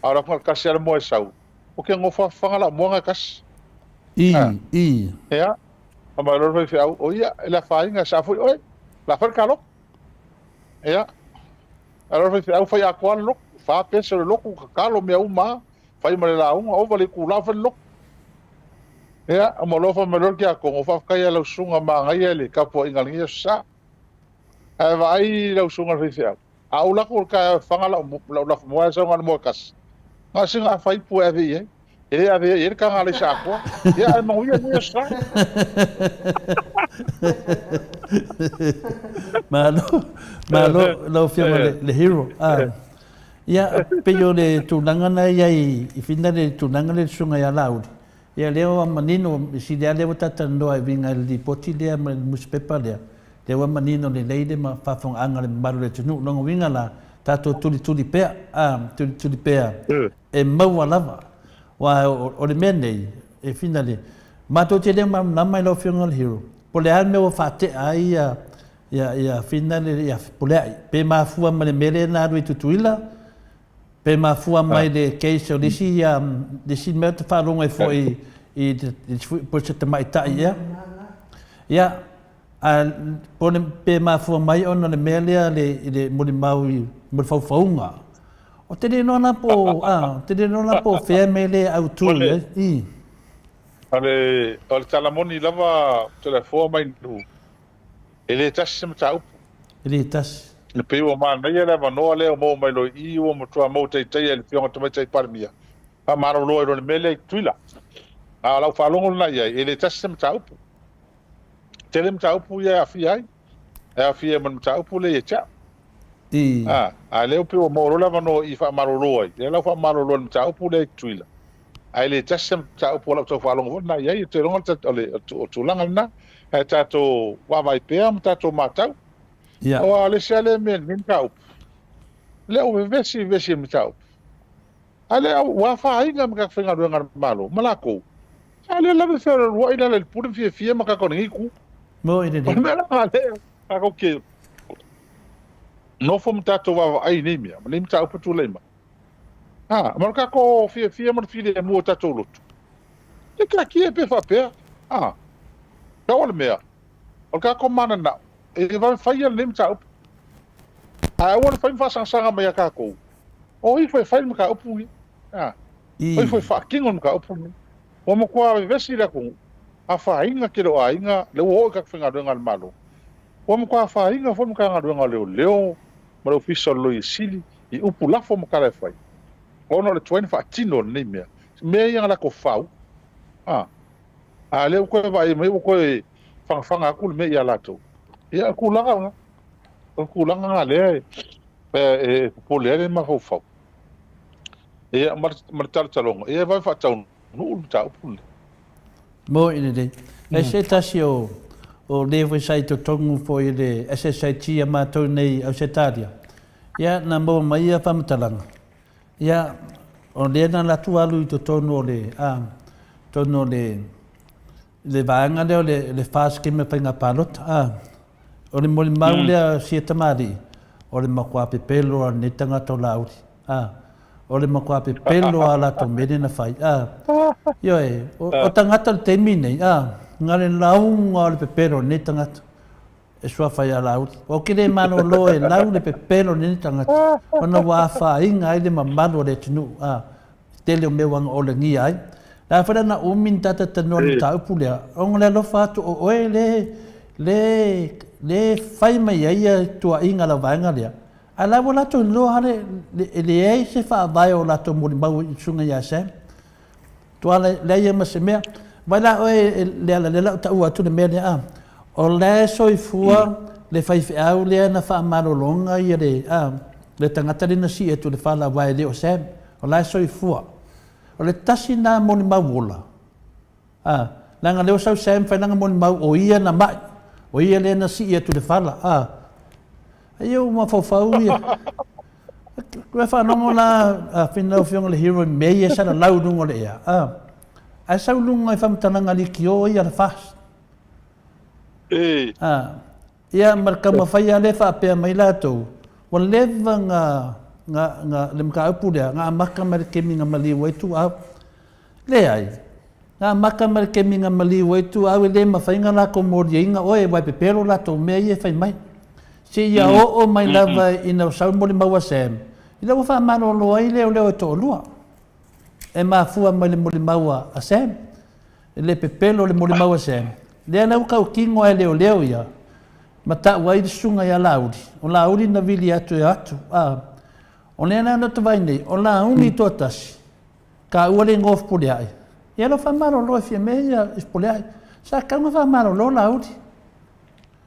a o le atu na o le tasi lava le moa e sau, ou te nofo lava faga lau moa na e tasi. Ea, fai mai loa le faifeau, o ia, e le afaina, e saa foi oe, o le a fai le ta lotu. Ea, Ae o le faifeau fai atoa le lotu, fa pese o le lotu, tatalo mea uma a, fai ma le lauga, ova le itula o fai le lotu. Ia, uma loa fai mai loa le tiakono, faafetai ia lau susuga manaia le tapuaiga i lenei aso Sa. Ae vaai lau susuga i le faifeau, a ou lako i le taeao e faga lau, lau lafumoa ae sau na o le moa e tasi, na o sina afa ipu e ave i ai. E le ave i ai le taga a Alaisa atoa. Ia, ae manuia lenei aso Sa. Malo, malo lau Afioga i le hero. Ia, pei o le tulaga na i ai i Fina le tulaga lea i le susuga ia Laauli, ia lea ua manino, e sili lava lea ua talatalanoa e uiga i le lipoti lea ma le nusipepa lea, lea ua manino lelei le faafofogaaga a le mamalu o le atunuu. Lona uiga la, tatou tulituli pea, tulituli pea e maua lava. Aua o le mea nei, e finale, matou te le malamalama i lau Afioga i le Hero, po o le a le mea ua faatea ai ia, ia, ia finale, ia Fepuleai, pe mafua ma le mea lea na alu i Tutuila, pe mafua mai le case o le isi, ia, le isi mea ou te faalogo ai foi i, i, po o se tamaitai ea. Ia, a, po o le, pe mafua mai ona o le mea lea le, i le molimau i, mo le faufauga. Ou te le iloa la po o, a, ou te le iloa la po o fea mea lea e autu i ai. I. O le, o le tala moni lava Toleafoa mai Nuu, e le tasi se mataupu. E le tasi. E pei ua manaia le avanoa lea ua maua mai loa i i, ua matua maua taitaia e le Afioga i le Tamaitai Palemia, faamalolo ai loa i le mea lea i Tutuila. A o lau faalogo lena i ai, e le tasi se mataupu. Tele mataupu ia e aafia ai, e aafia ai ma le mataupu lea ia te au. I. A, a lea ua pei ua maua loa le avanoa i faamalolo ai, lea la ua faamalolo ai le mataupu lea i Tutuila. Ae le tasi se mataupu o lau tau faalogo foi lena i ai, ou te iloa o le, o tulaga lena. Ae tatou vaavaai pea ma tatou matau. Ia. Aua o le isi lava lea mea i lenei mataupu, lea ua vevesi vevesi i le mataupu. A lea ua afaina ma tagata faigaluega a le Malo ma latou, a lea lava e fealualuai Lealailepule ma fiafia ma tagata o lenei itu. Mo i lenei. O le mea la lea tatou te nofo ma tatou vaavaai i nei mea, ma nei mataupu e tulai mai. A, ma le tatou fiafia ma le filemu o tatou loto. E taatia pe faapea. A, pau o le mea, o le tatou mananao, e vave faia lenei mataupu. Ae aua le fai ma faasagasaga mai ia tatou, o ifo e fai le mataupu lenei. A, o ifo e faatino le mataupu lenei. Ua matua vevesi le atunuu, afaina tele o aiga, lea ua oo i tagata faigaluega a le Malo. Ua matua afaina foi le Matagaluega o Leoleo ma le Ofisa o le Loia Sili i upu lafo ma tala e fai, ona o le tuai ona faatino o lenei mea. Mea ia na latou fau, a, a lea ua toe vaai mai ua toe fagafaga atu le mea ia latou. Ia, o le tulaga lena. O le tulaga lena lea e, e, e popole ai le mafaufau. Ia, ma le talotaloga, ia e vave faataunuu le mataupu lenei. Mo i lelei. E se tasi o, o le foi sa i totonu foi i le SSIT a matou nei i Ausetalia, ia na maua mai ia faamatalaga, ia o lea na alu atu alu i totonu o le, a, totonu o le, le vaega lea o le, le FAST Scheme o faiga palota, a. O le molimau lea a sia tamalii, o le matua pepelo a lenei tagata o Laauli. A, o le matua pepelo a latou mea lea na fai. A, ioe, o, o tagata o le taimi nei, a, na le lauga o le pepelo o lenei tagata. E suafa ia Laauli. Ou te le malolo e lau le pepelo o lenei tagata, ona ua afaina ai le mamalu o le atunuu. A, tele o mea ua olegia ai. Le a foi la na umi ni tata tanoa le mataupu lea, ona le alofa atu o oe le, le, le fai mai ai ia tuuaiga a lau vaega lea, ae la ua latou iloa le, le, e leai se faavae o latou molimau i susuga ia Sam. Tua leai ia ma se mea. Vai la oe Leala, lea la ou taua atu le mea lea, a, o la e soifua le faifeau lea na faamalologa ia le, a, le tagata lea na sii atu i le fala aua e le o Sam. O la e soifua. O le tasi lena molimau ola. A, leaga lea ua sau Sam fai lana molimau o ia na mai. O ia lea na sii atu i le fala. A, a ia ua mafaufau ia. Ua faalogo la a Finn lau Afioga i le hero i mea ia e salalau i luga o le ea. A, ae sau i luga i faamatalaga leitio ia a le FAST. E. A, Ia, ma le taumafai lava lea e faapea mai latou, ua leva na, na, na, le mataupu lea, na amata mai le taimi na maliu ai Tuau. Leai, na amata mai le taimi na maliu ai Tuau, e le mafai ona latou moliaina oe, aua e pepelo latou mea ia e fai mai. Seia oo mai lava ina ua sau le molimau a Sam, ina ua faamalolo ai leoleo e toalua. E mafua mai le molimau a Sam. E le pepelo le molimau a Sam. Lea la ua tautino a e leoleo ia, ma tau ai le susuga ia Laauli. O Laauli na vili atu e atu, a. O lea la na tavai nei, o Laauli toatasi, taua le igoa o Fepuleai. Ia alo faamalolo e Fiame ia i Fepuleai. Sa tatau ona faamalolo Laauli.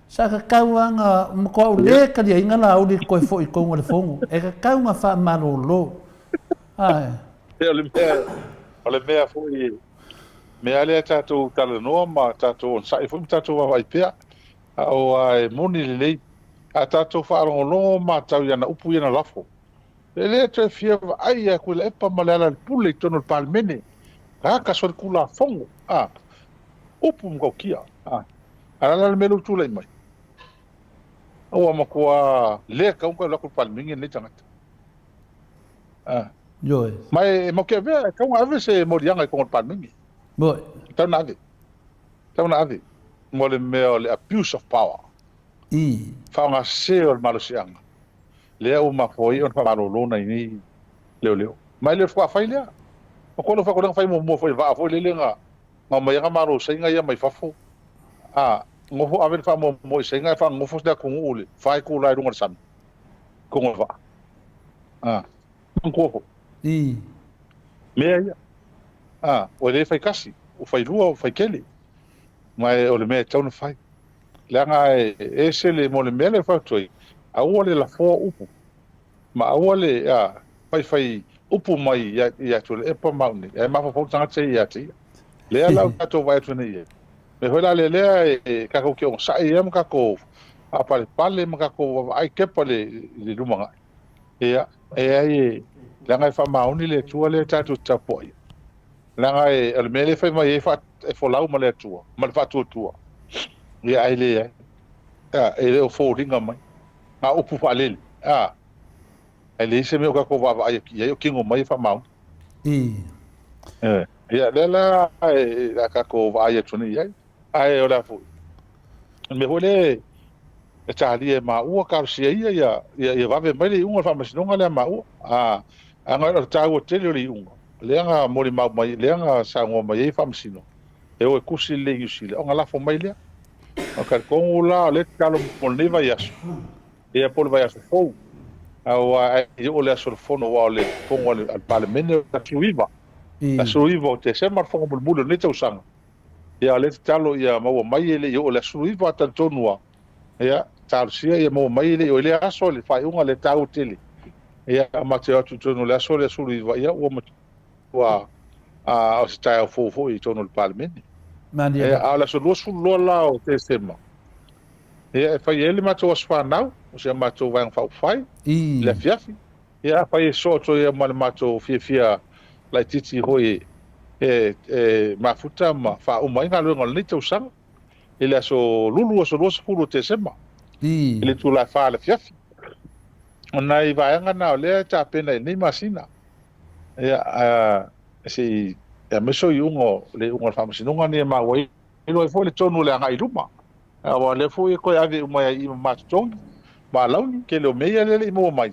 Sa tatau lava ona matua ou le taliaina Laauli toe foi i totonu o le Fono. E tatau ona faamalolo. Ae. O le mea, o le mea foi, mea lea tatou talanoa ma tatou onosai foi ma tatou vaavaai pea. A o a e moni lelei, a tatou faalogologo ma matau i ana upu ia na lafo, e le toe fia vaai ia Tuilaepa ma Lealailepule i totonu o le Palemene. Tagata solitulafono, a, upu matautia, a, a le a la le mea lea ua tulai mai? Ua matua le tatau ona toe alu atu i le Palemene lenei tagata. A. Ioe. Ma e matou te avea, e tatau ona ave se moliaga i totonu o le Palemene. Ioe. E tatau ona ave. E tatau ona ave mo le mea o le abuse of power. I. Faaaogasese o le malosiaga. Lea ua mafua ai ona faamalolo nai nei leoleo. Ma e le o le faatoa fai lea. Matua le faatoa fai muamua foi i le vaa foi lele na aumai ai na malo Saina ia mai fafo. A nofo ave le faamuamua i Saina ae faanonofo le atunuu i le fa itula i luga o le sami i totonu o le vaa. A manatua foi. I. Mea ia. A ua le fai tasi, ua fai lua, ua fai tele. Ma e o le mea e tatau ona fai. Leaga e ese le mo le mea lea e fai atu ai, aua le lafoa upu, ma aua le a, faifai upu mai ia, ia Tuilaepa ma au nei, ae mafaufau le tagata ia te ia. Lea la ua tatou vaai atu nei i ai. Mea foi la lea, lea e, e tatou te onosai ia ma tatou faapalepale ma tatou vaavaai kepa le, le lumanai. Ia, e ai e, leaga e faamaoni le Atua lea tatou te tapuai. Leaga e, o le mea lea e fai mai ai e folau ma le Atua, ma le faatuatua. Ia, ae leai. A, e le o foliga mai. Na o upu faalele. A, ae leai se mea o tatou vaavaai atu i ai, o tino mai e faamaoni. I. E, ia, lea la e, a tatou vaai atu nei i ai. Ae o le a foi? O le mea foi lea e talia e maua, talosia ia, ia, ia, ia vave mai le iuga o le faamasinoga lea a maua. A, a o le taua tele o le iuga, lea na molimau mai, lea na saunoa mai ai Faamasino, e o e tusi lelei i Niu Sila, ona lafo mai lea. O talitonu la, o lea e tatalo mo lenei vaiaso, ia po o le vaiaso fou, aua e oo le aso o le fono, aua o le fono a le Palemene o le aso 9, aso 9 o Tesema le fono mulimuli o lenei tausaga. Ia, o lea e tatalo ia maua mai e le i oo i le aso 19, talitonu lava, ia, talosia ia maua mai e le i oo i lea aso le faaiuga lea e taua tele. Ia, matou te o atu i totonu o le aso lea 19, ia, ua matua a o se taeao fou foi i totonu o le Palemene. Malie Ia, a o le aso 22 la o Tesema, ia, e fai ai le matou aso fanau, o si a matou Vaega Faaupufai, i le afiafi. Ia, afai e sosoo atu ai ma le matou fiafia laitiiti foi e, e mafuta ma faauma ai galuega o lenei tausaga i le aso Lulu, aso 20 o Tesema, i le itula e 4 i le afiafi. O nai vaega na o lea e tapena i lenei masina. Ia, a, se i aumai so iuga o le iuga o le faamasinoga nei e maua ai iloa ai foi le tonu o le agai i luma. Aua o lea foi e toe ave uma ai i i ma matotogi ma alauni, tele o mea ia lea e le i maua mai.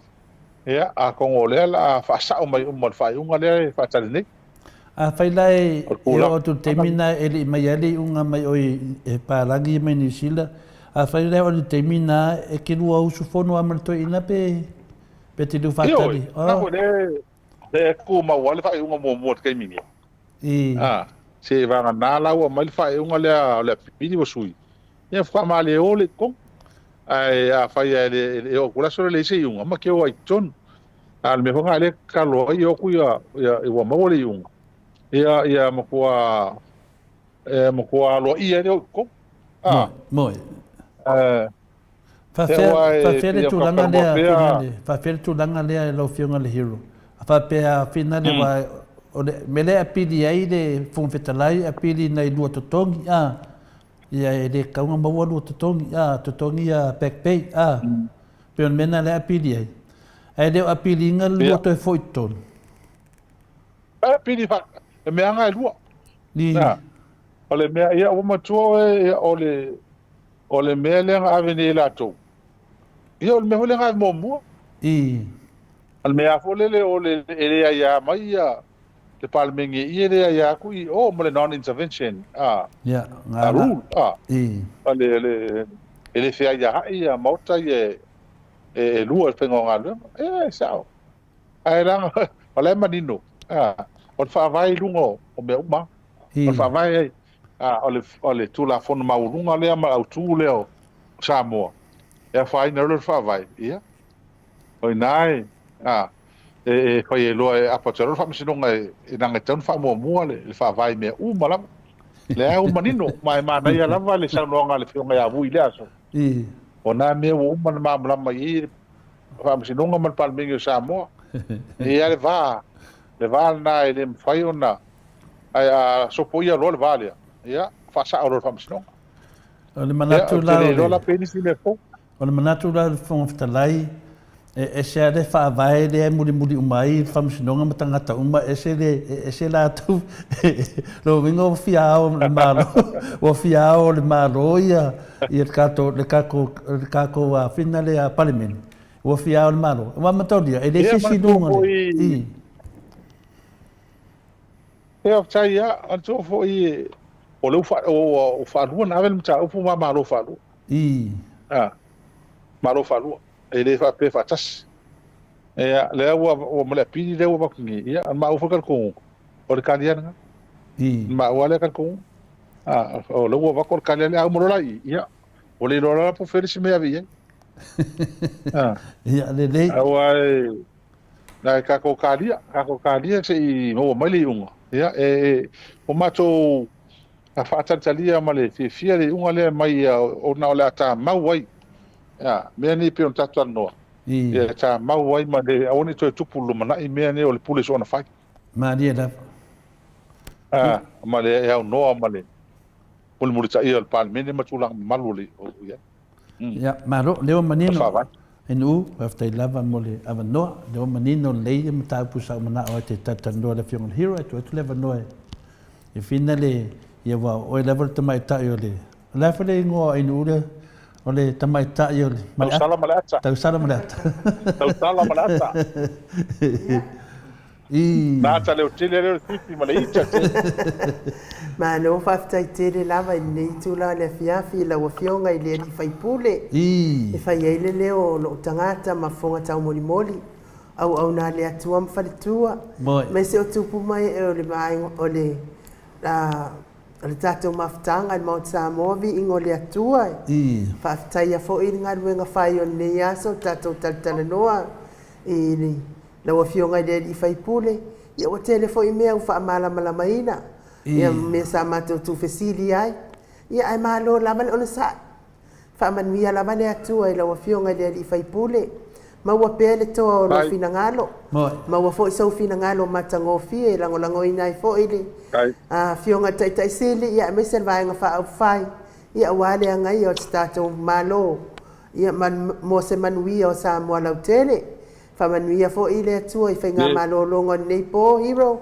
Ia, atonu o lea o le a faasao mai uma i le faaiuga lea e faatali nei. Afai la e oo atu i le taimi lena e le i mai ai le iuga mai oe e palagi mai Niu Sila, afai la e oo i le taimi lena e te lua usufono lava ma le toeaina pe pe te leu faatali? Ioe, na foi lea lea e tumau lava le faaiuga muamua i le taimi nei. I. A, se vagana la ua aumai le faaiuga lea o le apili ua sui, ia faatoa maleo lea i totonu. Ae afai lava e le e oo atu i le aso lea e leai se iuga, ma te o ai i totonu. A o le mea foi lena lea e tatalo ai, e o atu ia, ia ua maua le iuga, ia, ia matua, e matua aloaia ai le o i totonu. A. Moe. Ae, Faafefea, faafefea le tulaga lea, Finale, faafefea le tulaga lea e lau Afioga i le Hero? A faapea Finale aua o le mea lea e apili ai le Fofoga Fetalai, e apili nai lua totogi, a, ia e le tatau ona maua lua totogi, a, totogi ia back pay, a, pei o le mea lena lea e apili ai. Ae le o apiliina le lua toe foi i totonu. E apili fa, e mea lava e lua. O le mea, ia ua matua oe, ia, o le, O le mea lea na ave nei e latou, ia o le mea foi lea na ave muamua. I. O le mea foi lele o le e le aia mai ia le Palemene i e le aia atu i o ma le non intervention a yeah, a rule a. I. O le, le e le feaiaai ia maota ia e, e lua i le faiga o galuega. E, e sao. Ae leaga o la e manino, a, o le faavae i luga o mea uma. O le faavae ai, a, o le, o le Tulafono maualuga lea ma le autu lea o Samoa, e afaina loa le faavae, ia, o i ina e, a, e, e fai ai loa e apo atu ai loa le faamasinoga e, e leaga e tatau ona faamuamua le, le faavae i mea uma lava. Lea ua manino, ma e manaia lava le saunoaga a le Afioga ia Vui i lea aso. O na mea ua uma ona malamalama i ai Faamasinoga ma le Palemene o Samoa. E i ai le va, le va lena e le mafai ona Ae a sopoia loa le va lea, ia, faasao loa e le Faamasinoga. O le Ia, manatu ou te la le o iloa le la pe i ai nisi mea fou. O le manatu la o le Fofoga Fetalai, e ese lava le faavae lea e mulimuli uma ai le Faamasinoga ma tagata uma, ese le, e ese latou, lona uiga ua fia ao le Malo, ua fia ao le Malo ia, ia le tatou, le tatou, le tatou fina lea Palemene, ua fia ao le Malo. Aua mataulia, e leai Ia, se isi manatua luga o le, foi, i. Ia, faafetai lava. Manatua foi, o lea ua faalua ona ave le mataupu ma Malo faalua. I. A, Malo faalua. E le faapea faatasi. Ia, lea ua, ua ma le apili lea ua avatu nei, ia, o le maua foi talitonuga, o le tali lava lena. I. O le maua lea talitonuga. A, o lea ua avatu o le tali lava lea, a uma loa la i i, ia, ua le iloa lava po o fea le isi mea e ave i ai. A. Ia, lelei. Aua e, na e tatou talia, tatou talia se i maua mai le iuga. Ia, e, e, o matou a faatalitalia ma le fiafia le iuga lea mai ona o le a tamau ai ia, mea nei pei ona tatou talanoa. I. Ia tamau ai ma le aua ne i toe tupu i le lumanai mea nei o le pule soona fai. Malie lava. A, ma le e aunoa ma le mulimulitaia o le Palemene ma tulaga mamalu o le o i ai. Ia, malo, lea ua O le manino. faavae. NU, faafetai lava mo le avanoa. Lea ua manino lelei le mataupu sa ou manao ai te talatalanoa i le Afioga i le Hero, ae tuu atu le avanoa e Fina le, ia aua o oe lava le tamaitai o le, o le a foi le igoa o NU lea? O le tamaitai o le, ma le ata. Tausala ma le ata. Tausala ma le ata. Tausala ma le ata. I. Na ata leotele lea o le fifi ma le ita tele. Malo faafetai tele lava i lenei itula o le afiafi i lau Afioga i le Alii Faipule I. e fai ai le leo o lou tagata ma fofoga taumolimoli, auauna a le Atua ma faletua, Moi. aemaise o tupu ma ee o le vaega o le o le tatou mafutaga i le Maota Samoa, viiga o le Atua. I. Faafetaia foi le galuega fai o lenei aso, o le tatou talatalanoa i le Lau Afioga i le Alii Faipule, ia ua tele foi mea ua faamalamalamaina, ia ma mea sa matou tuufesili ai, ia ae malo lava le onosai. Faamanuia lava le Atua i lau Afioga i le Alii Faipule, maua pea le toa o lou finagalo, maua foi sou finagalo matagofie e lagolagoina ai foi le Afioga i le Taitai Sili, ia aemaise le Vaega Faaupufai, ia aua le agaia o se tatou Malo, ia ma mo se manuia o Samoa lautele. Faamanuia foi le Atua i faigamalologa o lenei po, Hero.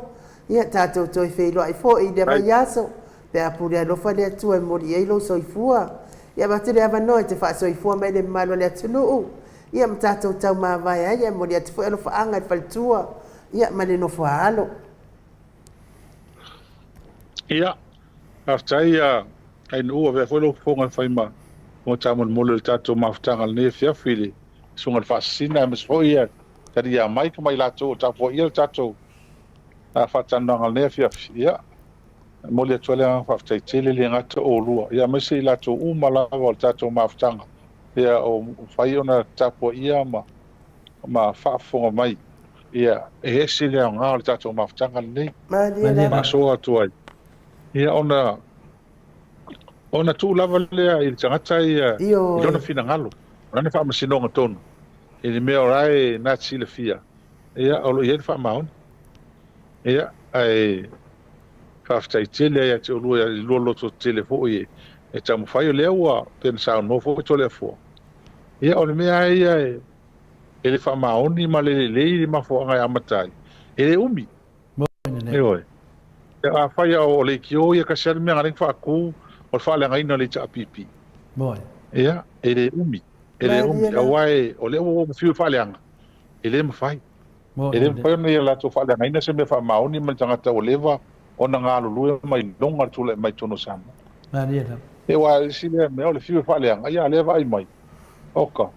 Ia tatou toe feiloai foi i lea vaiaso, pe a pule alofa le Atua e momoli i ai lou soifua. Ia avatu le avanoa e te faasoifua mai le mamalu o le atunuu, ia ma tatou taumavae ai, ae momoli atu foi alofaaga i le faletua, ia ma le nofo a alo. Ia, faafetai a Ainuu, avea foi lou fofoga e fai ma taumolimoli o le tatou mafutaga i lenei afiafi i le Susuga i le Faasisina, aemaise foi ia talia mai ma i latou o tapuaia le tatou faatalanoaga i lenei afiafi. Ia, e momoli atu ai le agaga faafetai tele, e le gata o oulua, ia aemaise i latou uma lava o le tatou mafutaga, ia o mafai ona tapuaia ma ma faafofoga mai. Ia, e ese le aoga o le tatou mafutaga lenei. Malie lava. Faasoa atu ai. Ia, ona ona tuu lava lea i le tagata ia i lona Ioe. finagalo, o lana faamasinoga tonu i le mea o la e na te silafia, ia, o lo o i ai le faamaoni. Ia, ae faafetai tele ia te oulua i lua loto tele foi e taumafai, o lea ua pei ona saunoa foi Toleafoa. Ia, o le mea lava ia e le faamaoni ma le lelei le mafuaaga e amata ai, e le umi. Ioe. Afai o leitio ia tasi lava le mea na ala ai ona faatu o le faaleagaina o le HRPP. Ia, e le umi, e le Malie umi, lava. aua o lea ua fiu e faaleaga, e le mafai. E le mafai ona ia latou faaleagaina se mea faamaoni ma le tagata ua leva ona galulue ma iloga le tulai mai i totonu o Samoa. Malie lava. Aua o le isi lea mea o le fiu e faaleaga, ia a lea vaai mai, oka,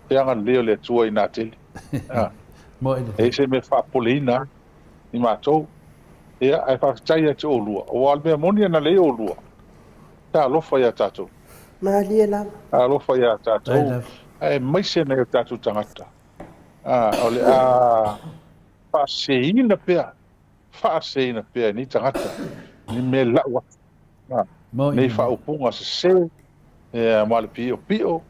te agalelei o le Atua i nā tele. E i se mea faapopoleina ai i matou. Ia, ae faafetai ia te oulua, aua o le mea moni ana lelei oulua, talofa ia tatou. Malie lava. Talofa ia tatou, aemaise nai o tatou tagata. O le a faaseseina pea, faaseseina pea e nei tagata ni mea lau atu. Nei faaupuga sese, ia, ma le piopio,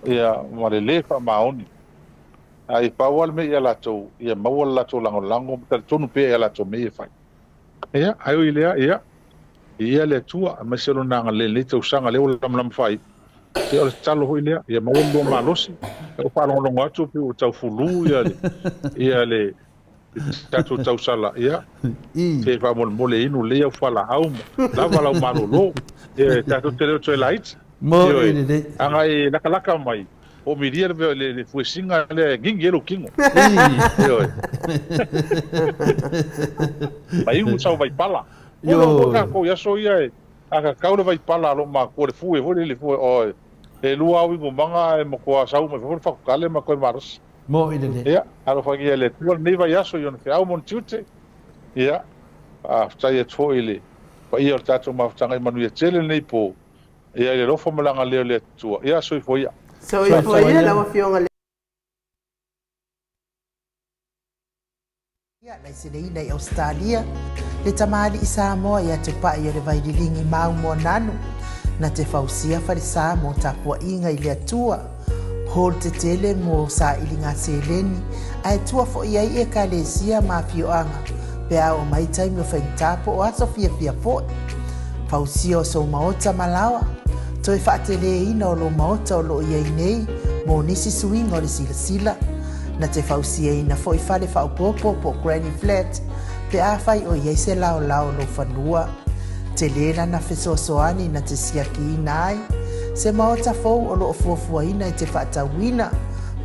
ia, ma le lē faamaoni. Ae pau lava le mea ia latou, ia maua le latou lagolago ma talitonu pea i a latou mea ia e fai. Ia, ae ui i lea, ia, viia le Atua, aemaise Lona agalelei i lenei tausaga lea ua lamalama faaiu. Ia, o le tatalo foi lea, ia maua le lua malosi. Ia ua faalogologo atu pei ua tau fulu ia le, ia le, tatou tausala, ia, se faamolemole inu lelei au fualaau ma lava lau malolo. Ia, tatou te le o toe laiti. Ioe, a na e lakalaka mai, po o milia le, le, le fuesiga lea e gigi ai lou kino. Ioe. Ma inu sau vaipala. Ua lou tatou i aso ia e, a kakau le vaipala a lou matua le fue foi lele fue, oi, e lua au inumaga ae matua sau mai fafo le fatugale ma toe malosi. Mo'i lelei. Ia, alofagia e le Atua lenei vaiaso i ona feau ma ona tiute. Ia, faafetai atu foi i le paia o le tatou mafutaga i manuia tele lenei po. Ia, i le alofa ma le agalelei o le Atua. Ia, soifua ia. Soifua ia lau Afioga i le. Laiseneina i Ausetalia, le tamalii Samoa ia Tupai o le Vaililigi Mau Moananu, na te fausia falesa mo tapuaiga i le Atua, hall tetele mo sailiga seleni ae tua foi ai ekalesia ma afioaga pe a oo mai taimi o faigata po o aso fiafia foi. Fausia o sou maota ma laoa, toe faateleina o lou maota o lo o i ai nei mo nisi suiga o le silasila. Na te fausiaina foi fale faaopoopo po o granny flat pe afai o i ai se laolao o lou fanua. Tele lana fesoasoani na te siakiina ai se maota fou o lo o fuafuaina e te faatauina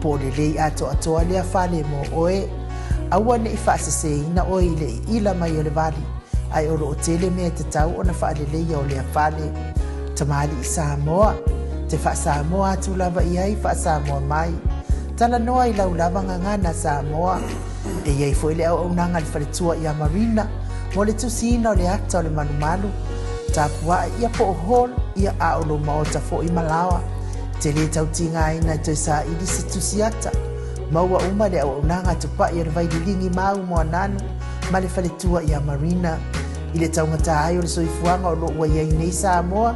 po o lelei atoatoa lea fale mo oe. Aua ne i faaseseina oe i le iila mai o le vali, ae o lo o tele mea e tatau ona faaleleia o lea fale. Tamalii Samoa, te faa-Samoa atu lava i ai, faa-Samoa mai. Talanoa i lau lava gagana Samoa. E i ai foi le auaunaga a le faletua ia Marina mo le tusiina o le ata o le malumalu, tapuae ia po o hall ia a o lou maota foi ma laoa. Te lē tau tigaina e toe saili se tusi ata. Maua uma le auaunaga a Tupai o le Vaililigi Mau Moananu ma le faletua ia Marina. I le taugata ai o le soifuaga o lo o ua i ai nei Samoa,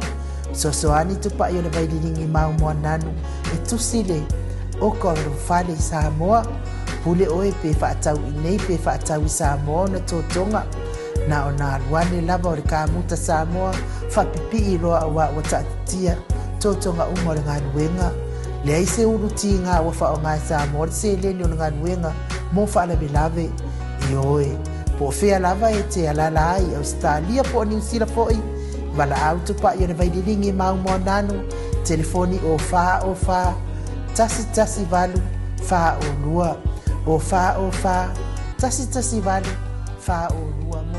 fesoasoani Tupai o le Vaililigi Mau Moananu e tusi le oka o lou fale i Samoa. Pule oe pe faatau i nei pe faatau i Samoa ona totoga. Na ona alu ane lava o le kamuta Samoa faapipii loa aua ua taatitia totoga uma o le galuega. Leai se ulu tiga ua faaaoga e Samoa le seleni o le galuega mo faalavelave. Ioe, po o fea lava e te alaala ai i Ausetalia po o Niu Sila foi, valaau tupai o le Vaililigi Mau Moananu, telefoni o 4 o 4 1 1 8 4 o 2, o 4 o 4 1 1 8 4 o 2.